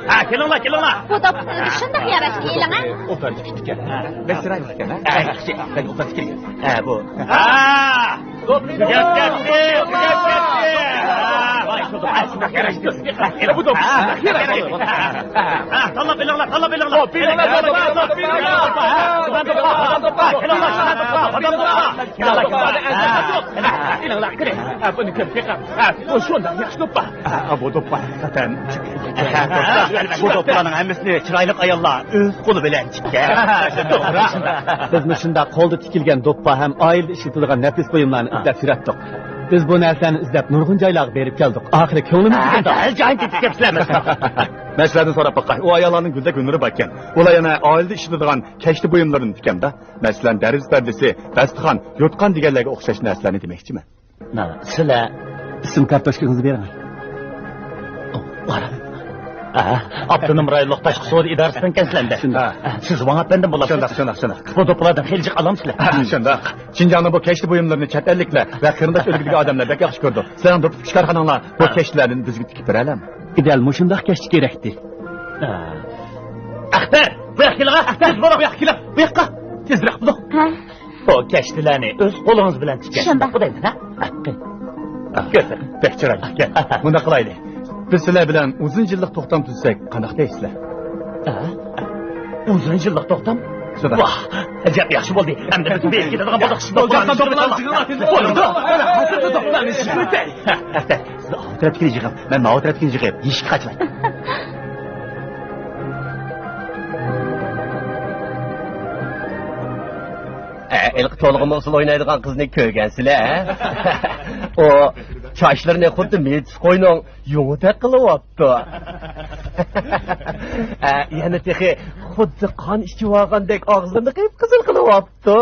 ھە، كېلىڭلار، كېلىڭلار. بۇ دوپپىسىنى شۇنداق ياراش ئېلىڭ، ھە؟ ئوبدان تىكىپتىكەن. بەك چىرايلىق ئىكەن، ھە؟ ھە، ياخشى. بەك ئوبدان تىكىلگەن. ھە، بۇ. ھە. تۈگەپ كەتتى، تۈگەپ كەتتى. ھە، ۋاي، شۇنداق، ھە، شۇنداق يارايدۇ. ھە، بۇ دوپپا شۇنداق يارايدۇ. ھە، تاللاپ ئېلىڭلار، تاللاپ ئېلىڭلار. ئوبدان تىكىلگەن. كېلىڭلار، كېلىڭلار. ئېلىڭلار، قېنى. ھە، بۇنى كۆرۈپ بېقىڭ. ھە، بۇ شۇنداق ياخشى دوپپا. ھە، بۇ دوپپا ھەقىقەتەن. بۇ دوپپىلارنىڭ ھەممىسىنى چىرايلىق ئاياللار ئۆز قولى بىلەن تىككەن. بىز مۇشۇنداق قولدا تىكىلگەن دوپپا ھەم ئائىلىدە ئىشلىتىدىغان نەپىس بۇيۇملارنى ئىزدەپ يۈرەتتۇق. بىز بۇ نەرسىلەرنى ئىزدەپ نۇرغۇن جايلارغا بېرىپ كەلدۇق. ئاخىرى كۆڭلىمىزگە كەلدى. ھە، جايىنى تېپىپ كەپسىلەر. مەن سىلەردىن سوراپ باقاي، ئۇ ئاياللارنىڭ گۈلدەك ھۈنىرى باركەن. ئۇلار يەنە ئائىلىدە ئىشلىتىدىغان كەشتە بۇيۇملىرىنى تىكەمدۇ؟ مەسىلەن، دەرۋىزە پەردىسى، داستىخان، يوتقان دېگەنلەرگە ئوخشاش نەرسىلەرنى دېمەكچىمەن. مانا، سىلەر ئىسىم كارتوچكىڭىزنى بېرىڭ. ئاھ، ئاپتونوم رايونلۇق تاشقى سودا ئىدارىسىدىنكەنسىلەر ئەمدى. شۇنداق. ھە، سىز ۋاڭ ئەپەندىم بولاسىز. شۇنداق، شۇنداق، شۇنداق. بۇ دوپپىلاردىن خېلى جىق ئالامسىلەر؟ ھە، شۇنداق. شىنجاڭنىڭ بۇ كەشتە بۇيۇملىرىنى چەت ئەللىكلەر ۋە قېرىنداش ئۆلكىدىكى ئادەملەر بەك ياخشى كۆرىدۇ. سىلەرنىڭ دوپپا تىكىش كارخاناڭلار بۇ ھە. كەشتىلەردىن بىزگە تىكىپ بېرەلەمدۇ؟ دەل مۇشۇنداق كەشتە كېرەكتى. ئەختەر، بۇ ياققا كېلىڭ، ئەختەر، بۇ ياققا كېلىڭ، بۇ ياققا. تېزرەك بولۇڭ. ھە؟ بۇ كەشتىلەرنى ئۆز قولىڭىز بىلەن تىككەن شۇنداق. شۇنداقمۇ دەيمەن، ھە؟ كۆرسەڭ. بەك چىرايلىق ئىكەن. مۇنداق قىلايلى. بىز سىلەر بىلەن ئۇزۇن يىللىق توختام تۈزسەك قانداق دەيسىلەر؟ ھە؟ ئۇزۇن يىللىق توختام؟ شۇنداق. ۋاھ، ئەجەب ياخشى بولدى. ئەمدى بىز بېرىپ كېتىدىغان بولدۇق. بولدى. بولدى. سىز ئاۋۇ تەرەپتىكىنى يىغىپ، مەن ماۋۇ تەرەپتىكىنى يىغىپ، يېشىككە قاچىلاي. ئە، ھېلىقى تولغىما ئۇسسۇل ئوينايدىغان قىزنى كۆرگەنسىلەر، ھە؟ ئۇ چاچلىرىنى خۇددى مېتىس قوينىڭ يۇڭىدەك قىلىۋاپتۇ. ئە، يەنە تېخى خۇددى قان ئىچىۋالغاندەك ئاغزىنى قىپقىزىل قىلىۋاپتۇ.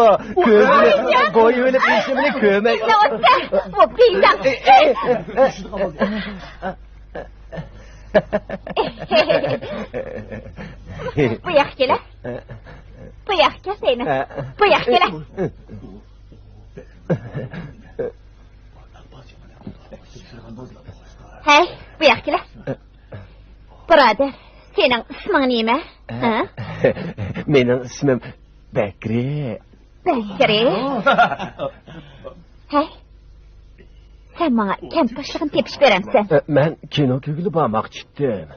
كۆزىنى بويىۋېلىپ، ھېچنېمىنى كۆرمەي. بۇ بىزنىڭ. بۇ ياققا كېلە. بۇ ياققا كەل دەيمەن. بۇ ياققا كېلە. ھەي، بۇ ياققا كېلە. بۇرادەر، سېنىڭ ئىسمىڭ نېمە؟ ھە؟ مېنىڭ ئىسمىم بەكرى. بەكرى؟ ھەي، سەن ماڭا كەنت باشلىقىنى تېپىش بېرەمسەن؟ مەن كىنو كۆرگىلى بارماقچىدىم.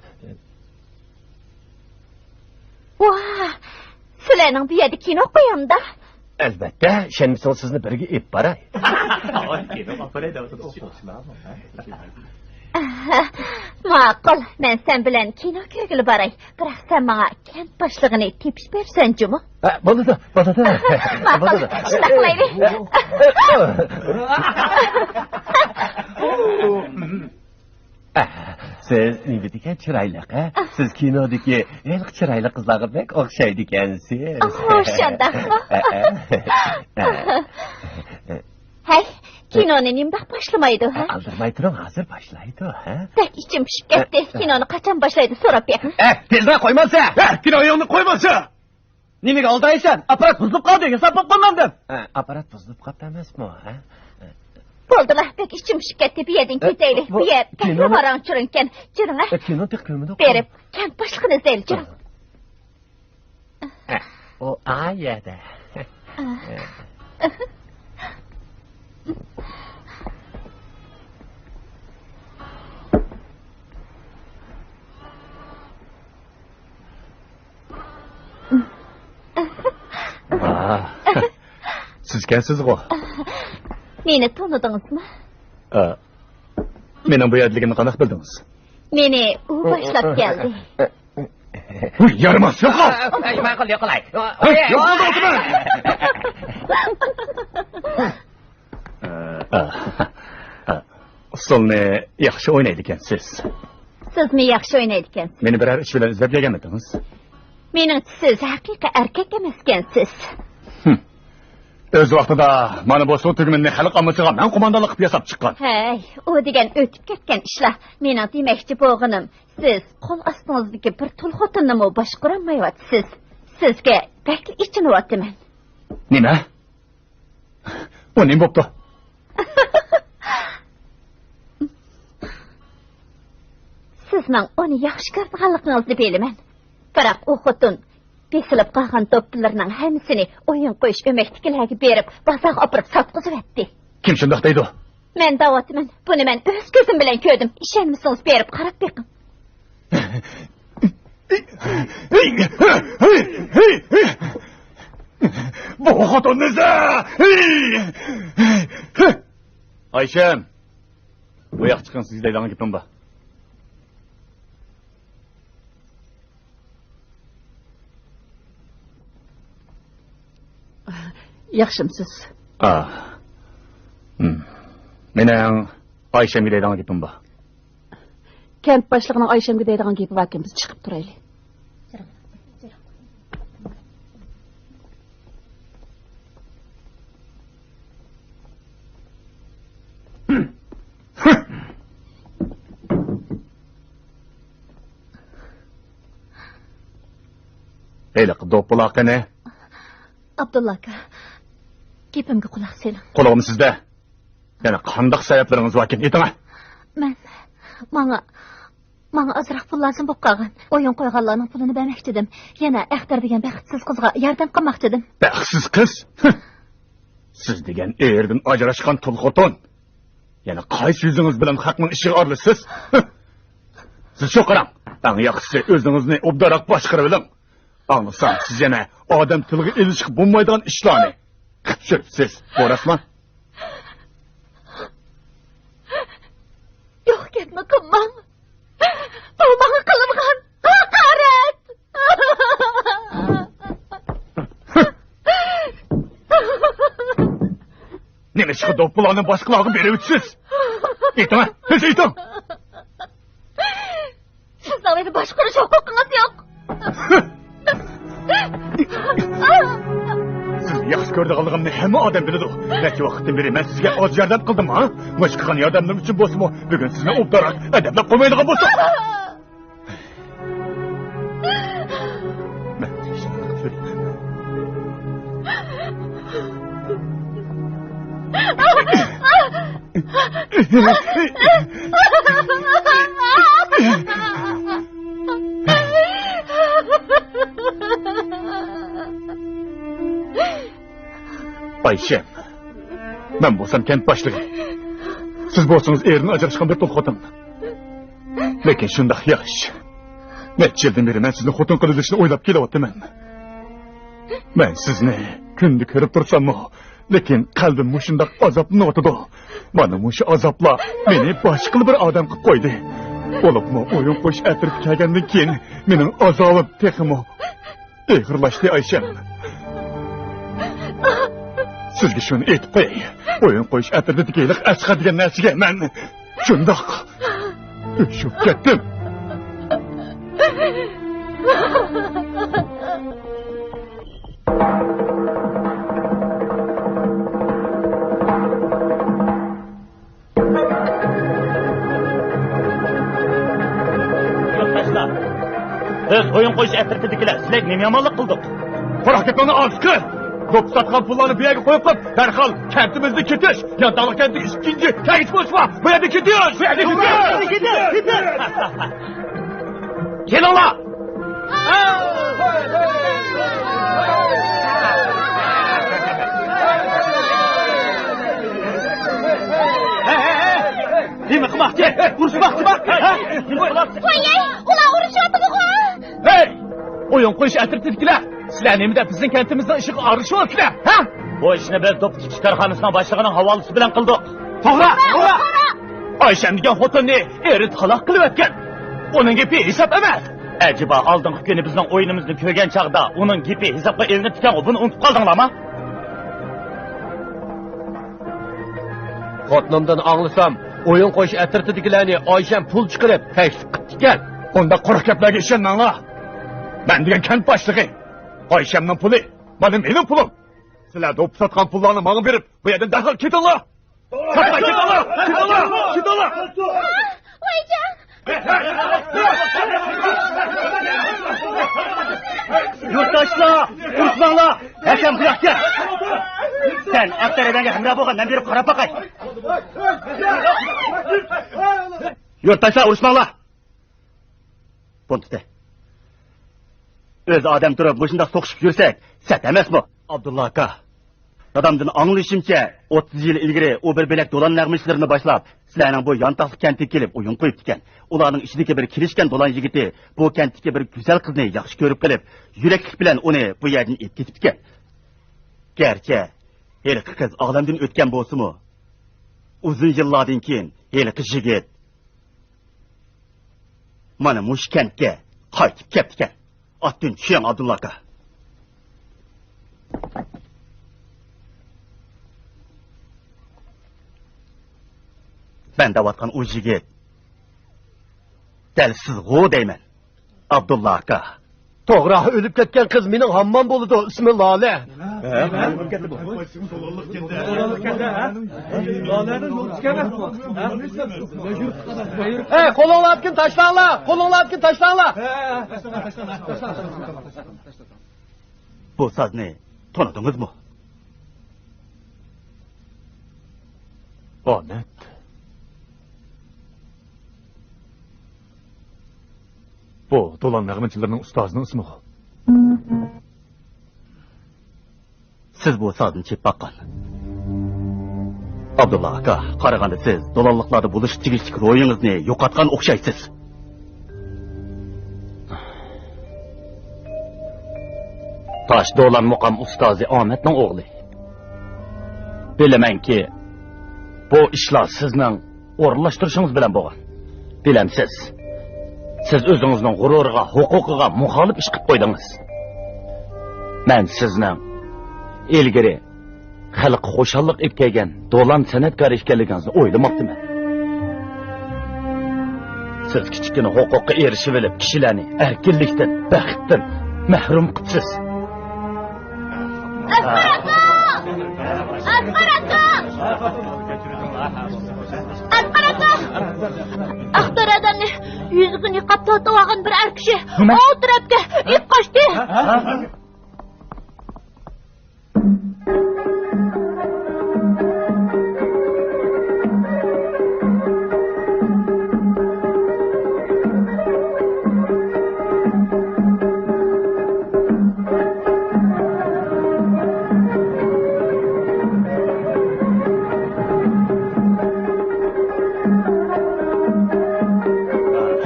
ۋاھ، سىلەرنىڭ بۇ يەردە كىنو قويامدا؟ ئەلۋەتتە، ئىشەنمىسىڭىز سىزنى بىرگە ئېلىپ باراي. ماقۇل، مەن سەن بىلەن كىنو كۆرگىلى باراي. بىراق سەن ماڭا كەنت باشلىقىنى تېپىپ بەرسەن جۇمۇ. ھە، بولىدۇ، بولىدۇ. ماقۇل، بولىدۇ. شۇنداق قىلايلى. سىز نېمە دېگەن چىرايلىق، ھە؟ سىز كىنودىكى ھېلىقى چىرايلىق قىزلارغا بەك ئوخشايدىكەنسىز. ئاھ، خوش، شۇنداقمۇ؟ ھە، ھە. ھەي، كىنونى نېمانداق باشلىمايدۇ، ھە؟ ئالدىرىماي تۇرۇڭ، ھازىر باشلايدۇ، ھە؟ بەك ئىچىم پۇشۇپ كەتتى. كىنونى قاچان باشلايدۇ، سوراپ بېقىڭ. ئە، تېزرەك قويمامسە! ھە، كىنويۇڭنى قويمامسە! نېمىگە ئالدايسەن؟ ئاپپارات بۇزۇلۇپ قالدى، ھېساب بولۇپ قالمامدىم. ھە، ئاپپارات بۇزۇلۇپ قاپتۇ ئەمەسمۇ، ھە؟ بولدىلا، بەك ئىچىم پۇشۇپ كەتتى، بۇ يەردىن كېتەيلى. بۇ يەر بەك كىنونى ھاراڭ-چۇرۇڭكەن. جۈرۈڭ، ھە؟ كىنو تېخى كۆرمىدۇق. بېرىپ، كەنت باشلىقىنى ئىزدەيلى، جۈرۈڭ. ئۇ ئا يەردە. ئا، سىزكەنسىزغۇ؟ مېنى تونۇدىڭىزمۇ؟ ئا، مېنىڭ بۇ يەردىلىكىمنى قانداق بىلدىڭىز؟ مېنى ئۇ باشلاپ كەلدى. ھۇي، يارىماس، يوقال! ئەي، ماقۇل، يوقىلاي. ھەي، يوقال دەۋاتىمەن! ئۇسسۇلنى ياخشى ئوينايدىكەنسىز. سىزمۇ ياخشى ئوينايدىكەنسىز. مېنى بىرەر ئىش بىلەن ئىزدەپ كەلگەنمىدىڭىز؟ مېنىڭچە، سىز ھەقىقىي ئەركەك ئەمەسكەنسىز. ھىم. ئۆز ۋاقتىدا مانا بۇ سۇ تۈگمىنىنى خەلق ئاممىسىغا مەن قوماندانلىققا ياساپ چىققان. ھەي، ئۇ دېگەن ئۆتۈپ كەتكەن ئىشلار. مېنىڭ دېمەكچى بولغىنىم، سىز قول ئاستىڭىزدىكى بىر تۇل خوتۇننىمۇ باشقۇرالمايۋاتىسىز. سىزگە بەكلا ئېچىنىۋاتىمەن. نېمە؟ ئۇ نېمە بوپتۇ؟ سىزنىڭ ئۇنى ياخشى كۆرىدىغانلىقىڭىزنى بىلىمەن. بىراق ئۇ خوتۇن بېسىلىپ قالغان دوپپىلىرىنىڭ ھەممىسىنى ئويۇن قويۇش ئۆمەكتىكىلەرگە بېرىپ، بازارغا ئاپىرىپ ساتقۇزۇۋەتتى. كىم شۇنداق دەيدۇ؟ مەن دەۋاتىمەن، بۇنى مەن ئۆز كۆزۈم بىلەن كۆردۈم. ئىشەنمىسىڭىز، بېرىپ قاراپ بېقىڭ. بۇ خوتۇننى سە-، ئايشەم، بۇ ياققا چىقىڭ، سىزگە دەيدىغان گېپىم بار. ياخشىمسىز؟ ئا. ھىم. مېنىڭ ئايشەمگە دەيدىغان گېپىم بار. كەنت باشلىقىنىڭ ئايشەمگە دەيدىغان گېپى باركەن، بىز چىقىپ تۇرايلى. ھېلىقى دوپپىلار قېنى؟ ئابدۇللا ئاكا، گېپىمگە قۇلاق سېلىڭ. قۇلىقىم سىزدە. يەنە قانداق سەۋەبلىرىڭىز باركەن، ئېيتىڭە. مەن، ماڭا، ماڭا ئازراق پۇل لازىم بولۇپ قالغان. ئويۇن قويغانلارنىڭ پۇلىنى بەرمەكچىدىم. يەنە ئەختەر دېگەن بەختسىز قىزغا ياردەم قىلماقچىدىم. بەختسىز قىز؟ ھە! سىز دېگەن ئېرىدىن ئاجراشقان تۇل خوتۇن. يەنە قايسى يۈزىڭىز بىلەن خەقنىڭ ئىشىغا ئارىلىشىسىز؟ ھە! سىز شۇ قاراڭ. ئەڭ ياخشىسى ئۆزىڭىزنى ئوبدانراق باشقۇرۇۋېلىڭ. ئاڭلىسام، سىز يەنە ئادەم تىلغا ئېلىشقا بولمايدىغان ئىشلارنى قىلىپ يۈرۈپسىز. بۇ راستمۇ؟ يوق گەپنى قىلماڭ. بۇ ماڭا قىلىنغان ھاقارەت. نېمىشقا دوپپىلارنى باشقىلارغا بېرىۋېتىسىز؟ ئېيتىڭ، تېز ئېيتىڭ! سىزنىڭ مېنى باشقۇرۇش ھوقۇقىڭىز يوق. سىزنى ياخشى كۆرىدىغانلىقىمنى ھەممە ئادەم بىلىدۇ. نەچچە ۋاقىتتىن بېرى مەن سىزگە ئاز ياردەم قىلدىممۇ، ھە؟ مۇشۇ قىلغان ياردەملىرىم ئۈچۈن بولسىمۇ، بۈگۈن سىزنى ئوبدانراق ئەدەپلەپ قويمايدىغان بولسام. مەن ئايشەم، مەن بولسام كەنت باشلىقى. سىز بولسىڭىز ئېرىدىن ئاجراشقان بىر تۇل خوتۇن. لېكىن شۇنداق ياش. نەچچە يىلدىن بېرى مەن سىزنى خوتۇن قىلىۋېلىشنى ئويلاپ كېلىۋاتىمەن. مەن سىزنى كۈندە كۆرۈپ تۇرساممۇ، لېكىن قەلبىم مۇشۇنداق ئازابلىنىۋاتىدۇ. مانا مۇشۇ ئازابلار مېنى باشقىلا بىر ئادەم قىلىپ قويدى. بولۇپمۇ ئويۇن قويۇش ئەترىتى كەلگەندىن كېيىن مېنىڭ ئازابىم تېخىمۇ ئېغىرلاشتى، ئايشەم. سىزگە شۇنى ئېيتىپ قوياي. ئويۇن قويۇش ئەترىتىدىكى ھېلىقى ئەسقەر دېگەن نەرسىگە مەن شۇنداق ئۆچۈپ كەتتىم. يۇرتداشلار، بىز ئويۇن قويۇش ئەترىتىدىكىلەر سىلەرگە نېمە يامانلىق قىلدۇق؟ قۇرۇق گېپىڭنى ئازكى. دوپپا ساتقان پۇللارنى بۇ يەرگە قويۇپ قويۇپ، دەرھال كەنتىمىزدىن كېتىش. يانتاغلىق كەنتتىكى ئىككىنچى تەگۈچ بولۇشما، بۇ يەردىن كېتىش. بۇ يەردىن كېتىش. كېتىش. كېتىش. كېلىڭلار. نېمە قىلماقچى؟ ئۇرۇشماقچىما؟ ھە؟ نېمە قىلماقچى؟ ۋاي، ئۇلار ئۇرۇشۇۋاتىدىغۇ! ھەي! ئويۇن قويۇش ئەترىتىدىكىلەر، سىلەر نېمە دەپ بىزنىڭ كەنتىمىزنىڭ ئىشىغا ئارىلىشىۋاتىسىلەر، ھە؟ بۇ ئىشنى بىز دوپپا تىكىش كارخانىسىنىڭ باشلىقىنىڭ ھاۋالىسى بىلەن قىلدۇق. توغرا، توغرا. ئايشەم دېگەن خوتۇننى ئېرى تالاق قىلىۋەتكەن. ئۇنىڭ گېپى ھېساب ئەمەس. ئەجەبا، ئالدىنقى كۈنى بىزنىڭ ئويۇنىمىزنى كۆرگەن چاغدا ئۇنىڭ گېپى ھېسابقا ئېلىنىپتىكەنغۇ، بۇنى ئۇنتۇپ قالدىڭلارمۇ؟ خوتۇنۇمدىن ئاڭلىسام، ئويۇن قويۇش ئەترىتىدىكىلەرنى ئايشەم پۇل چىقىرىپ تەكلىپ قىپتىكەن. ئۇنداق قۇرۇق گەپلەرگە ئىشەنمەڭلار. مەن دېگەن كەنت باشلىقى. ئايشەمنىڭ پۇلى، مانا مېنىڭ پۇلۇم. سىلەر دوپپا ساتقان پۇللارنى ماڭا بېرىپ، بۇ يەردىن دەرھال كېتىڭلار. كېتىڭلار، كېتىڭلار، كېتىڭلار. ۋايجان! يۇرتداشلار، ئۇرۇشماڭلار. ھەسەن، بۇ ياققا كەل. سەن ئاق تەرەدەنگە ھەمراھ بولغىن، مەن بېرىپ قاراپ باقاي. يۇرتداشلار، ئۇرۇشماڭلار. بۇنى تۇتە. ئۆز ئادەم تۇرۇپ مۇشۇنداق سوقۇشۇپ يۈرسەك، سەت ئەمەسمۇ؟ ئابدۇللا ئاكا. دادامدىن ئاڭلىشىمچە، ئوتتۇز يىل ئىلگىرى ئۇ بىر بۆلەك دولان نەغمىچىلىرىنى باشلاپ، سىلەرنىڭ بۇ يانتاقلىق كەنتكە كېلىپ ئويۇن قويۇپتىكەن. ئۇلارنىڭ ئىچىدىكى بىر كېلىشكەن دولان يىگىتى بۇ كەنتتىكى بىر گۈزەل قىزنى ياخشى كۆرۈپ قېلىپ، يۈرەكلىك بىلەن ئۇنى بۇ يەردىن ئېلىپ كېتىپتىكەن. گەرچە ھېلىقى قىز ئالەمدىن ئۆتكەن بولسىمۇ، ئۇزۇن يىللاردىن كېيىن ھېلىقى يىگىت مانا مۇشۇ كەنتكە قايتىپ كەپتىكەن. ئاتتىن چۈشۈڭ، ئابدۇللا ئاكا. مەن دەۋاتقان ئۇ يىگىت دەل سىزغۇ دەيمەن، ئابدۇللا ئاكا. توغرا، ئۆلۈپ كەتكەن قىز مېنىڭ ھاممام بولىدۇ، ئىسمى لالە. ھەي، قولۇڭلاردىكىنى تاشلاڭلار، قولۇڭلاردىكىنى تاشلاڭلار. بۇ سازنى تونۇدىڭىزمۇ؟ ئامەت. بۇ دولان نەغمىچىلىرىنىڭ ئۇستازىنىڭ ئىسمىغۇ؟ سىز بۇ سازنى چېلىپ باققان. ئابدۇللا ئاكا، قارىغاندا سىز دولانلىقلاردا بولۇشقا تېگىشلىك روھىڭىزنى يوقاتقان ئوخشايسىز. تاش دولان مۇقام ئۇستازى ئامەتنىڭ ئوغلى. بىلىمەنكى، بۇ ئىشلار سىزنىڭ ئورۇنلاشتۇرۇشىڭىز بىلەن بولغان. بىلەمسىز، سىز ئۆزىڭىزنىڭ غۇرۇرىغا، ھوقۇقىغا مۇخالىپ ئىش قىلىپ قويدىڭىز. مەن سىزنىڭ ئىلگىرى خەلققە خۇشاللىق ئېلىپ كەلگەن دولان سەنئەتكارى ئىكەنلىكىڭىزنى ئويلىماپتىمەن. سىز كىچىككىنە ھوقۇققا ئېرىشىۋېلىپ، كىشىلەرنى ئەركىنلىكتىن، بەختتىن مەھرۇم قىپسىز. ئەسقەر ئاكا! ئەسقەر ئاكا! ئەسقەر ئاكا! ئاختۇر ئادەمنى يۈزىگە نىقاب تارتىۋالغان بىر ئەر كىشى نېمە؟ ئالدى تەرەپكە ئېلىپ قاچتى. ھە؟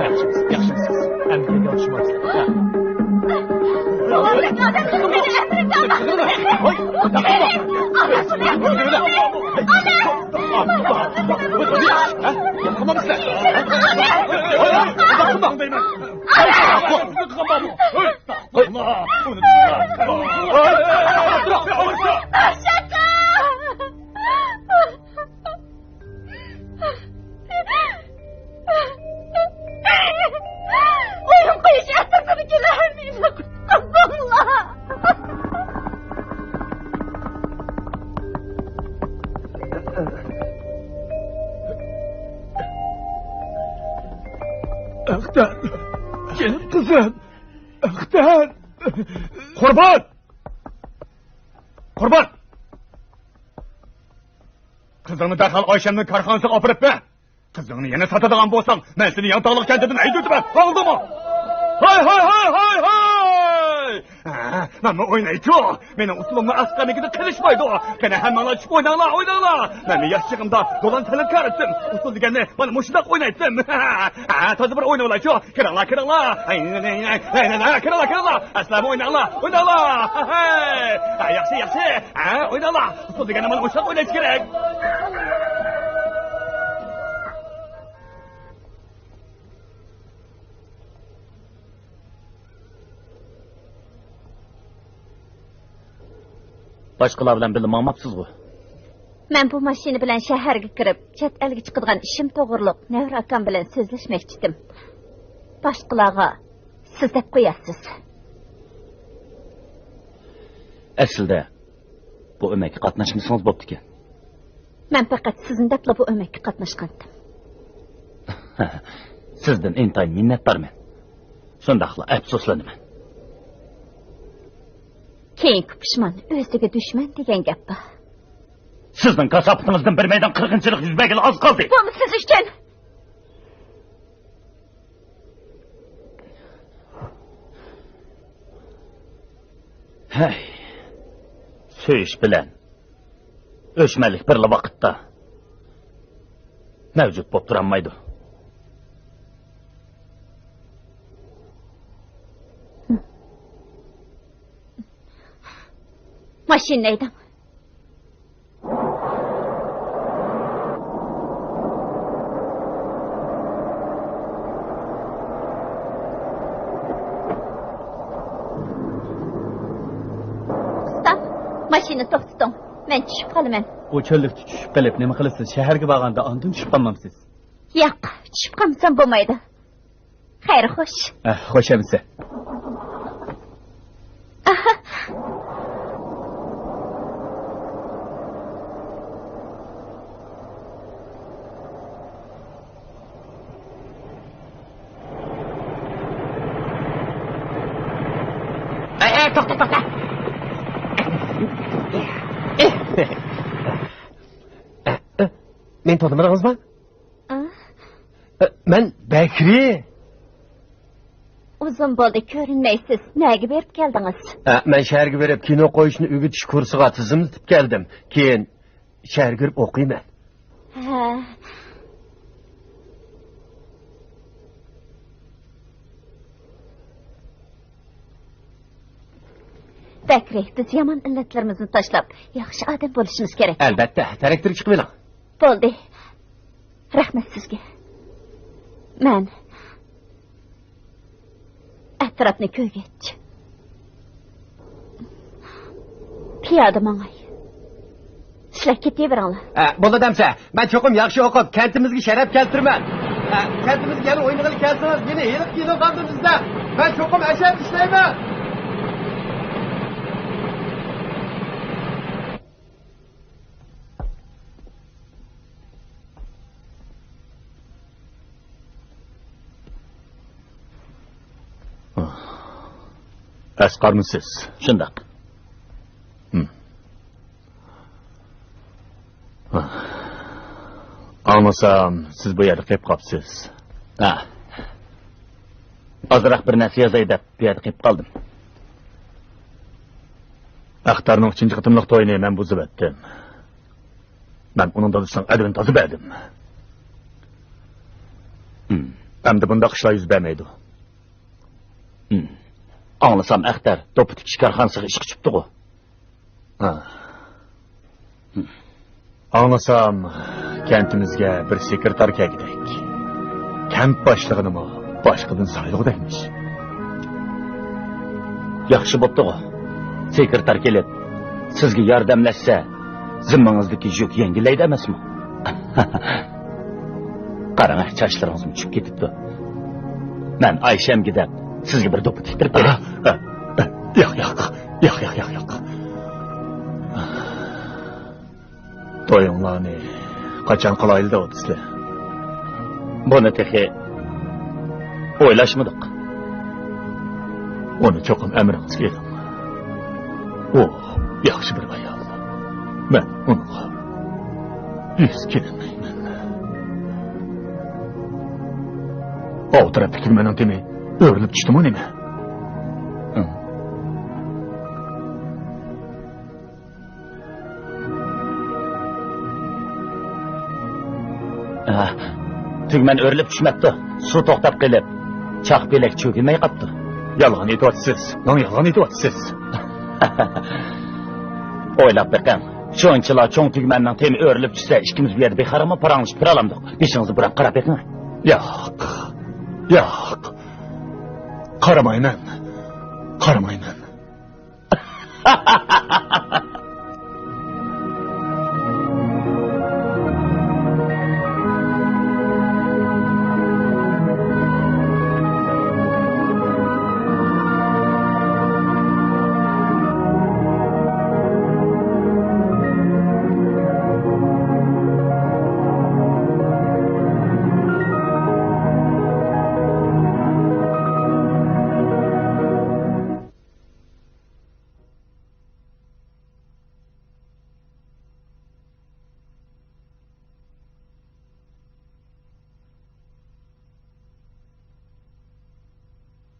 ياخشىمىسىز؟ ياخشىمىسىز؟ ئەمدى ياخشىمۇ؟ ئەختەر! جېنىم قىزىم! ئەختەر! قۇربان! قۇربان! قىزىڭنى دەرھال ئايشەمنىڭ كارخانىسىغا ئاپىرىپ بەر! قىزىڭنى يەنە ساتىدىغان بولساڭ، مەن سېنى يانتاغلىق كەنتىدىن ھەيدىۋېتىمەن، ئاڭلىدىڭمۇ؟ ھاي، ھاي، ھاي، ھاي، ھاي! ھە، مەنمۇ ئوينايچۇ. مېنىڭ ئۇسسۇلۇممۇ ئەسقەرنىڭكىدىن قېلىشمايدۇ. قېنى، ھەممىڭلار چۈشۈپ ئويناڭلار، ئويناڭلار. مەنمۇ ياش چېغىمدا دولان تەلەپكار ئىدىم. ئۇسسۇل دېگەننى مانا مۇشۇنداق ئوينايتتىم. ھە، تازا بىر ئويناۋالايچۇ. كىرىڭلار، كىرىڭلار. ھەي، ھەي، ھەي، ھەي، كىرىڭلار، كىرىڭلار. ئەسلەمۇ ئويناڭلار، ئويناڭلار. ھەي، ھەي. ھە، ياخشى، ياخشى. ھە، ئويناڭلار. ئۇسسۇل دېگەننى مانا مۇشۇنداق ئويناش كېرەك. باشقىلار بىلەن بىللە ماڭماپسىزغۇ؟ مەن بۇ ماشىنا بىلەن شەھەرگە كىرىپ، چەت ئەلگە چىقىدىغان ئىشىم توغرۇلۇق نەۋرە ئاكام بىلەن سۆزلەشمەكچىدىم. باشقىلارغا سىز دەپ قويارسىز. ئەسلىدە بۇ ئۆمەككە قاتناشمىسىڭىز بوپتىكەن. مەن پەقەت سىزنى دەپلا بۇ ئۆمەككە قاتناشقانتىم. سىزدىن ئىنتايىن مىننەتدارمەن. شۇنداقلا ئەپسۇسلىنىمەن. كېيىنكى پۇشمان ئۆزىگە دۈشمەن دېگەن گەپ بار. سىزنىڭ كاساپىتىڭىزدىن بىر مەيدان قىرغىنچىلىق يۈز بەرگىلى ئاز قالدى. بۇمۇ سىز ئۈچۈن. ھەي، سۆيۈش بىلەن ئۆچمەنلىك بىرلا ۋاقىتتا مەۋجۇت بولۇپ تۇرالمايدۇ. ماشىنىنى ھەيدەڭ. ئۇستام، ماشىنىنى توختىتىڭ. مەن چۈشۈپ قالىمەن. ئۇ چۆللۈكتە چۈشۈپ قېلىپ نېمە قىلىسىز؟ شەھەرگە بارغاندا ئاندىن چۈشۈپ قالمامسىز؟ ياق، چۈشۈپ قالمىسام بولمايدۇ. خەير، خوش. ئە، خوش ئەمىسە. ئاھا. ئەي، ئەي، توختا، توختا. ئە، ئە، مېنى تونۇمىدىڭىزمۇ؟ ئە؟ ئە، مەن بەكرى. ئۇزۇن بولدى، كۆرۈنمەيسىز. نەگە بېرىپ كەلدىڭىز؟ ئە، مەن شەھەرگە بېرىپ، كىنو قويۇشنى ئۆگىتىش كۇرسىغا تىزىملىتىپ كەلدىم. كېيىن شەھەرگە كىرىپ ئوقۇيمەن. ھە. بەكرى، بىز يامان ئىللەتلىرىمىزنى تاشلاپ، ياخشى ئادەم بولۇشىمىز كېرەك. ئەلبەتتە، تەرەكتىرگە چىقىۋېلىڭ. بولدى. رەھمەت سىزگە. مەن ئەتراپنى كۆرگەچ، پىيادە ماڭاي. سىلەر كېتىۋېرىڭلار. ئە، بولىدۇ ئەمىسە. مەن چوقۇم ياخشى ئوقۇپ، كەنتىمىزگە شەرەپ كەلتۈرىمەن. ئە، كەنتىمىزگە يەنە ئوينىغىلى كەلسىڭىز، يەنە ھېلىقى كىنوخانىدىن ئىزدەڭ. مەن چوقۇم ئەشەددە ئىشلەيمەن. ئەسقەرمۇ سىز؟ شۇنداق. ھىم. ئاڭلىسام، سىز بۇ يەردە قېلىپ قاپسىز. ھە. ئازراق بىر نەرسە يازاي دەپ بۇ يەردە قېلىپ قالدىم. ئەختەرنىڭ ئۈچىنچى قېتىملىق تويىنى مەن بۇزۇۋەتتىم. مەن ئۇنىڭ دادىسىنىڭ ئەدىپىنى تازا بەردىم. ھىم. ئەمدى بۇنداق ئىشلار يۈز بەرمەيدۇ. ھىم. ئاڭلىسام، ئەختەر دوپپا تىكىش كارخانىسىغا ئىشقا چۈشۈپتىغۇ. ھا. ھىم. ئاڭلىسام، كەنتىمىزگە بىر سېكرېتار كەلگۈدەك. كەنت باشلىقىنىمۇ باشقىدىن سايلىغۇدەكمىش. ياخشى بوپتىغۇ. سېكرېتار كېلىپ، سىزگە ياردەملەشسە، زىممىڭىزدىكى يۈك يەڭگىللەيدۇ ئەمەسمۇ؟ قاراڭ، چاچلىرىڭىزمۇ چۈشۈپ كېتىپتۇ. مەن ئايشەمگە دەپ، سىزگە بىر دوپپا تىكتۈرۈپ بېرەي. ئا، ئا، ئا، ياق، ياق. ياق، ياق، ياق، ياق. تويۇڭلارنى قاچان قىلايلى دەۋاتىسىلەر؟ بۇنى تېخى ئويلاشمىدۇق. ئۇنى چوقۇم ئەمرىڭىزگە ئېلىڭ. ئۇ ياخشى بىر ئايال. مەن ئۇنىڭغا يۈز كېلەلمەيمەن. ئاۋۇ تەرەپتىكى مېنىڭ تېمى ئۆرۈلۈپ چۈشتىمۇ نېمە؟ ئاھ، تۈگمەن ئۆرۈلۈپ چۈشمەپتۇ. سۇ توختاپ قېلىپ، چاق پېلەك چۆكۈلمەي قاپتۇ. يالغان ئېيتىۋاتىسىز. ماڭا يالغان ئېيتىۋاتىسىز. ئويلاپ بېقىڭ. شۇنچىلا چوڭ تۈگمەننىڭ تېمى ئۆرۈلۈپ چۈشسە، ئىككىمىز بۇ يەردە بىخاراممۇ پاراڭلىشىپ تۇرالامدۇق؟ بېشىڭىزنى بۇراپ قاراپ بېقىڭ. ياق. ياق. قارىمايمەن. قارىمايمەن.